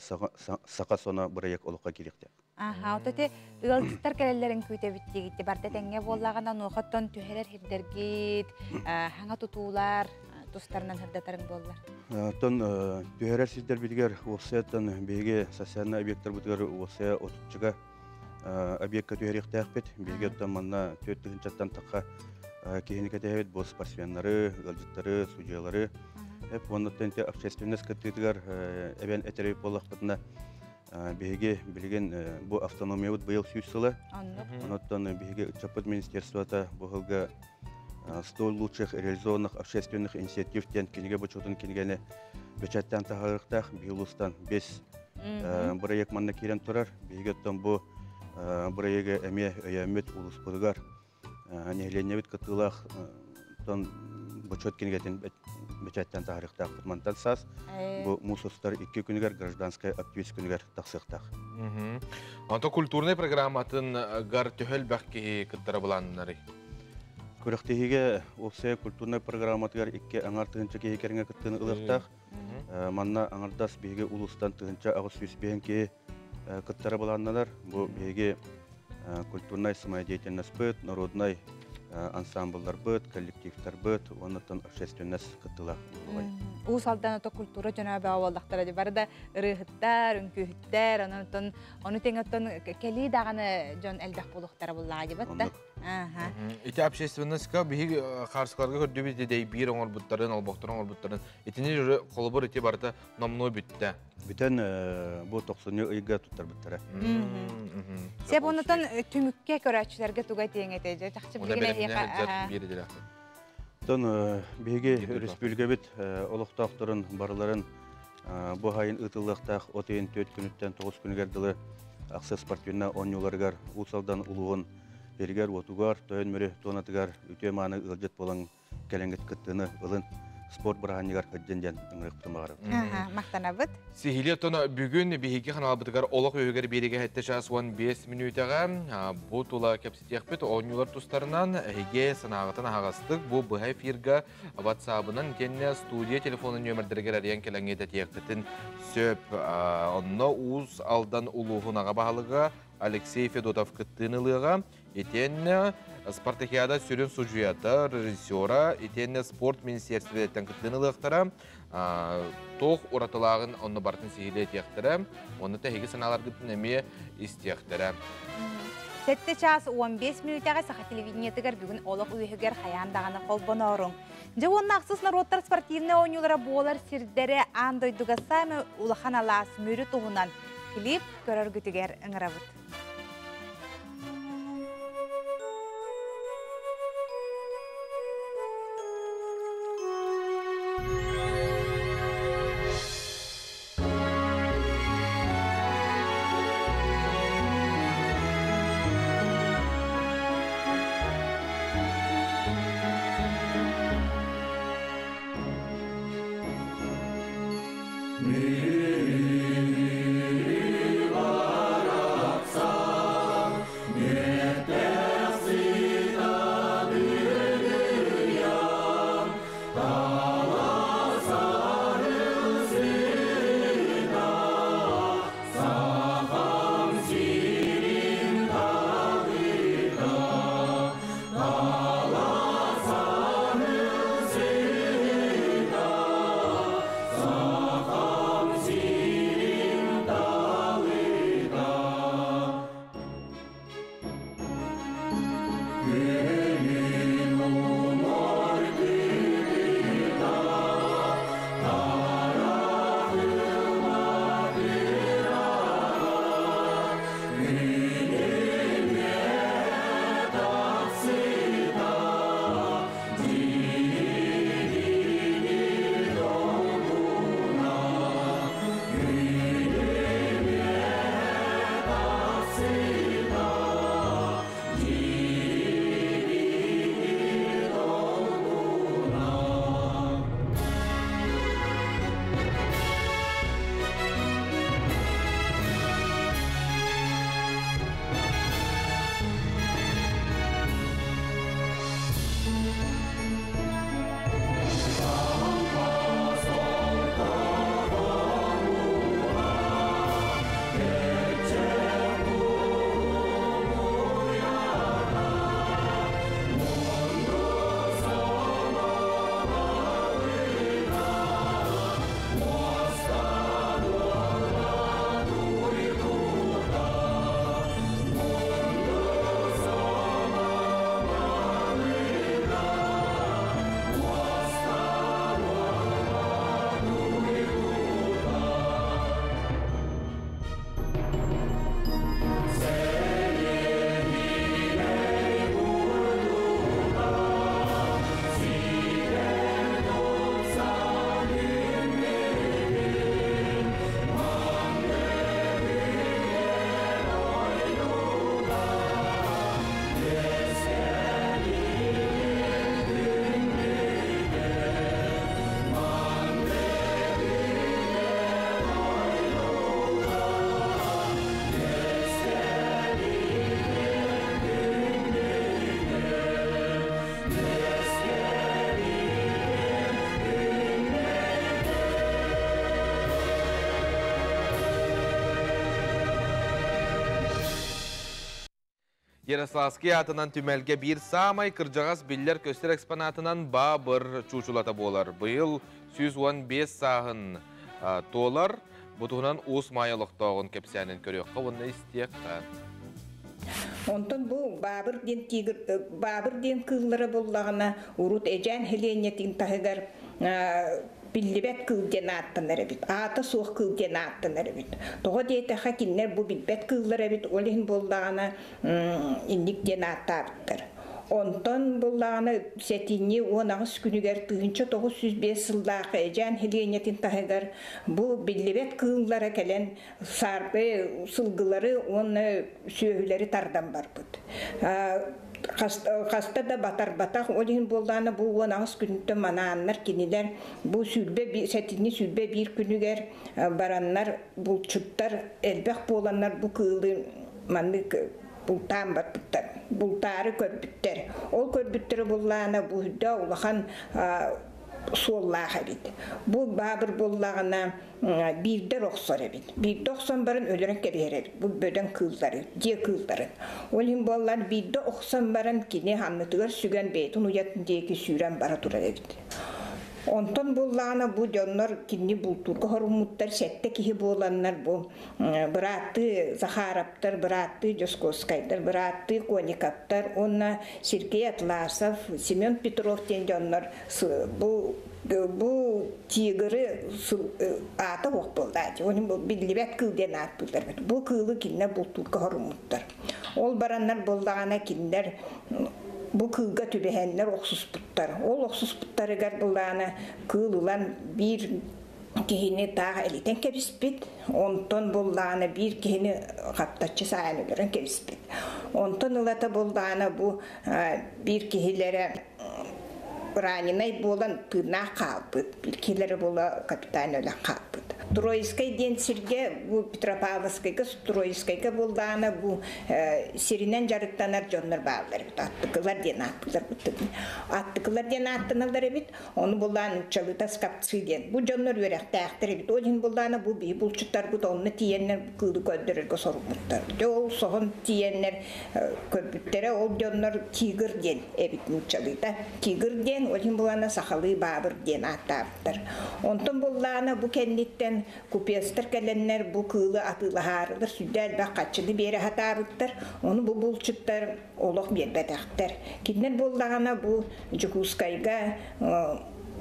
саха соно бырайыак олоххо киириэхтээх. Аха, ото те ыалдьыттар кэлэллэрин күүтэбит диигитти барда тэҥҥэ буоллаҕына нуохаттан түһэрэр хирдэргит, хаҥа тутуулар, тустарынан сырдатарыҥ буоллар. Оттон түһэрэр сирдэрбитигэр уопсайаттан биһиги социальнай объекттарбытыгар уопсайа отуччуга объекка түһэриэхтээхпит. Биһиги оттон манна 4 тыһыынчаттан тахха киһини кэтэһэбит, бу спортсменнары, ыалдьыттары, судьуйалары. Эп оннуттан общественность кыттыытыгар эбэн этэрэбит буоллахпытына, биһиги билигин бу автономиябыт быйыл 100 сыла. Онуттан биһиги ыччаппыт министерствота бу сылга 100 лучших реализованных общественных инициатив диэн кинигэ бочуотун кинигэни бэчээттээн таһаарыахтаах. Биһиги улуустан 5 проект манна киирэн турар. Биһиги оттон бу проекты эмиэ өйөөммүт улууспутугар нэһилиэнньэбит кыттыылаах тон бочуот кинигэтин бэчээттээн таһаарыахтаахпыт. Мантан саас бу муус устар 2 күнүгэр гражданскай активист күнүгэр тахсыахтаах. Онто культурнай программатын гар төһө элбэх киһи кыттара былааннанарый? Күрэхтэһиигэ уопсайа культурнай программатыгар 2,5 тыһыынча киһи кэриҥэ кыттыыны ылыахтаах. Манна аҥардас биһиги улуустан 1805 киһи кыттара былааннанар. Бу биһиги культурнай самодеятельностьпыт, народнай ансамблларбыт, коллективтарбыт, оннуттан общественность кыттыылаах буолуой. Уус Алдан ото культура дьоно бөҕө буоллахтара дии. Бары да ырыаһыттар, үҥкүүһүттэр, онон ону тэҥэ оттон кэлии даҕаны дьон элбэх буолуохтара буллаҕа дии да. Ити общественностька биһиги хаарсыкаларга көрдүбүт ити биир оҥорбуттарын, олбохторун оҥорбуттарын. Итини уже холобур ити барыта номнуо бүттэ. Бүтэн бу тохсунньу ыйга туттарбыттара. Сөп онутан түмүккэ көрөөччүлэргэ туга этиэҥ этэй? Дьэ чахчы билигин эһиэхэ Тон биһиги республикабыт олохтоохторун барыларын бу сайын ыытыллыахтаах от ыйын 4 күнүттэн 9 күнүгэр дылы ахсыс спортивнай оонньууларыгар Уус Алдан улууһун сиригэр-уотугар, Тойон Мүрү туонатыгар үтүө мааны ыалдьыт буолан кэлэҥҥит кыттыыны ылын, спорт бырааһынньыгар сылдьын диэн ыҥырыахпытын баҕарабыт. Махтанабыт. Сиһилии оттон бүгүн биһиги ханаалбытыгар олох үөһүгэр биэригэ 7 час 15 мүнүүтэҕэ бу тула кэпсэтиэхпит. Оонньуулар тустарынан эһиги санааҕытын аһаҕастык бу быһа эфирга WhatsApp-ынан итиэннэ студия телефонун нүөмэрдэригэр эрийэн кэлэҥҥит этиэххитин сөп. Онно Уус Алдан улууһун аҕа баһылыга Алексей Федотов кыттыыны ылыаҕа. Итиэннэ Спартакиада сүрүн судьуйата, режиссера, итиэннэ спорт министиэристибэтиттэн кыттыыны ылыахтара. Туох уратылааҕын онно барытын сиһилии этиэхтэрэ. Онно тэһиги санааларгытын эмиэ истиэхтэрэ. 7 час 15 мүнүүтэҕэ Саха телевидениетыгар бүгүн олох үөһүгэр хайаан даҕаны холбонооруҥ. Дьэ уонна ахсыс норуоттар спортивнай оонньуулара буолар сирдэрэ аан дойдуга саамай улахан алаас Мүрү туһунан клип көрөргүтүгэр ыҥырабыт. Ярославский атынан түмэлгэ биир саамай кырдьаҕас биллэр-көстөр экспонатынан Баабыр чуучулата буолар. Быйыл 115 сааһын туолар. Бу туһунан Уус Маайа олохтооҕун кэпсээнин көрүөххэ уонна истиэххэ. Онтон бу Баабыр диэн тигр Баабыр диэн кыыллара буллаҕына урут Эдьээн Хелиэнньэтин таһыгар биллибэт кыыл диэн ааттанар эбит. Аата суох кыыл диэн ааттанар эбит. Тоҕо диэтэххэ кинилэр бу билбэт кыыллар эбит, ол иһин буоллаҕына инник диэн ааттаабыттар. Онтон буллаҕына сэтинньи 18 күнүгэр 1905 сыллаахха Эдьээн Хелиэнньэтин таһыгар бу биллибэт кыыллара кэлэн саарбы сылгылары уонна сүөһүлэри тардан барбыт. Хаста да батарбатах, ол иһин буоллаҕына бу 18 күнтэн манааннар кинилэр бу сүүрбэ сэтинньи 21 күнүгэр бараннар булчуттар элбэх буоланнар бу кыылы маннык бултаан барбыттар, бултаары көрбүттэр. Ол көрбүттэрэ буллаана бу үрдэ улахан суоллаах эбит. Бу баабыр буоллаҕына биирдэр охсор эбит. Биирдэ охсон баран өлөрөн кэбиһэр эбит. Бу бөдөҥ кыыллары, дьиэ кыылларын. Ол иһин буоллар биирдэ охсон баран кини аннытыгар сүгэн бэйэтин уйатын диэки сүүрэн бара турар эбит. Онтон буллаҕына бу дьоннор кинини бултуурга хоруммуттар сэттэ киһи буоланнар бу бырааттыы Захаровтар, бырааттыы Дьоскуоскайдар, бырааттыы Кониковтар уонна Сергей Атласов, Семен Петров диэн дьоннор бу бу тигры аата суох буолла оны биллибэт кыыл диэн ааттыыллар бу кыылы кинилэр бултуурга хоруммуттар. Ол бараннар буоллаҕына кинилэр бу кыылга түбэһэннэр охсуспуттар. Ол охсуспуттарыгар булаана кыыл ылан биир киһини таах элитэн кэбиспит, онтон буллаана биир киһини хаптаччы саайан өлөрөн кэбиспит. Онтон ылата буллаана бу биир киһилэрэ раненай буолан тыыннаах хаалбыт, биир киһилэрэ буола капитан өлөн хаалбыт. Троицкай диэн сиргэ бу Петропавловскайга Троицкайга буллаана бу сиринэн дьарыктанар дьоннор бааллар эбит. Аттыкылар диэн ааттыылар Аттыкылар диэн ааттаналлар эбит. Ону буллаан нууччалыыта скопцы диэн. Бу дьоннор үөрэхтээхтэр эбит. Ол иһин буллаана бу биһи булчуттарбыт онно тиийэннэр кыылы көрдөрөргө соруммуттар. Дьэ ол соһон тиийэннэр көрбүттэрэ ол дьоннор тигр диэн эбит нууччалыыта. Тигр диэн ол иһин буллаана сахалыы баабыр диэн ааттаабыттар. Онтон буллаана бу кэнниттэн купецтар кэлэннэр бу кыылы атыылаһаарылар сүрдэ элбэх хаччыны биэрэ сатаабыттар. Ону бу булчуттар олох биэрбэтэхтэр. Кинилэр буоллаҕына бу Дьокуускайга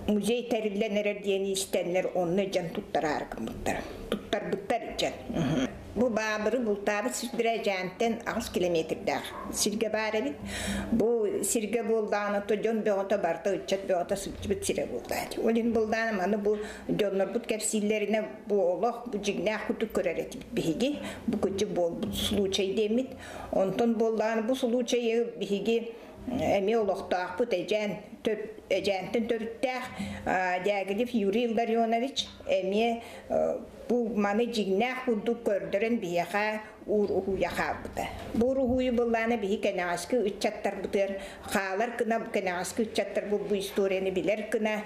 музей тэриллэн эрэр диэни истэннэр онно дьон туттараары гыммыттар. Туттарбыттар дьон. Бу баабыры бултаабыт сирдэрэ Дьээнтэн 8 километрдаах сиргэ баар эбит. Бу сиргэ буоллаҕына то дьон бөҕөтө барыта ыччат бөҕөтө сылдьыбыт сирэ буоллаҕа. Ол иһин буллаҕына маны бу дьоннорбут кэпсииллэринэ бу олох бу дьиҥнээх курдук көрөр этибит биһиги. Бу кырдьык буолбут случай диэммит. Онтон буоллаҕына бу случайы биһиги эмиэ олохтоохпут Эдьээн Эдьээнтэн төрүттээх Дягилев Юрий Илларионович эмиэ бу маны дьиҥнээх курдук көрдөрөн биһиэхэ уур уһуйа хаалбыта. Бу уруһуйу быллаана биһи кэнэҕэски ыччаттарбытыгар хаалар гына кэнэҕэски ыччаттар бу, бу историяны билэр гына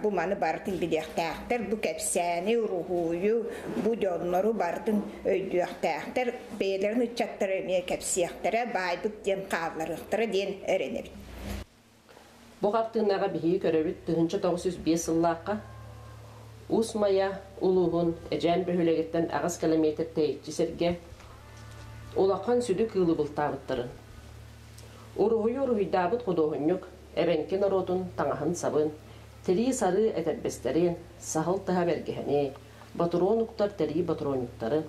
бу маны барытын билиэхтээхтэр, бу кэпсээни, уруһуйу, бу дьоннору барытын өйдүөхтээхтэр, бэйэлэрин ыччаттара эмиэ кэпсиэхтэрэ, баайбыт диэн хаалларыахтара диэн эрэнэбит. Бу хартыынаҕа биһиги көрөбүт 1905 сыллаахха Уус Майа улууһун Эдьээн бөһүөлэгиттэн 8 километр тэйиччи сиргэ улахан сүдү кыылы бултаабыттарын. Уруһуйу уруһуйдаабыт худуоһунньук эбэҥки норуотун таҥаһын-сабын, тирии сарыы этэрбэстэрин, саһыл тыһа бэргэһэни, ботуруон уктар тэрии ботуруонньуктары,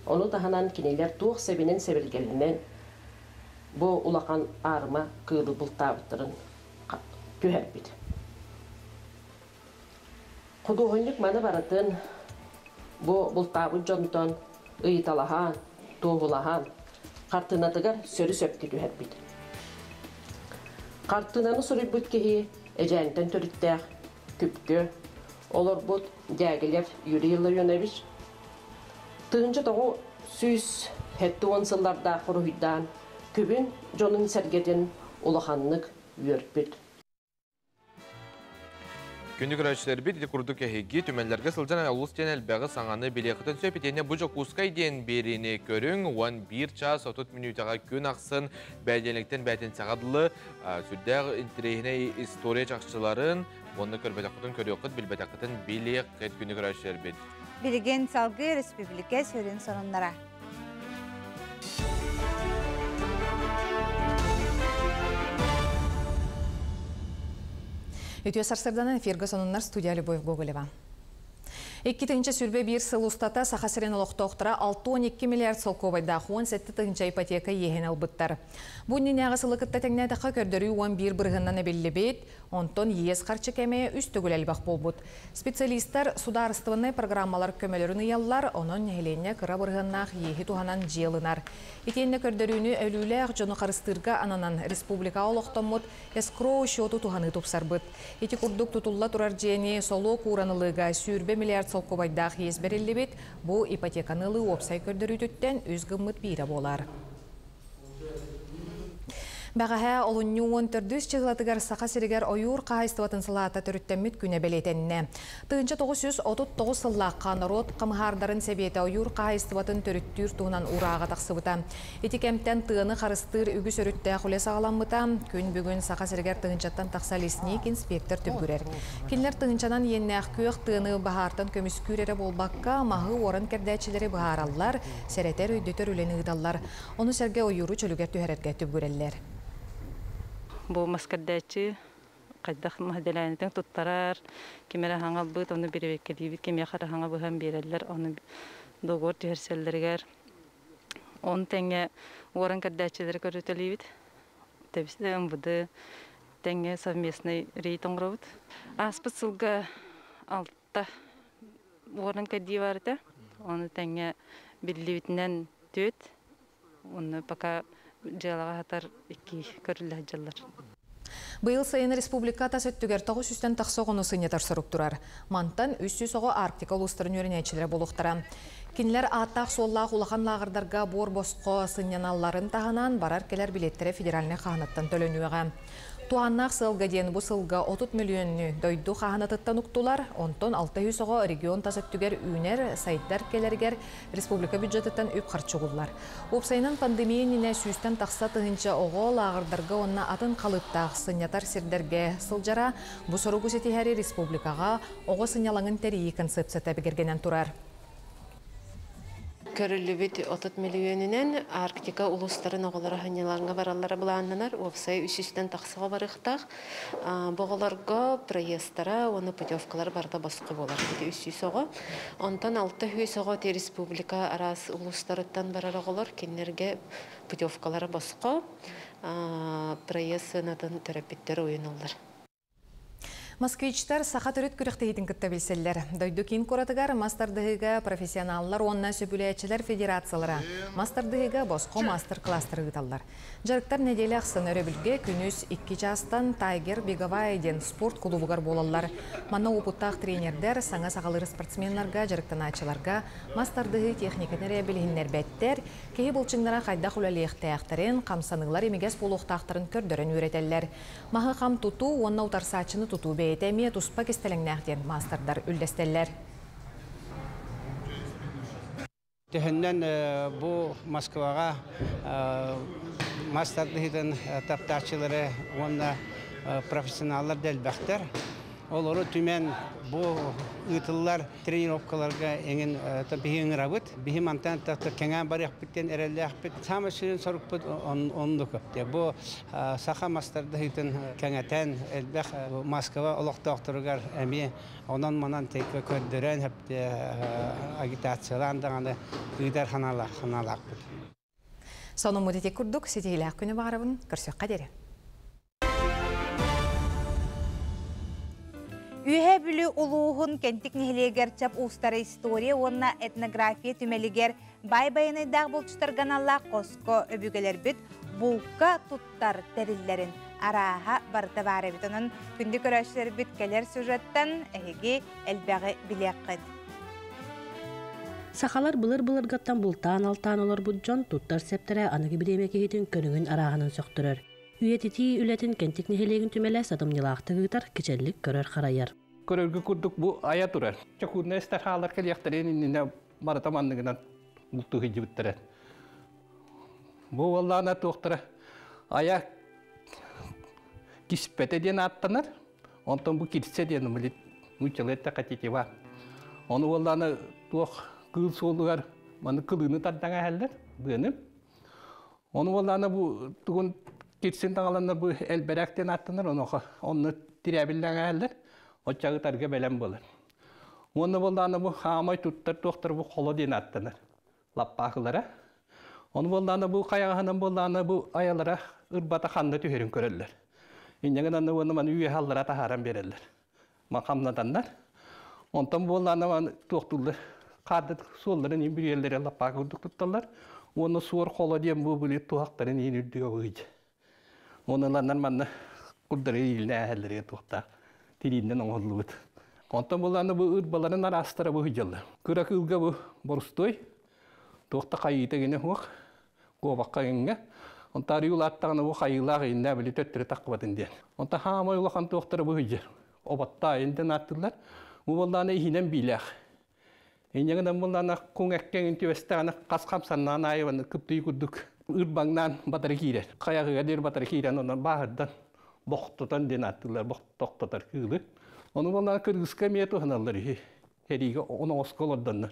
ону таһынан кинилэр туох сэбинэн-сэбиргэлинэн бу улахан аарыма кыылы бултаабыттарын түһэрбит. Худуоһунньук маны барытын бу бултаабыт дьонтон ыйыталаһан, туоһулаһан, хартыынатыгар сөрү-сөпкө түһэрбит. Хартыынаны суруйбут киһи Эдьээнтэн төрүттээх Күпкө олорбут Дягилев Юрий Илларионович 1970 сыллардаах уруһуйдаан күбүн дьонун-сэргэтин улаханнык үөрпүт. Күндү көрөөччүлэрбит, ити курдук эһиги түмэллэргэ сылдьан олус диэн элбэҕи саҥаны билиэххитин сөп. Итиэннэ бу Дьокуускай диэн биэриини көрүҥ, 11 час 30 мүнүүтэҕэ күн ахсын бэдиэликтэн бээтинсэҕэ дылы сүрдээх интэриэһинэй история чахчыларын уонна көрбөтөххүтүн көрүөххүт, билбэтэххитин билиэххит, күндү көрөөччүлэрбит. Билигин салгыы республика сүрүн сонуннара. Үтүө сарсырданан эфиргэ сонуннар, студия Любовь Гоголева. 2021 сыл устата Саха сирин олохтоохторо 6,2 миллиард солкуобайдаах 17 тыһыынча ипотека иэһин ылбыттар. Бу иннинээҕи сылы кытта тэҥнээтэххэ, көрдөрүү 11 бырыһыанынан эбиллибит, онтон иэс харчы кэмэ үс төгүл элбэх буолбут. Специалистар судаарыстыбаннай программалар көмөлөрүн ыйаллар, онон нэһилиэнньэ кыра бырыһыаннаах иэһи туһанан дьиэ ылынар. Итиэннэ көрдөрүүнү өлүүлээх дьону харыстыырга ананан республика олохтоммут эскроу счету туһаныы тупсарбыт. Ити курдук тутулла турар дьиэни солуок ууран ылыыга 20 миллиард солкуобайдаах иэс бэриллибит, бу ипотеканы ылыы уопсай көрдөрүүтүттэн үс гыммыт биирэ буолар. Бэҕэһээ олунньу 14 чыһыылатыгар Саха сиригэр ойуур хаһаайыстыбатын салаата төрүттэммит күнэ бэлиэтэннэ. 1939 сыллаахха норуот хамыһаардарын сэбиэтэ ойуур хаһаайыстыбатын төрүттүүр туһунан уурааҕа тахсыбыта. Ити кэмтэн тыаны харыстыыр үгүс өрүттээх үлэ саҕаламмыта. Күн бүгүн Саха сиригэр тыһыынчаттан тахса лесник инспектор түбүгүрэр. Кинилэр тыһыынчанан иэннээх күөх тыаны баһаартан көмүскүүр эрэ буолбакка, маһы уоран кэрдээччилэри быһаараллар, сэрэтэр, өйдөтөр үлэни ыыталлар. Ону сэргэ ойууру чөлүгэр түһэрэргэ түбүгүрэллэр. Бу мас кэрдээччи хайдах маһделээнитин туттарар, ким эрэ хаҥалбыт, ону бирибеккэлиибит, кимиэхэ эрэ хаҥа быһан биэрэллэр, ону договор түһэрсэллэригэр. Он тэҥэ уоран кэрдээччилэри көрүтэлиибит. Тэбис МВД тэҥэ совместный рейд оҥоробут. Ааспыт сылга алта уоран кэрдии бар этэ. Ону тэҥэ биллибитинэн түөт. Онно пока дьыалаҕа хатар икки көрүллэ сылдьаллар. Быйыл сайын республика тас өттүгэр 900-тэн тахса оҕону сынньатар сорук турар. Мантан 300 оҕо Арктика улуустарын үөрэнээччилэрэ буолуохтара. Кинилэр ааттаах-суоллаах улахан лааҕырдарга буор босхо сынньаналларын таһынан барар-кэлэр билиэттэрэ федеральнай хааһынаттан төлөнүөҕэ. Туһааннаах сыалга диэн бу сылга 30 мөлүйүөннү дойду хааһынатыттан уктулар, онтон 600 оҕо регион тас өттүгэр үүнэр, сайдар кэлэригэр республика бюджетыттан үп-харчы угуллар. Уопсайынан пандемия иннинэ сүүстэн тахса тыһыынча оҕо лааҕырдарга уонна атын халыыптаах сынньатар сирдэргэ сылдьара. Бу соругу ситиһэри республикаҕа оҕо сынньалаҥын тэрийии концепцията бигэргэнэн турар. Көрүллүбүт 30 миллионунан Арктика улуустарын оҕолоро сынньалаҥҥа бараллара былааннанар, уопсай 300-тэн тахсаҕа барыахтаах. Боҕолорго проездтара уонна путевкалар барыта босхо буолар. Ити 300 оҕо. Онтон 600 оҕо ти республика араас улуустарыттан барар оҕолор, кинилэргэ путевкалара босхо, проезд сыанатын төрөппүттэр уйуналлар. Москвичтар саха төрүт күрэхтэһиитин кытта билсэллэр. Дойду киин куоратыгар мас тардыһыыга профессионаллар уонна сөбүлээччилэр федерациялара мас тардыһыыга босхо мастер-класстары ыыталлар. Дьарыктар нэдиэлэ ахсын өрөбүлгэ күнүс 2 чаастан Тайгер беговая диэн спорт кулуубугар буолаллар. Манна уопуттаах тренердэр саҥа саҕалыыр спортсменнарга, дьарыктанааччыларга мас тардыһыы техникатын эрэ билиһиннэрбэттэр, киһи былчыҥнара хайдах үлэлиэхтээхтэрин, хамсаныылар имигэс буолуохтаахтарын көрдөрөн үөрэтэллэр. Маһы хам тутуу уонна утарсааччыны тутуу бэйэтэ эмиэ туспа кистэлэҥнээх диэн маастардар үллэстэллэр. Төһөннөн бу Москваҕа мас тардыһыытын таптааччылары уонна профессионаллар да элбэхтэр. Олору түмэн бу ыытыллар тренировкаларга эҥин биһи ыҥырабыт. Биһи мантан кэҥээн барыахпыт диэн эрэллээхпит. Саамай сүрүн сорукпут оннук. Бу саха мас тардыһыытын кэҥэтэн элбэх Москва олохтоохторугар эмиэ онон-манан көрдөрөн агитациялаан даҕаны ыытар санаалаахпыт. Сонуммут ити курдук, ситиһиилээх күнү баҕарабын, көрсүөххэ диэри. Үөһээ Бүлүү улууһун Кэнтик нэһилиэгэр Чап уустара история уонна этнография түмэлигэр баай байанайдаах булчуттарга аналлаах хоско өбүгэлэрбит булка туттар тэриллэрин арааһа барыта баар эбит. Онон күндү көрөөччүлэрбит, кэлэр сюжеттан эһиги элбэҕи билиэххит. Сахалар былыр-былыргаттан бултаан-алтаан олорбут дьон туттар сэптэрэ аныгы бириэмэ киһитин көрүҥүн арааһынан сөхтөрөр. Үйэтитии үлэтин Кэнтик нэһилиэгин түмэлэ сатамньылаахтык ыытар, кичэллик көрөр-харайар. Көрөргө курдук бу айа турар. Чокуурна эстэр хаалар кэлиэхтэрин иннинэ барыта манныгынан бултуу сылдьыбыттара. Бу уоллаана туохтара айа киспэтэ диэн ааттанар. Онтон бу кирсэ диэн нууччалыы эттэххэ тетива. Ону уоллаана туох кыыл суолугар маны кылыыны тардан эһэллэр быаны. Ону уоллаана бу тугун кирсин таҥаланна бу элбэрээк диэн ааттанар онуоха онно тирээбиллээн эһэллэр. Оччоҕо ытарга бэлэм буолар. Уонна буоллаана бу хаамай туттар туохтар бу холо диэн ааттанар. Лаппаахылара. Ону буоллаана бу хайаҕаһынан буоллаана бу айалара ырбата ханна түһэрин көрөллөр. Инньэ гынан уонна маны үөһэ аллара таһааран биэрэллэр. Хамнатаннар. Онтон буоллаана маны туохтууллар. Хаардыт суолларын иин бүрүйэллэрэ лаппаахы курдук тутталлар. Уонна суор холо диэн бу били туһахтарын иин үрдүгэ быһыйдьа. Уонна ыланнар манна курдары иилинэ туохтаах тирииннэн оҥоһуллубут. Онтон буллаана бу ырбаларын араастара бу сылдьаллар. Кыра кыылга бу борустуой, туох да хайыыта гинэ суох, куобахха иҥҥэ. Онтон арыы улааттаҕына бу хайыылаах иннэ били төттөрү таххыбатын диэн. Онтон хаамай улахан туохтара бу сылдьар. Оботтаайын диэн ааттыыллар. Бу буоллаана иһинэн биилээх. Инньэ гынан буоллаана куҥ эккэҥин түбэстэҕинэ хас хамсаннаан аайы кыптыый курдук ырбаҥнаан батары киирэр. Хайаҕыга диэри батары киирэн онон бааһырдан бохтотон диэн ааттыыллар тохтотор кыылы. Ону буоллаана кыргызка эмиэ туһаналлар үһү. Эриигэ оноҕоско олордоннор.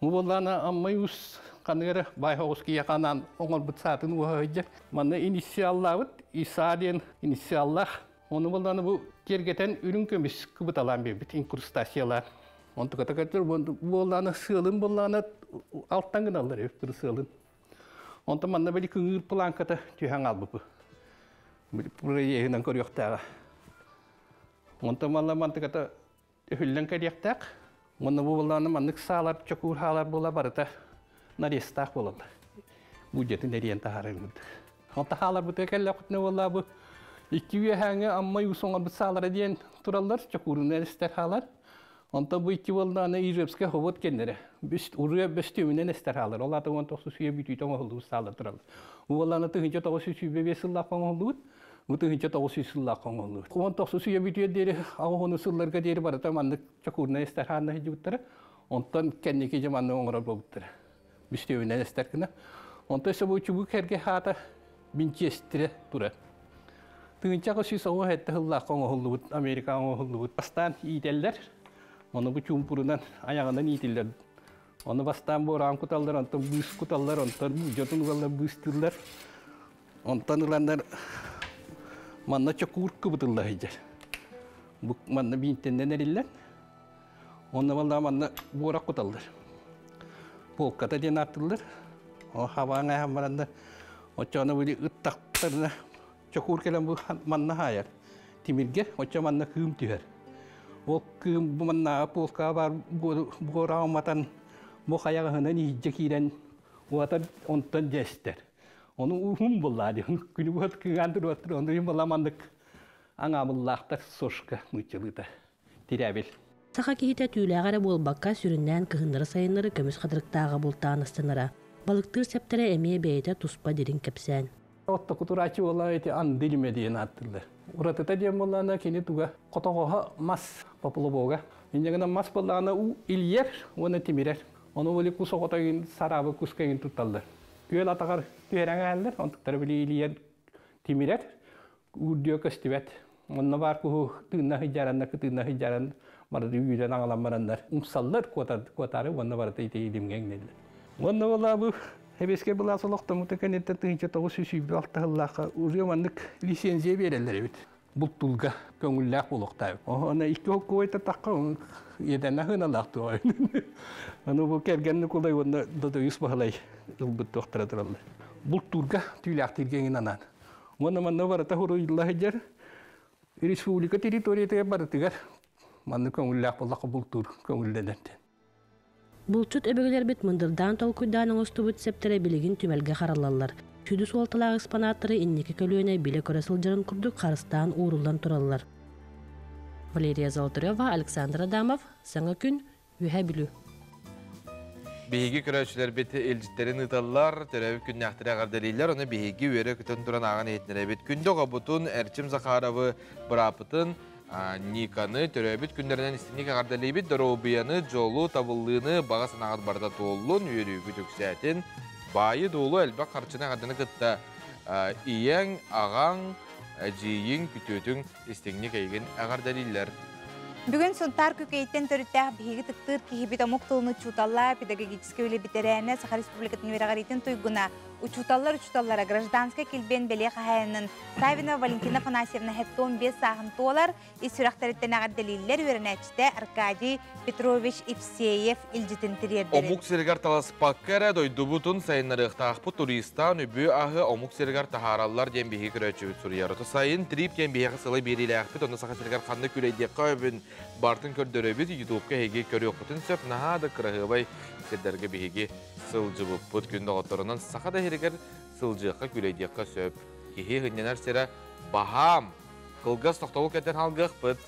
Бу буоллаана Аммай ус ханыгара баай оҕус киһиэхэ анаан оҥорбут саатын уоһа сылдьар. Манна инициаллаабыт Иса диэн инициаллаах. Ону буоллаана бу киэргэтэн үрүҥ көмүс кыбыталаан биэрбит инкрустациялаан. Онтуката көтөр буоллаана сыалын буоллаана алтан гыналлар эбит сыалын. Онтон манна били кыҥыыр планката түһэн хаалбыпы. Проеһынан көрүөхтээҕэ. Онтон манна мантыката үһүллэн кэлиэхтээх. Уонна бу буоллаана маннык саалар, чокуур хаалар буола барыта нарезтаах буолаллар. Бу дьэтин эрийэн таһаарарбыт. Онто хааларбытыгар кэллэхпитинэ буоллаа бу икки үөһээҥи Амма уус оҥорбут саалара диэн тураллар, чокуурунан эстэр хаалар. Онто бу икки буоллаана Ижевскэй хобот кэннэрэ. Уруя бөстүүмүнэн эстэр хаалар. Ол аата 19 үйэ бүтүүтэ оҥоһуллубут саалар тураллар. Бу буоллаана 1925 сыллаах оҥоһуллубут. Бу 1900 сыллаах оҥоһуллубут. 19 үйэ бүтүөр диэри аҕыс сылларга диэри барыта маннык чокуурунан эстэр хаанна сылдьыбыттара. Онтон кэнники дьэ маннык оҥорор буолбуттара. Бүстүөбүнэн эстэр гына. Онтон өссө бу чугу кэргэ хаата Винчестере турар. 1997 сыллаахха оҥоһуллубут, Америкаҕа оҥоһуллубут. Бастаан иитэллэр. Ону бу чуумпурунан айаҕынан иитиллэр. Ону бастаан буораан куталлар, онтон быыс куталлар, онтон дьотун угаллар быыстыыллар. Онтон ыланнар манна чокуур кыбытылла сылдьар. Бу манна биинтэннэн эриллэн. Онно балла манна буорах куталлар. Полката диэн ааттыыллар. О хабаан айхан баранна оччону били ыттахтарына чокуур кэлэн бу манна хаайар. Тимиргэ оччо манна кыым түһэр. Ол кыым бу маннааҕы полкаҕа баар буораҕы матан бу хайаҕаһынан иһирдьэ киирэн уотар онтон дьэстэр. Ону уһун буллаа диэн күнү быһа кыҥаан туруоттар ону иһин буолла маннык аҥаабыллаахтар сошка нууччалыыта тирээбил. Саха киһитэ түүлээҕэ эрэ буолбакка, сүрүннээн кыһыннары-сайыннары көмүс хатырыктааҕа бултаан астынара. Балыктыыр сэптэрэ эмиэ бэйэтэ туспа дириҥ кэпсээн. Оттоку турааччы буолла ити анды илимэ диэн ааттыыллар. Уратыта диэн буоллаҕына кини туга хотоҕоһо мас поплавога. Инньэ гынан мас буоллаҕына уу илийэр уонна тимирэр. Ону били кус оҕото игин сараабы куска игин тутталлар. Күөл атаҕар түһэрэн ааһаллар, онтуктара били илийэн тимирэр, үрдүө көстүбэт. Онно баар куһу тыынна сылдьараннар, кытыынна сылдьаран барыты үүрэн аҕалан бараннар умсаллар куотаары уонна барыта ити илимҥэ иҥнэллэр. Уонна буолаа бу Сэбиэскэй былаас олохтоммута кэнниттэн 1926 сыллаахха уже маннык лицензия биэрэллэр эбит. Бултуулга көҥүллээх буолуохтаах. Аны икки холкуой тахха иэдэнэ хыналаах туой. Аны бу кэргэн Нукулай уонна Додойус Баһылай ылбыт туохтара тураллар. Бултуурга түүлээхтииргэ иҥин анаан. Уонна манна барыта хуруйулла сылдьар. Республика территориятыгар барытыгар манна көҥүллээх буоллахха бултуур көҥүллэнэр. Булчут өбүгэлэрбит мындырдаан толкуйдаан оҥостубут сэптэрэ билигин түмэлгэ хараллаллар. Сүдү суолталаах экспонаттары инники көлүөнэ билэ-көрө сылдьарын курдук харыстаан ууруллан тураллар. Валерия Золотарева, Александр Адамов, Саҥа күн, Үөһээ Бүлүү. Биһиги көрөөччүлэрбит илдьиттэрин ыыталлар, төрөөбүт күннээхтэри эҕэрдэлииллэр, ону биһиги үөрэ көтөн туран ааҕан иһитинэрэбит. Күндү оҕобутун Эрчим Захаровы бырааппытын Никаны төрөөбүт күннэринэн истиҥник эҕэрдэлиибит, доруобуйаны, дьолу, табыллыыны, баҕа санааҕыт барыта туоллун, үөрүүгүт үксээтин, баайы-дуолу элбэх харчыны эҕэрдэни кытта ийэҥ, аҕаҥ, эдьиийиҥ, күтүөтүҥ истиҥник эйигин эҕэрдэлииллэр. Бүгүн Сунтаар Күкэйиттэн төрүттээх биһиги тыктыыр киһибит омук тылын учуутала, педагогическай үлэ бэтэрээнэ, Саха Республикатын үөрэҕириитин туйгуна, учууталлар учууталлара гражданскай килбиэн бэлиэ хаһаайынын Савинова Валентина Афанасьевна 75 сааһын туолар, ис сүрэхтэриттэн эҕэрдэлииллэр үөрэнээччитэ Аркадий Петрович Евсеев илдьитин тириэрдэрин. Омук сиригэр таласпакка эрэ дойдубутун сайыннарыахтаахпыт туристаан үбү-аһы омук сиригэр таһаараллар диэн биһиги көрөөччүбүт суруйар. Ото сайын трип диэн биһиэхэ сылы биэриилээхпит, онно Саха сиригэр ханна күлэйдиэххэ өбүн бартын көрдөрөбүт, ютубка эһиги көрүөххүтүн сөп, наһаа да кыраһыабай сирдэргэ биһиги сылдьыбыппыт. Күн доҕотторунан саха да иһиригэр сылдьыахха, күлэйдиэххэ сөп. Киһи һынньанар сирэ баһаам. Кылгас тохтобул кэтэн халгыахпыт.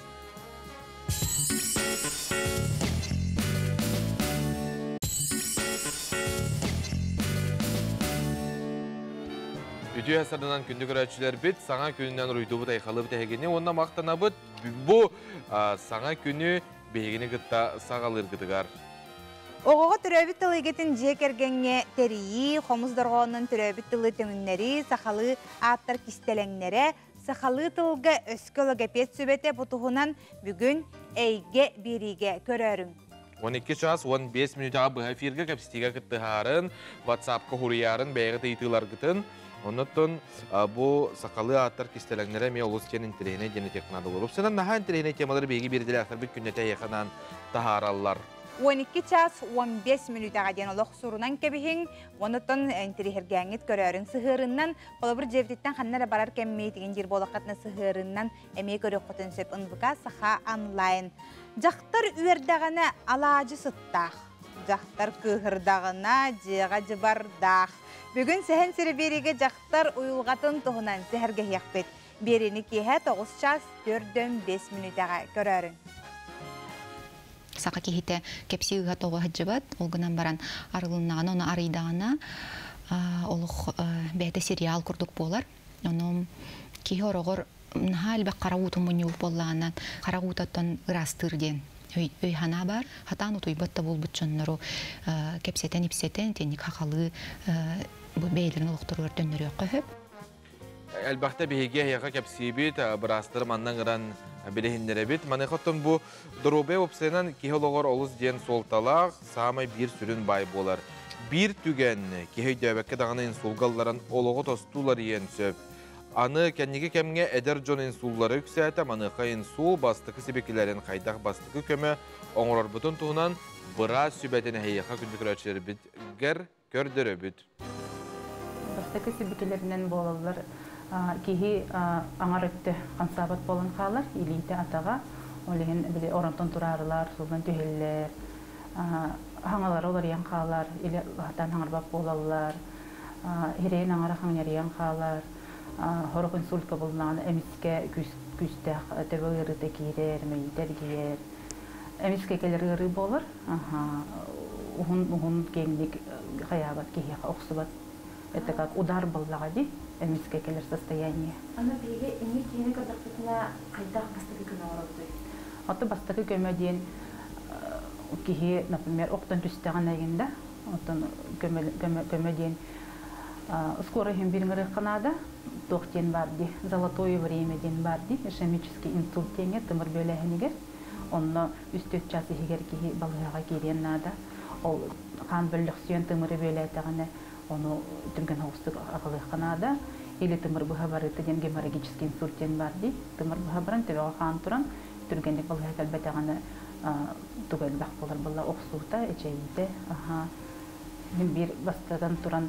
Үтүө сарданан күндү көрөөччүлэрбит, саҥа күнүнэн уруйдуубут айхалыбыт эһигини уонна махтанабыт бу саҥа күнү биһигини кытта саҕалыыргытыгар. Оҕоҕо төрөөбүт тыл эйгэтин дьиэ кэргэҥҥэ тэрийии, хомус дорҕоонунан төрөөбүт тылы төҥүннэрии, сахалыы ааттар кистэлэҥнэрэ, сахалыы тылга өскө логопед сүбэтэ бу туһунан бүгүн Эйгэ биэриигэ көрөөрүҥ. 12 час 15 мүнүүтэҕэ быһа эфиргэ кэпсэтиигэ кыттыһаарын, WhatsApp-ка хуруйаарын, бэйэҕит ыйытыыларгытын. Оннуттан бу сахалыы ааттар кистэлэҥнэрэ эмиэ олус диэн интэриэһинэй диэн этиэххэ наада буолар. Упсанан наһаа интэриэһинэй темалары биһиги биирдэлээхтэрбит күннэтэ эһиэхэ анаан таһаараллар. 12 час 15 мүнүүтэҕэ диэн олох сурунан кэбиһиҥ, онуттан интэриэһиргээҥҥит көрөөрүҥ сыһыарыннан, холобур дьиэбититтэн ханна эрэ барар кэммит игин диир буолаххытына сыһыарыннан эмиэ көрүөххүтүн сөп НВК Саха онлайн. Дьахтар үөрдэҕинэ алаадьы сыттаах, дьахтар кыыһырдаҕына дьиэҕэ дьыбардаах. Бүгүн Сэһэн сири биэриигэ дьахтар уйулҕатын туһунан сэһэргэһиэхпит. Биэриини киэһэ 9 час 4-5 мүнүүтэҕэ көрөөрүҥ. Саха киһитэ кэпсии ыһа тоҕо сылдьыбат, ол гынан баран арылыннаҕына, ону арыйдаҕына олох бэйэтэ сериал курдук буолар. Ону киһи ороҕор наһаа элбэх хара уутун мунньубут буоллаҕына, хара уутаттан ыраастыыр диэн өй-санаа баар. Хатаан утуйбат да буолбут дьоннору кэпсэтэн-ипсэтэн итинник хахалыы бэйэлэрин олохторугар төннөрүөххэ сөп. Элбэхтэ биһиги эһиэхэ кэпсиибит, быраастары манна ыҥыран билиһиннэрэбит. Маныаха оттон бу доруобуйа уопсайынан киһи олоҕор олус диэн суолталаах, саамай биир сүрүн баай буолар. Биир түгэн киһи өйдөөбөккө даҕаны инсулга ылларан олоҕу тосту уларыйыан сөп. Аны кэнники кэмҥэ эдэр дьон инсуллара үксээтэ, маныаха инсул бастакы сибикилэрин хайдах бастакы көмө оҥорорбутун туһунан быраас сүбэтин эһиэхэ күндү көрөөччүлэрбитигэр көрдөрөбүт. Бастакы сибикилэринэн буолаллар киһи аҥар өттө хамсаабат буолан хаалар, илиитэ, атаҕа, ол иһин били оронтон тураарылар, сууллан түһэллэр, хаҥалара уларыйан хаалар, или хатаан хаҥарбат буолаллар, иһирэйин аҥара хаҥньарыйан хаалар, сорох инсультка булнаҕына эмискэ күүстээх төбө ыарыыта киирэр, мэйиитэ эргийэр. Эмискэ кэлэр ыарыы буолар. Уһун-уһун киэҥник хайаабат киһиэхэ охсубат. Это как удар буоллаҕа дии, эмискэ кэлэр состояние. Аны биһиги инник киһини көрдөхпүтүнэ хайдах бастакы көмө оҥоробутуй? Ото бастакы көмө диэн киһи, например, охтон түстэҕинэ игин да, оттон көмө диэн скоро иһин биир ыҥырыахха наада, туох диэн баар дии, золотое время диэн баар дии, ишемический инсульт диэҥҥэ тымыр бүөлээһинигэр. Онно үс-түөрт чаас иһигэр киһи балыыһаҕа киириэн наада. Ол хаан бөллөхсүйэн тымыры бүөлээтэҕинэ, ону түргэн соҕустук аҕалыахха наада. Или тымыр быһа барыыта диэн геморрагический инсульт диэн баар дии. Тымыр быһа баран, төбөҕө хаан туран, түргэнник балыыһа кэлбэтэҕинэ туга элбэх буолар буолла охсуута, эчэйиитэ. Аһаа. Мин биир бастатан туран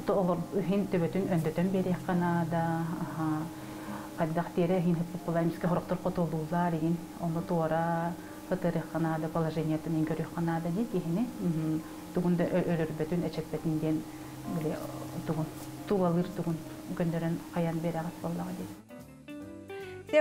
олор иһин төбөтүн өндөтөн биэриэххэ наада. Аһаа. Хайдах тиэрэ иһин хыппыт эмискэ сорохтор хотуолууллар игин ону туора ытырыахха наада, положениетын иһин көрүөххэ наада дии киһини. Тугун да өлөрбөтүн, эчэппэтин диэн били тугун тулалыыр тугун көннөрөн хайан биэрэҕит буоллаҕа дии.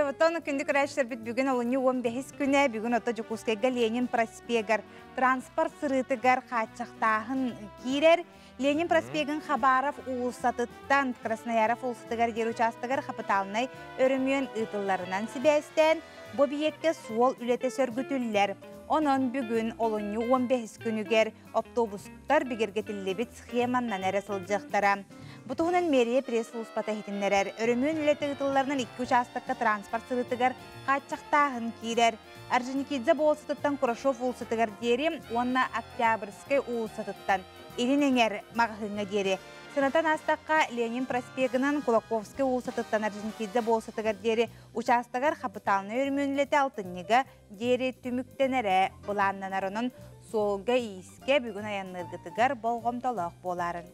Отон күндү көрөөччүлэрбит бүгүн олунньу 15 күнэ, бүгүн ото Дьокуускайга Ленин проспегар транспорт сырыытыгар хааччахтааһын киирэр. Ленин проспегын Хабаров уулуссатыттан Краснояров уулуссатыгар диэри учаастагар хапытаалынай өрөмүөн ыытылларынан сибээстээн, бу объеккэ суол үлэтэ сөргүтүллэр. Онон бүгүн олунньу 15 күнүгэр автобустар бигэргэтиллибит схеманнан эрэ сылдьыахтара. Бу туһунан мэрия пресс-службата иһитиннэрэр. Өрөмүөн үлэтэ ыытылларынан икки учаастакка транспорт сырыытыгар хааччахтааһын киирэр. Орджоникидзе болуоссатыттан Курашов уулуссатыгар диэри уонна Октябрьскай уулуссатыттан Илин Эҥэр маҕаһыыҥҥа диэри. Санатан аастахха, Ленин проспегынан Кулаковскай уулуссатыттан Орджоникидзе болуоссатыгар диэри учаастагар хапытаалынай өрөмүөн үлэтэ алтынньыга диэри түмүктэнэрэ былааннанар. Онон суолга-иискэ бүгүн айанныыргытыгар болҕомтолоох буоларын.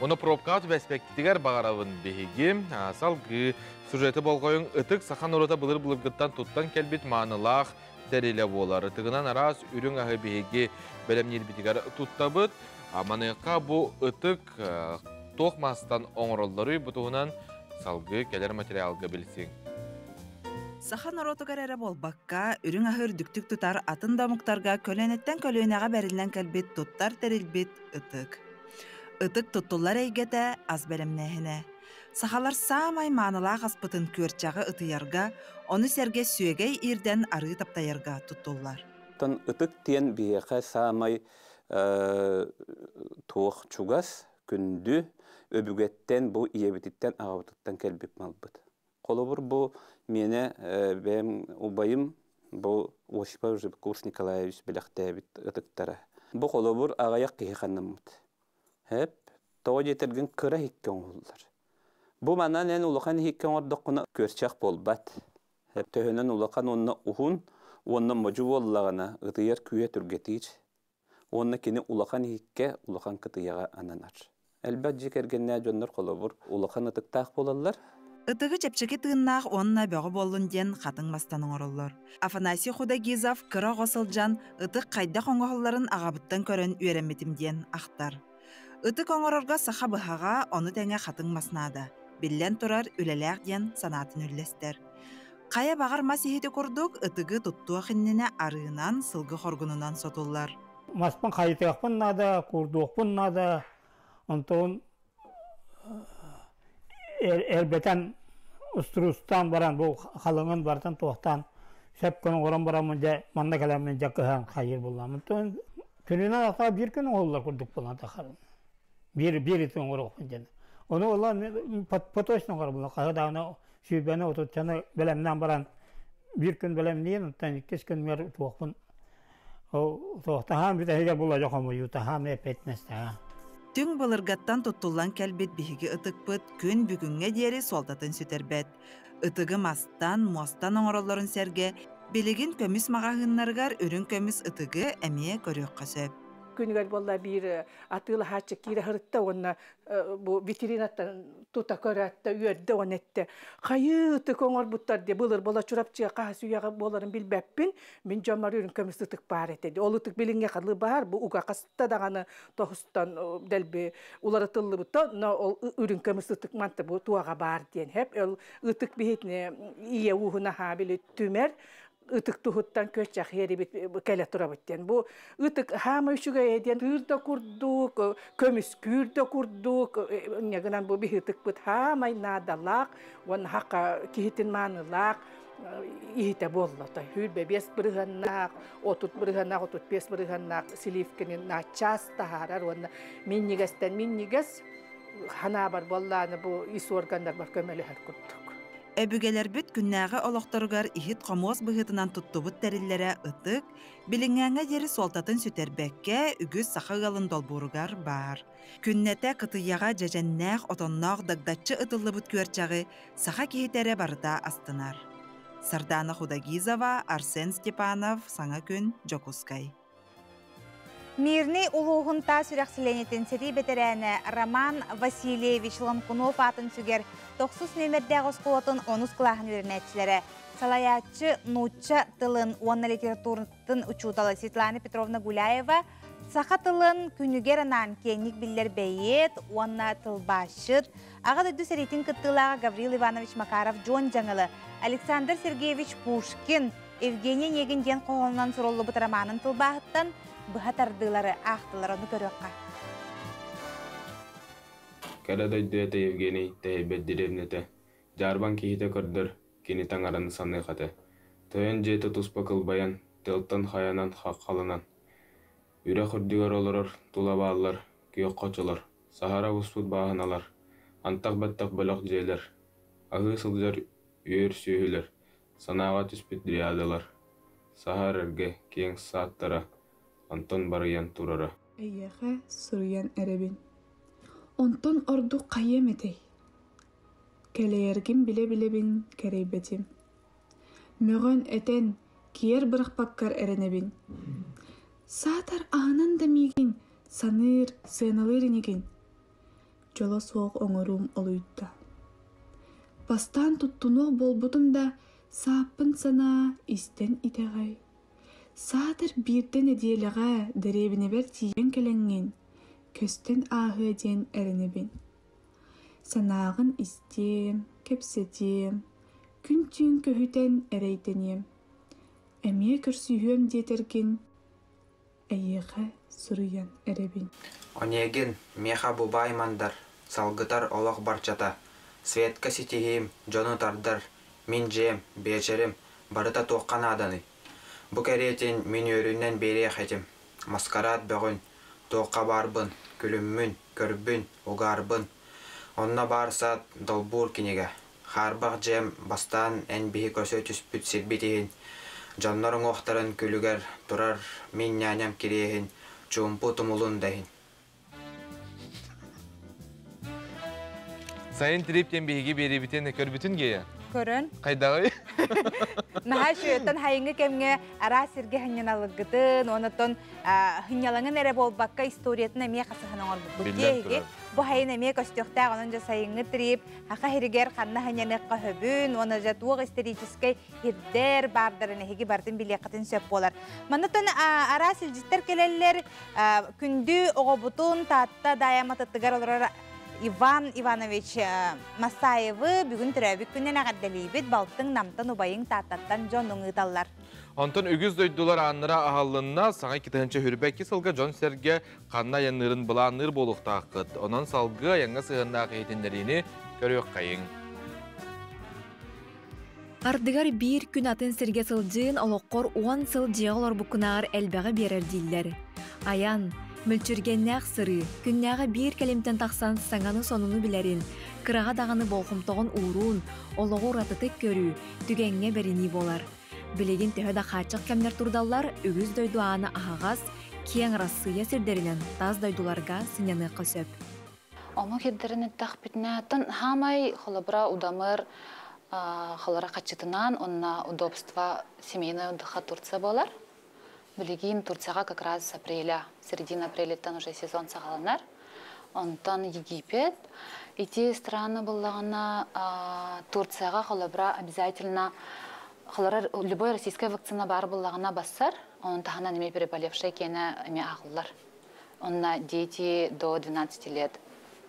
Ону пробкаҕа түбэспэккитигэр баҕарабын биһиги. Салгыы сюжеты болҕойуҥ ытык саха норуота былыр-былыргыттан туттан кэлбит маанылаах тэрилэ буолар. Ытыгынан араас үрүҥ аһы биһиги бэлэмниирбитигэр туттабыт. Маныаха бу ытык туох мастан оҥороллоруй бу туһунан салгыы кэлэр материалга билсиҥ. Саха норуотугар эрэ буолбакка, үрүҥ аһы үрдүктүк тутар атын да омуктарга көлүөнэттэн көлүөнэҕэ бэриллэн кэлбит туттар тэрилбит ытык. Ытык туттуллар эйгэтэ ас бэлэмнээһинэ. Сахалар саамай маанылаах аспытын күөрчэҕи ытыйарга, ону сэргэ сүөгэй иирдэн арыы таптайарга туттуллар. Оттон ытык диэн биһиэхэ саамай туох чугас, күндү, өбүгэттэн бу ийэбититтэн аҕабытыттан кэлбит малбыт. Холобур, бу миэнэ бэйэм убайым бу Осипов Жибкурс Николаевич бэлэхтээбит ытыктара. Бу холобур аҕыйах киһи ханнаммыт. Хэп, тоҕо диэтэргин кыра иһиккэ оҥоһуллар. Бу манан эн улахан иһиккэ оҥордоххуна күөрчэх буолбат. Хэп, төһөнөн улахан уонна уһун уонна модьу буоллаҕына ытыйар күүһэ түргэтиир. Уонна кини улахан иһиккэ, улахан кытыйаҕа ананар. Элбэх дьиэ кэргэннээх дьоннор холобур улахан ытыктаах буолаллар. Ытыгы чэпчэки тыыннаах уонна бөҕө буоллун диэн хатыҥ мастан оҥороллор. Афанасий Худогизов кыра оҕо сылдьан ытык хайдах оҥоһулларын аҕабыттан көрөн үөрэммитим диэн ахтар. Ытык оҥорорго саха быһаҕа, ону тэҥэ хатыҥ мас наада. Биллэн турар, үлэлээх диэн санаатын үллэстэр. Хайа баҕар мас иһити курдук ытыгы туттуох иннинэ арыынан, сылгы хоргунунан сотуллар. Маспын хайытыахпын наада, куурдуохпун наада, онтон эрбэтэн устуруустаан баран бу халыҥын барытын туохтаан сөп гына оҥорон бараммын дьэ манна кэлэммин дьэ кыһан хайыыр булламмын. Күнүнэн ата биир күн оҥоһуллар курдук буолан тахарын. Биир биир ити оҥоруохпун диэн. Ону ола поточно оҥоробун. Хаһы даҕаны сүүрбэни отуччаны бэлэмнээн баран биир күн бэлэмниин, оттон иккис күнүгэр туохпун туохтаһаан бүтэһигэр була дьэ хомуйуутаһаан эппиэтинэстэһэ. Түҥ былыргаттан туттуллан кэлбит биһиги ытыкпыт күн бүгүҥҥэ диэри суолтатын сүтэрбэт. Ытыгы мастан, муостан оҥороллорун сэргэ, билигин көмүс маҕаһыыннарыгар үрүҥ көмүс ытыгы эмиэ көрүөххэ сөп. Күнүгэр буолла биир атыылаһааччы киирэ сырытта уонна бу витринаттан тута көрөөттө үөрдэ уонна эттэ хайыы ытык оҥорбуттар дии былыр буола Чурапчыга хаһыс үйэҕэ буоларын билбэппин мин дьоммор үрүҥ көмүс ытык баар этэ ол ытык билиҥҥэ халы баар бу уга хаста даҕаны тоһустан дэлби уларытыллыбыта но ол үрүҥ көмүс ытык манта бу туоҕа баар диэн хэп ол ытык биһитини ийэ ууһун аһаа били түмэр ытык туһуттан көччэх иэрибит кэлэ турабыт диэн. Бу ытык хаама үчүгэйэ диэн тыыр да курдук, көмүскүүр да курдук, гынан бу биһи ытыкпыт хаамай наадалаах, уонна хака киһитин маанылаах иһитэ буолла. Хүүрбэ бес бырыһаннаах, отут бырыһаннаах, 35 бырыһаннаах сливкини начаас таһаарар уонна минньигэстэн минньигэс ханаабар буоллааны бу ис органнарбар көмөлөһөр курдук. Өбүгэлэрбит күннээҕи олохторугар иһит-хомуос быһыытынан туттубут тэриллэрэ ытык, билиҥҥээҥҥэ диэри суолтатын сүтэрбэккэ үгүс саха ыалын долбууругар баар. Күннэтэ кытыйаҕа дьэдьэннээх отонноох дагдаччы ытыллыбыт күөрчэҕи саха киһитэ эрэ барыта астынар. Сардаана Худогизова, Арсен Степанов, Саҥа күн, Дьокуускай. Мирный улууһун таас үрэх сэлиэнньэтин сэрии бэтэрээнэ Роман Васильевич Ломкунов аатын сүгэр тохсус нүөмэрдээх оскуолатын онус кылааһын үөрэнээччилэрэ, салайааччы нуучча тылын уонна литературатын учуутала Светлана Петровна Гуляева Саха тылын күнүгэр анаан киэҥник биллэр бэйиэт уонна тылбаасчыт, Аҕа дойду сэриитин кыттыылааҕа Гаврил Иванович Макаров Дьуон Дьаҥылы, Александр Сергеевич Пушкин, Евгений Онегин диэн хоһоонунан суруллубут романын тылбааһыттан быһа тардыылары аахтылар, ону көрүөххэ. Кэрэ дойду этэ Евгений тэһийбэт дэриэбинэтэ, дьаарбаҥ киһитэ көрдөр, кини таҥараны саныах этэ. Тойон дьиэтэ туспа кылбайан, тыалтан хайанан хаххаланан, Үрэх үрдүгэр олорор тула бааллар күөх хочолор, саһара буспут бааһыналар, антах бэттэх бөлөх дьиэлэр, аһыы сылдьар үөр сүөһүлэр, санааҕа түспүт дриадалар, саһар эргэ киэҥ сааттара онтон барыйан турара. Эйиэхэ суруйан эрэбин. Онтон ордук хайыам этэй? Кэлэйэргин билэ-билэбин кэрэйбэтим. Мөҕөн этэн, киэр бырахпаккар эрэнэбин. Саатар аһынан да миигин саныыр, сыаналыыр инигин. Дьоло суох оҥоруум олуйда. Бастаан туттунуох буолбутум да, сааппын санаа, истэн итэҕэй. Саатар биирдэ нэдиэлэҕэ дэриэбинэбэр тиийэн кэлэҥҥин, көстөн ааһыа диэн эрэнэбин. Санааҕын истиэм, кэпсэтиэм, күн-түүн көһүтэн эрэйдэниэм. Эмиэ көрсүһүөм диэтэргин, эйиэхэ суруйан эрэбин. Онегин, миэхэ бу баай мандар, салгытар олох барчата, Светка ситиһиим, дьону тардар, мин дьиэм, биэчэрим, барыта туохха нааданый? Бу кэриэтин мин үөрүүнэн биэриэх этим, маскараат бөҕүн, туохха баарбын, күлүммүн, көрбүн, угаарбын. Онно баар саат долбуур кинигэ. Хаарбах дьиэм бастаан эн биһи көрсө түспүт сирбит иһин, дьоннор уҥуохтарын күлүгэр турар мин ньээньэм кириэһин, чуумпу тумулун да иһин. Сайын трип диэн биһиги биэриибитин көрбүтүн гея? Көрөн. Хайдаҕый? Наһаа үчүгэйтэн хайыҥҥы кэмҥэ араас сиргэ хынньаналыггытын, онотон хынньалаҥын эрэ буолбакка историятын эмиэ хасыһан оҥорбуппут диэһиги. Бу хайын эмиэ көстүөхтээх, онон дьэ сайыҥҥы трип хаха хиригэр ханна хынньаныахха хөбүн, уонна дьэ туох историческай хирдэр баардарын эһиги бартын билиэххитин сөп буолар. Маннатан араас илдьиттэр кэлэллэр, күндү оҕобутун Таатта Даайаматытыгар олорор Иван Иванович Масаевы бүгүн төрөөбүт күнүнэн эҕэрдэлиибит, балтыҥ Намтан, убайыҥ Тааттаттан дьонуҥ ыыталлар. Онтон үгүс дойдулар ааннара аһаллынна, саҥа 2022 сылга дьон-сэргэ ханна айанныырын былаанныыр буолуохтааххыт. Онон салгыы айаҥҥа сыһыаннаах иһитиннэриини көрүөххэйиҥ. Ардыгар биир күн атын сиргэ сылдьыын олоххор уон сыл дьиэҕэ олорбуккунааҕар элбэҕи биэрэр дииллэр. Айан, мүлчүргэннээх сырыы, күннээҕи биир кэлимтэн тахсан саҥаны-сонуну билэрин, кыраҕа даҕаны болҕомтоҕун ууруун, олоҕу уратытык көрүү, түгэҥҥэ бэринии буолар. Билигин төһө да хааччах кэмнэр турдаллар, үгүс дойду аана аһаҕас, киэҥ Арассыыйа сирдэринэн тас дойдуларга сынньаныахха сөп. Омук ирдэрин эттэхпитинэ, оттон хаамай холобура удамыр холора хаччытынан уонна удобство семейного отдыха Турция буолар. Билигин Турцияҕа как раз с апреля, середина апрелиттан уже сезон саҕаланар. Онтон Египет. Ити страны буллаҕына Турцияҕа холобура обязательно холора любой российская вакцина баар буллаҕына бассар, онон таһынан эмиэ переболевшай киэнэ эмиэ ааҕыллар. Онно дети до 12 лет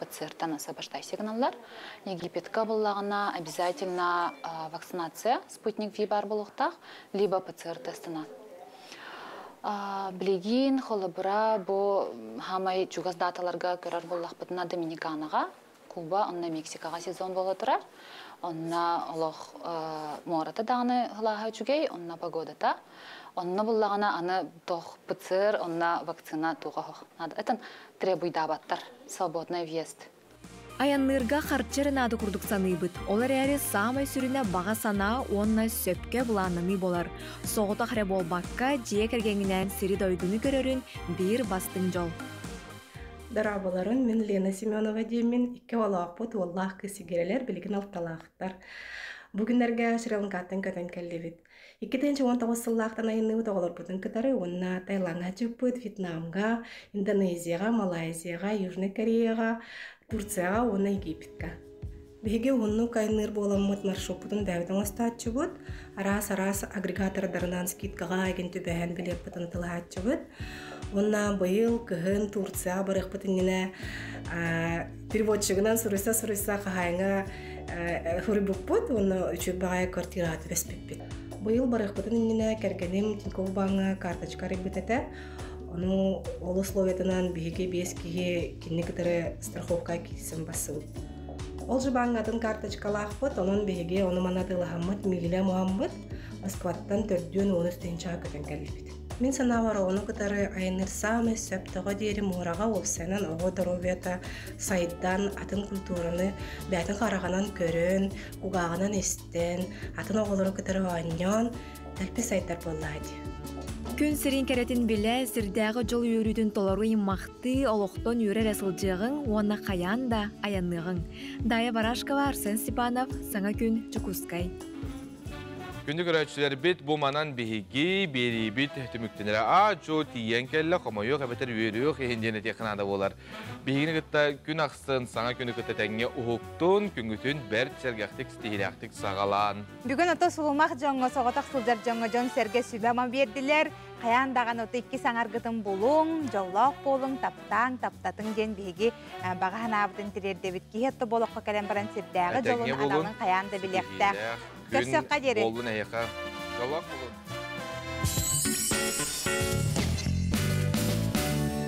ПЦР-тан освобождайся гыналлар. Египетка буллаҕына обязательно вакцинация спутник V баар буолуохтаах, либо ПЦР тестынан. Билигин холобура бу хаамай чугас даталарга көрөр буоллахпытына Доминиканаҕа, Куба, онно Мексикаҕа сезон буола турар. Онно олох муората даҕаны ылааһа үчүгэй, онно погодата. Онно буллаҕына аны тох ПЦР, онно вакцина туоха оһох надо. Это требуйдаабаттар, свободный въезд. Айанныырга харчы эрэ наада курдук саныыбыт. Ол эрээри саамай сүрүнэ баҕа санаа уонна сөпкө былааннаныы буолар. Соҕотох эрэ буолбакка, дьиэ кэргэҥҥинээн сири-дойдуну көрөрүн биир бастыҥ дьол. Дорооболорун, мин Лена Семенова диэммин, икки оҕолоохпут, уоллаах кыыс игирэлэр, билигин алталаахтар. Бу күннэргэ Шри-Ланкаттан көтөн кэллибит. 2019 сыллаахтан айанныыбыт оҕолорбутун кытары уонна Таилаҥҥа чыппыт, Вьетнамҥа, Индонезияҕа, Малайзияҕа, Южнай Кореяҕа, Турцияҕа уонна Египетка. Биһиги уһуннук айанныыр буоламмыт маршруппутун бэйэбит оҥостооччубут. Араас-араас агрегатордарынан скидкаҕа эгин түбэһэн билиэппитин атылаһааччыбыт. Уонна быйыл кыһын Турцияҕа барыахпыт иннинэ переводчигынан суруйса-суруйса хаһааҥҥа суруйбуппут уонна үчүгэй баҕайы квартираҕа түбэспиппит. Быйыл барыахпытын иннинэ кэргэним Тинькофф бааҥҥа карточка арыйбыт этэ. Ону ол условиятынан биһиги биэс киһи кинини кытары страховка киирсэн бассыбыт. Ол же бааҥҥа атын карточкалаахпыт, онон биһиги ону маны атыылаһаммыт, миилэ муһаммыт, Москваттан төрдүөн уонус тыһыынчаҕа көтөн кэллибит. Мин санаабар оҕону кытары айанныыр саамай сөптөҕө диэри муораҕа уопсайынан оҕо доруобуйата сайдан, атын культураны бэйэтин хараҕынан көрөн, кугааҕынан истэн, атын оҕолору кытары оонньоон, дэлби сайдар буоллаҕа дии. Күн сирин кэрэтин билэ, сирдээҕи дьол үөрүүтүн толору ыймахтыы, олохтон үөрэ эрэ сылдьыаҕыҥ уонна хайаан да айанныаҕыҥ. Дая Барашкова, Арсен Степанов, Саҥа күн, Дьокуускай. Күндү көрөөччүлэрбит, бу манан биһиги биэриибит түмүктэнэрэ аа-дьуо тиийэн кэллэ, хомойуох эбэтэр үөрүөх иһин диэн этиэххэ наада буолар. Биһигини кытта күн ахсын саҥа күнү кытта тэҥҥэ уһуктун, күҥҥүтүн бэрт сэргэхтик, ситиһиилээхтик саҕалаан. Бүгүн ото сулумах дьоҥҥо, соҕотох сылдьар дьоҥҥо дьон-сэргэ сүбэ-ама биэрдилэр. Хайаан даҕаны ото икки саҥаргытын булуҥ, дьоллоох буолуҥ, таптааҥ, таптатыҥ диэн биһиги баҕа санаабытын тириэрдэбит. Киһи отто болоххо кэлэн баран сирдээҕи дьолун аналын хайаан да билиэхтээх. Көрсөххө диэри. Буоллун эһиэхэ. Дьоллоох буолун.